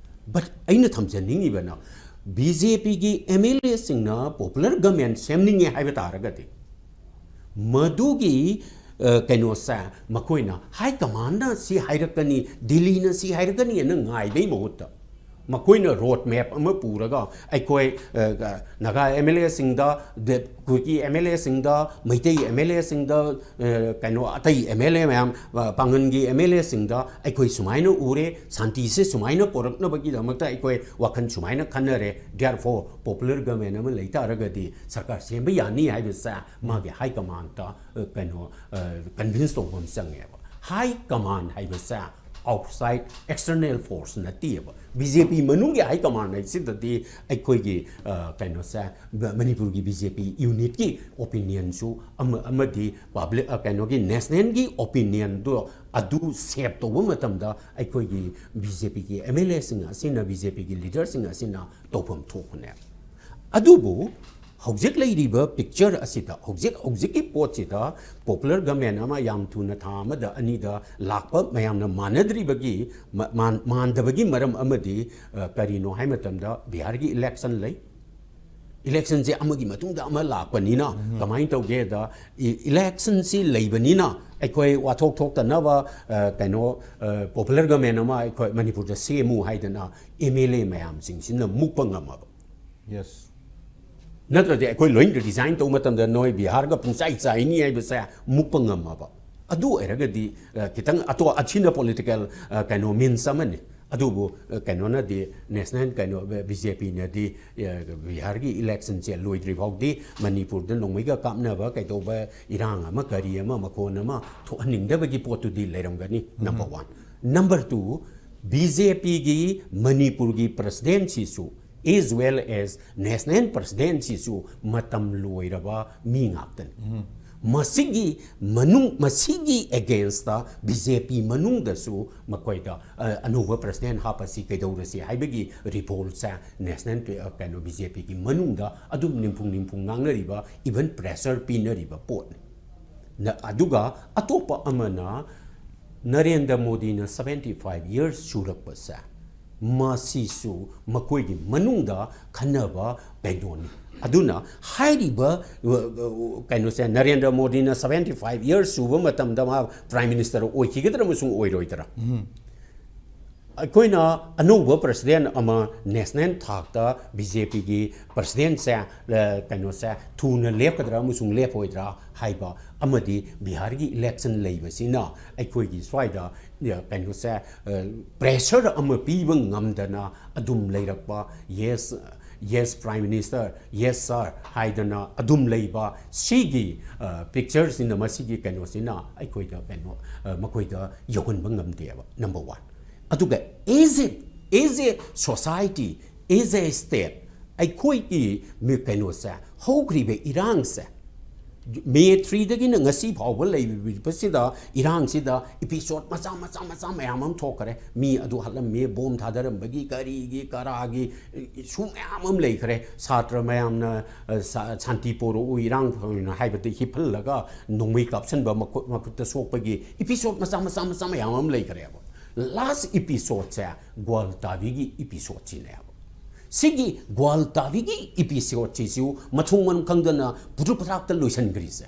ꯕꯠ ꯑꯩꯅ ꯊꯝꯖꯅꯤꯡꯉꯤꯕꯅ, ꯕꯤ ꯖꯦ ꯄꯤꯒꯤ ꯑꯦꯝ ꯑꯦꯜ ꯑꯦꯁꯤꯡꯅ ꯄꯣꯄꯨꯂꯔ ꯒꯃꯦꯟ ꯁꯦꯝꯅꯤꯡꯉꯦ ꯍꯥꯏꯕ ꯇꯥꯔꯒꯗꯤ, ꯃꯗꯨꯒꯤ ꯑ, ꯀꯩꯅꯣꯁꯦ ꯃꯈꯣꯏꯅ ꯍꯥꯏ ꯀꯃꯥꯟꯅ ꯁꯤ ꯍꯥꯏꯔꯛꯀꯅꯤ, ꯗꯤꯜꯂꯤꯅ ꯁꯤ ꯍꯥꯏꯔꯛꯀꯅꯤ ꯍꯥꯏꯅ ꯉꯥꯏꯕꯩ ꯃꯍꯨꯠꯇ, ꯃꯈꯣꯏꯅ ꯔꯣꯗ ꯃꯦꯞ ꯑꯃ ꯄꯨꯔꯒ ꯑꯩꯈꯣꯏ ꯑ, ꯅꯥꯒꯥ ꯑꯦꯝ ꯑꯦꯜ ꯑꯦꯁꯤꯡꯗ, ꯀꯨꯀꯤ ꯑꯦꯝ ꯑꯦꯜ ꯑꯦꯁꯤꯡꯗ, ꯃꯩꯇꯩ ꯑꯦꯝ ꯑꯦꯜ ꯑꯦꯁꯤꯡꯗ, ꯀꯩꯅꯣ ꯑꯇꯩ ꯑꯦꯝ ꯑꯦꯜ ꯑꯦ ꯃꯌꯥꯝ, ꯑ, ꯄꯥꯡꯒꯜꯒꯤ ꯑꯦꯝ ꯑꯦꯜ ꯑꯦꯁꯤꯡꯗ ꯑꯩꯈꯣꯏ ꯁꯨꯃꯥꯏꯅ ꯎꯔꯦ, ꯁꯥꯟꯇꯤꯁꯦ ꯁꯨꯃꯥꯏꯅ ꯄꯣꯔꯛꯅꯕꯒꯤꯗꯃꯛꯇ ꯑꯩꯈꯣꯏ ꯋꯥꯈꯜ ꯁꯨꯃꯥꯏꯅ ꯈꯟꯅꯔꯦ, ꯗꯤꯌꯥꯔ ꯐꯣꯔ ꯄꯣꯄꯨꯂꯔ ꯒꯃꯦꯟ ꯑꯃ ꯂꯩ ꯇꯥꯔꯒꯗꯤ ꯁꯔꯀꯥꯔ ꯁꯦꯝꯕ ꯌꯥꯅꯤ ꯍꯥꯏꯕꯁꯦ ꯃꯥꯒꯤ ꯍꯥꯏ ꯀꯃꯥꯟꯗ ꯑ, ꯀꯩꯅꯣ ꯀꯟꯚꯤꯟꯁ ꯇꯧꯕ ꯑꯃ ꯆꯪꯉꯦꯕ꯫ ꯍꯥꯏ ꯀꯃꯥꯟ ꯍꯥꯏꯕꯁꯦ ꯑꯥꯎꯠꯁꯥꯏꯠ ꯑꯦꯛꯁꯇꯔꯅꯦꯜ ꯐꯣꯔꯁ ꯅꯠꯇꯦꯕ꯫ ꯕꯤ ꯖꯦ ꯄꯤ ꯃꯅꯨꯡꯒꯤ ꯍꯥꯏ ꯀꯃꯥꯟ ꯍꯥꯏꯁꯤꯗꯗꯤ ꯑꯩꯈꯣꯏꯒꯤ ꯑ, ꯀꯩꯅꯣꯁꯦ, ꯕ- ꯃꯅꯤꯄꯨꯔꯒꯤ ꯕꯤ ꯖꯦ ꯄꯤ ꯌꯨꯅꯤꯠꯀꯤ ꯑꯣꯄꯤꯅꯤꯌꯟꯁꯨ ꯑꯃ- ꯑꯃꯗꯤ ꯄꯕ꯭ꯂꯤꯛ ꯑ, ꯀꯩꯅꯣꯒꯤ ꯅꯦꯁꯅꯦꯜꯒꯤ ꯑꯣꯄꯤꯅꯤꯌꯟꯗꯣ ꯑꯗꯨ ꯁꯦꯞ ꯇꯧꯕ ꯃꯇꯝꯗ ꯑꯩꯈꯣꯏꯒꯤ ꯕꯤ ꯖꯦ ꯄꯤꯒꯤ ꯑꯦꯝ ꯑꯦꯜ ꯑꯦꯁꯤꯡ ꯑꯁꯤꯅ, ꯕꯤ ꯖꯦ ꯄꯤꯒꯤ ꯂꯤꯗꯔꯁꯤꯡ ꯑꯁꯤꯅ ꯇꯧꯐꯝ ꯊꯣꯛꯄꯅꯦ꯫ ꯑꯗꯨꯕꯨ ꯍꯧꯖꯤꯛ ꯂꯩꯔꯤꯕ ꯄꯤꯛꯆꯔ ꯑꯁꯤꯗ, ꯍꯧꯖꯤꯛ ꯍꯧꯖꯤꯛꯀꯤ ꯄꯣꯠꯁꯤꯗ ꯄꯣꯄꯨꯂꯔ ꯒꯃꯦꯟ ꯑꯃ ꯌꯥꯝ ꯊꯨꯅ ꯊꯥ ꯑꯃꯗ ꯑꯅꯤꯗ ꯂꯥꯛꯄ ꯃꯌꯥꯝꯅ ꯃꯥꯟꯅꯗ꯭ꯔꯤꯕꯒꯤ, ꯃ- ꯃꯥꯟ- ꯃꯥꯟꯗꯕꯒꯤ ꯃꯔꯝ ꯑꯃꯗꯤ ꯑ, ꯀꯔꯤꯅꯣ ꯍꯥꯏ ꯃꯇꯝꯗ ꯕꯤꯍꯥꯔꯒꯤ ꯏꯂꯦꯛꯁꯟ ꯂꯩ꯫ ꯏꯂꯦꯛꯁꯟꯁꯦ ꯑꯃꯒꯤ ꯃꯇꯨꯡꯗ ꯑꯃ ꯂꯥꯛꯄꯅꯤꯅ ꯀꯃꯥꯏꯅ ꯇꯧꯒꯦꯗ, ꯏ- ꯏꯂꯦꯛꯁꯟꯁꯤ ꯂꯩꯕꯅꯤꯅ ꯑꯩꯈꯣꯏ ꯋꯥꯊꯣꯛ ꯊꯣꯛꯇꯅꯕ ꯑ, ꯀꯩꯅꯣ ꯄꯣꯄꯨꯂꯔ ꯒꯃꯦꯟ ꯑꯃ ꯑꯩꯈꯣꯏ ꯃꯅꯤꯄꯨꯔꯗ ꯁꯦꯝꯃꯨ ꯍꯥꯏꯗꯅ ꯑꯦꯝ ꯑꯦꯜ ꯑꯦ ꯃꯌꯥꯝꯁꯤꯡꯁꯤꯅ ꯃꯨꯛꯄ ꯉꯝꯃꯕ꯫ ꯌꯦꯁ꯫ ꯅꯠꯇ꯭ꯔꯗꯤ ꯑꯩꯈꯣꯏ ꯂꯣꯏ ꯔꯤꯖꯥꯏꯟ ꯇꯧꯕ ꯃꯇꯝꯗ ꯅꯣꯏ ꯕꯤꯍꯥꯔꯒ ꯄꯨꯡꯆꯥꯏ ꯆꯥꯏꯅꯤ ꯍꯥꯏꯕꯁꯦ ꯃꯨꯛꯄ ꯉꯝꯃꯕ꯫ ꯑꯗꯨ ꯑꯣꯏꯔꯒꯗꯤ ꯑ, ꯈꯤꯇꯪ ꯑꯇꯣ ꯑꯁꯤꯅ ꯄꯣꯂꯤꯇꯤꯀꯦꯜ ꯀꯩꯅꯣ ꯃꯤꯟꯁ ꯑꯃꯅꯤ꯫ ꯑꯗꯨꯕꯨ ꯑ, ꯀꯩꯅꯣꯅꯗꯤ, ꯅꯦꯁꯅꯦꯜ ꯀꯩꯅꯣ ꯕꯤ ꯖꯦ ꯄꯤꯅꯗꯤ ꯕꯤꯍꯥꯔꯒꯤ ꯏꯂꯦꯛꯁꯟꯁꯦ ꯂꯣꯏꯗ꯭ꯔꯤ ꯐꯥꯎꯗꯤ ꯃꯅꯤꯄꯨꯔꯗ ꯅꯣꯡꯃꯩꯒ ꯀꯥꯞꯅꯕ ꯀꯩꯗꯧꯕ ꯏꯔꯥꯡ ꯑꯃ ꯀꯔꯤ ꯑꯃ ꯃꯈꯣꯟ ꯑꯃ ꯊꯣꯛꯍꯟꯅꯤꯡꯗꯕꯒꯤ ꯄꯣꯠꯇꯨꯗꯤ ꯂꯩꯔꯝꯒꯅꯤ꯫ Number one. Number two, B J ꯄꯤꯒꯤ ꯃꯅꯤꯄꯨꯔꯒꯤ ꯄ꯭ꯔꯁꯤꯗꯦꯟꯁꯤꯁꯨ as well as ꯅꯦꯁꯅꯦꯜ ꯄ꯭ꯔꯁꯤꯗꯦꯟꯁꯤꯁꯨ ꯃꯇꯝ ꯂꯣꯏꯔꯕ ꯃꯤ ꯉꯥꯛꯇꯅꯤ꯫ ꯃꯁꯤꯒꯤ ꯃꯅꯨꯡ, ꯃꯁꯤꯒꯤ against ꯇ B J P ꯃꯅꯨꯡꯗꯁꯨ ꯃꯈꯣꯏꯗ, ꯑ, ꯑꯅꯧꯕ president ꯍꯥꯞꯄꯁꯤ, ꯀꯩꯗꯧꯔꯁꯤ ꯍꯥꯏꯕꯒꯤ revolt ꯁꯦ national, ꯑ, ꯀꯩꯅꯣ, B J P ꯒꯤ ꯃꯅꯨꯡꯗ ꯑꯗꯨꯝ ꯅꯤꯝꯐꯨꯡ ꯅꯤꯝꯐꯨꯡ ꯉꯥꯡꯅꯔꯤꯕ, even pressure ꯄꯤꯅꯔꯤꯕ ꯄꯣꯠꯅꯤ꯫ ꯅ-, ꯑꯗꯨꯒ ꯑꯇꯣꯞꯄ ꯑꯃꯅ ꯅꯔꯦꯟꯗ꯭ꯔ ꯃꯣꯗꯤꯅ seventy five years ꯁꯨꯔꯛꯄꯁꯦ, ꯃꯁꯤꯁꯨ ꯃꯈꯣꯏꯒꯤ ꯃꯅꯨꯡꯗ ꯈꯟꯅꯕ ꯀꯩꯅꯣꯅꯤ꯫ ꯑꯗꯨꯅ ꯍꯥꯏꯔꯤꯕ, ꯑ, ꯑ, ꯀꯩꯅꯣꯁꯦ, ꯅꯔꯦꯟꯗ꯭ꯔ ꯃꯣꯗꯤꯅ seventy five years ꯁꯨꯕ ꯃꯇꯝꯗ ꯃꯥ prime minister ꯑꯣꯏꯈꯤꯒꯗ꯭ꯔꯥ ꯑꯃꯁꯨꯡ ꯑꯣꯏꯔꯣꯏꯗ꯭ꯔꯥ? ꯑꯩꯈꯣꯏꯅ ꯑꯅꯧꯕ president ꯑꯃ national ꯊꯥꯛꯇ B J P ꯒꯤ president ꯁꯦ, ꯑ, ꯀꯩꯅꯣꯁꯦ, ꯊꯨꯅ ꯂꯦꯞꯀꯗ꯭ꯔꯥ ꯑꯃꯁꯨꯡ ꯂꯦꯞꯄꯣꯏꯗ꯭ꯔꯥ ꯍꯥꯏꯕ, ꯑꯃꯗꯤ ꯕꯤꯍꯥꯔꯒꯤ election ꯂꯩꯕꯁꯤꯅ ꯑꯩꯈꯣꯏꯒꯤ ꯁ꯭ꯋꯥꯏꯗ, ꯑ, ꯀꯩꯅꯣꯁꯦ, ꯑ, pressure ꯑꯃ ꯄꯤꯕ ꯉꯝꯗꯅ ꯑꯗꯨꯝ ꯂꯩꯔꯛꯄ, "Yes, yes, Prime Minister, yes, sir" ꯍꯥꯏꯗꯅ ꯑꯗꯨꯝ ꯂꯩꯕ, ꯁꯤꯒꯤ, ꯑ, picture ꯁꯤꯅ, ꯃꯁꯤꯒꯤ ꯀꯩꯅꯣꯁꯤꯅ ꯑꯩꯈꯣꯏꯗ ꯀꯩꯅꯣ, ꯑ, ꯃꯈꯣꯏꯗ ꯌꯧꯍꯟꯕ ꯉꯝꯗꯦꯕ, number one꯫ ꯑꯗꯨꯒ as a, as a society, as a state, ꯑꯩꯈꯣꯏꯒꯤ ꯃꯤ-, ꯀꯩꯅꯣꯁꯦ, ꯍꯧꯈ꯭ꯔꯤꯕ ꯏꯔꯥꯡꯁꯦ, May three ꯗꯒꯤꯅ ꯉꯁꯤ ꯐꯥꯎꯕ ꯂꯩꯔꯤꯕꯁꯤꯗ, ꯏꯔꯥꯡꯁꯤꯗ episode ꯃꯆꯥ, ꯃꯆꯥ, ꯃꯆꯥ ꯃꯌꯥꯝ ꯑꯃ ꯊꯣꯛꯈ꯭ꯔꯦ꯫ ꯃꯤ ꯑꯗꯨ ꯍꯥꯠꯂꯝꯃꯤ, bomb ꯊꯥꯗꯔꯝꯕꯒꯤ, ꯀꯔꯤꯒꯤ, ꯀꯔꯥꯒꯤ issue ꯃꯌꯥꯝ ꯑꯃ ꯂꯩꯈ꯭ꯔꯦ꯫ ꯁꯥꯇ꯭ꯔ ꯃꯌꯥꯝꯅ, ꯑ, ꯁꯥ-, ꯁꯥꯟꯇꯤ ꯄꯣꯔꯛꯎ, ꯏꯔꯥꯡ ꯐꯅ ꯍꯥꯏꯕꯗ ꯍꯤꯞꯍꯜꯂꯒ ꯅꯣꯡꯃꯩ ꯀꯥꯞꯁꯟꯕ, ꯃꯈꯨꯠ, ꯃꯈꯨꯠꯇ ꯁꯣꯛꯄꯒꯤ episode ꯃꯆꯥ, ꯃꯆꯥ, ꯃꯆꯥ ꯃꯌꯥꯝ ꯑꯃ ꯂꯩꯈ꯭ꯔꯦꯕ꯫ Last episode ꯁꯦ ꯒ꯭ꯋꯥꯜꯇꯥꯕꯤꯒꯤ episode ꯁꯤꯅꯦꯕ꯫ ꯁꯤꯒꯤ ꯒ꯭ꯋꯥꯜꯇꯥꯕꯤꯒꯤ episode ꯁꯤꯁꯨ ꯃꯊꯣꯡ ꯃꯔꯝ ꯈꯪꯗꯅ ꯄꯨꯗ꯭ꯔꯨꯛ ꯄꯨꯗ꯭ꯔꯥꯛꯇ ꯂꯣꯏꯁꯤꯟꯈ꯭ꯔꯤꯁꯦ꯫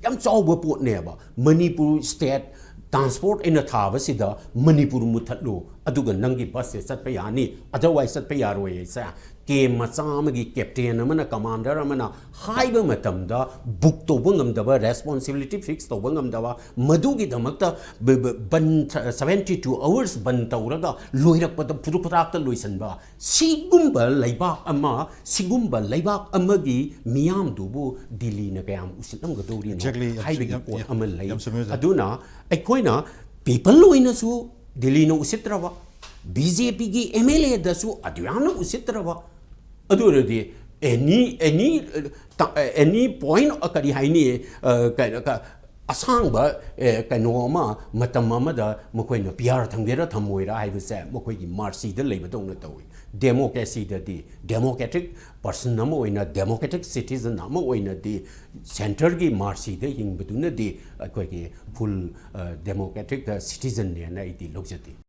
ꯌꯥꯝ ꯆꯥꯎꯕ ꯄꯣꯠꯅꯦꯕ꯫ ꯃꯅꯤꯄꯨꯔ state transport ꯑꯩꯅ ꯊꯥꯕꯁꯤꯗ ꯃꯅꯤꯄꯨꯔ ꯃꯨꯠꯊꯠꯂꯨ, ꯑꯗꯨꯒ ꯅꯪꯒꯤ bus ꯁꯦ ꯆꯠꯄ ꯌꯥꯅꯤ, otherwise ꯆꯠꯄ ꯌꯥꯔꯣꯏ ꯍꯥꯏꯁꯦ꯫ Camp ꯃꯆꯥ ꯑꯃꯒꯤ captain ꯑꯃꯅ, commander ꯑꯃꯅ ꯍꯥꯏꯕ ꯃꯇꯝꯗ book ꯇꯧꯕ ꯉꯝꯗꯕ, responsibility fix ꯇꯧꯕ ꯉꯝꯗꯕ, ꯃꯗꯨꯒꯤꯗꯃꯛꯇ ꯕ-, ꯕ-, ꯕꯟ, seventy two hours ꯕꯟ ꯇꯧꯔꯒ ꯂꯣꯏꯔꯛꯄꯗ ꯐꯨꯗꯨꯛ ꯐꯨꯗꯥꯛꯇ ꯂꯣꯏꯁꯤꯟꯕ, ꯁꯤꯒꯨꯝꯕ ꯂꯩꯕꯥꯛ ꯑꯃ, ꯁꯤꯒꯨꯝꯕ ꯂꯩꯕꯥꯛ ꯑꯃꯒꯤ ꯃꯤꯌꯥꯝꯗꯨꯕꯨ ꯗꯤꯜꯂꯤꯅ ꯀꯌꯥꯝ ꯎꯁꯤꯠꯂꯝꯒꯗꯧꯔꯤꯅꯣ Exactly, ꯌꯥꯝ ꯍꯥꯏꯕꯒꯤ ꯌꯥꯝ, ꯄꯣꯠ ꯌꯥꯝ, ꯑꯃ ꯂꯩ꯫ ꯌꯥꯝ ꯆꯨꯝꯃꯦ, ꯑꯣꯖꯥ꯫ ꯑꯗꯨꯅ ꯑꯩꯈꯣꯏꯅ people ꯑꯣꯏꯅꯁꯨ ꯗꯤꯜꯂꯤꯅ ꯎꯁꯤꯠꯇ꯭ꯔꯕ, B J P ꯒꯤ M L A ꯗꯁꯨ ꯑꯗꯨ ꯌꯥꯝꯅ ꯎꯁꯤꯠꯇ꯭ꯔꯕ, ꯑꯗꯨ ꯑꯣꯏꯔꯗꯤ ꯑꯦꯅꯤ ꯑꯦꯅꯤ ꯑꯦꯅꯤ ꯄꯣꯏꯟ ꯀꯔꯤ ꯍꯥꯏꯅꯤ, ꯑ, ꯀꯩꯅꯣ, ꯀ-, ꯑꯁꯥꯡꯕ, ꯑꯦ, ꯀꯩꯅꯣ ꯑꯃ, ꯃꯇꯝ ꯑꯃꯗ ꯃꯈꯣꯏꯅ ꯄꯤ ꯑꯥꯔ ꯊꯝꯒꯦꯔꯥ ꯊꯝꯃꯣꯏꯔꯥ ꯍꯥꯏꯕꯁꯦ ꯃꯈꯣꯏꯒꯤ ꯃꯥꯔꯁꯤꯗ ꯂꯩꯕꯗꯧꯅ ꯇꯧꯏ꯫ ꯗꯦꯃꯣꯀ꯭ꯔꯦꯁꯤꯗꯗꯤ, ꯗꯦꯃꯣꯀ꯭ꯔꯦꯇꯤꯛ ꯄꯔꯁꯟ ꯑꯃ ꯑꯣꯏꯅ, ꯗꯦꯃꯣꯀ꯭ꯔꯦꯇꯤꯛ ꯁꯤꯇꯤꯖꯟ ꯑꯃ ꯑꯣꯏꯅꯗꯤ, ꯁꯦꯟꯇꯔꯒꯤ ꯃꯥꯔꯁꯤꯗ ꯍꯤꯡꯕꯗꯨꯅꯗꯤ ꯑꯩꯈꯣꯏꯒꯤ ꯐꯨꯜ, ꯑ, ꯗꯦꯃꯣꯀ꯭ꯔꯦꯇꯤꯛ ꯁꯤꯇꯤꯖꯟꯅꯦꯅ ꯑꯩꯗꯤ ꯂꯧꯖꯗꯦ꯫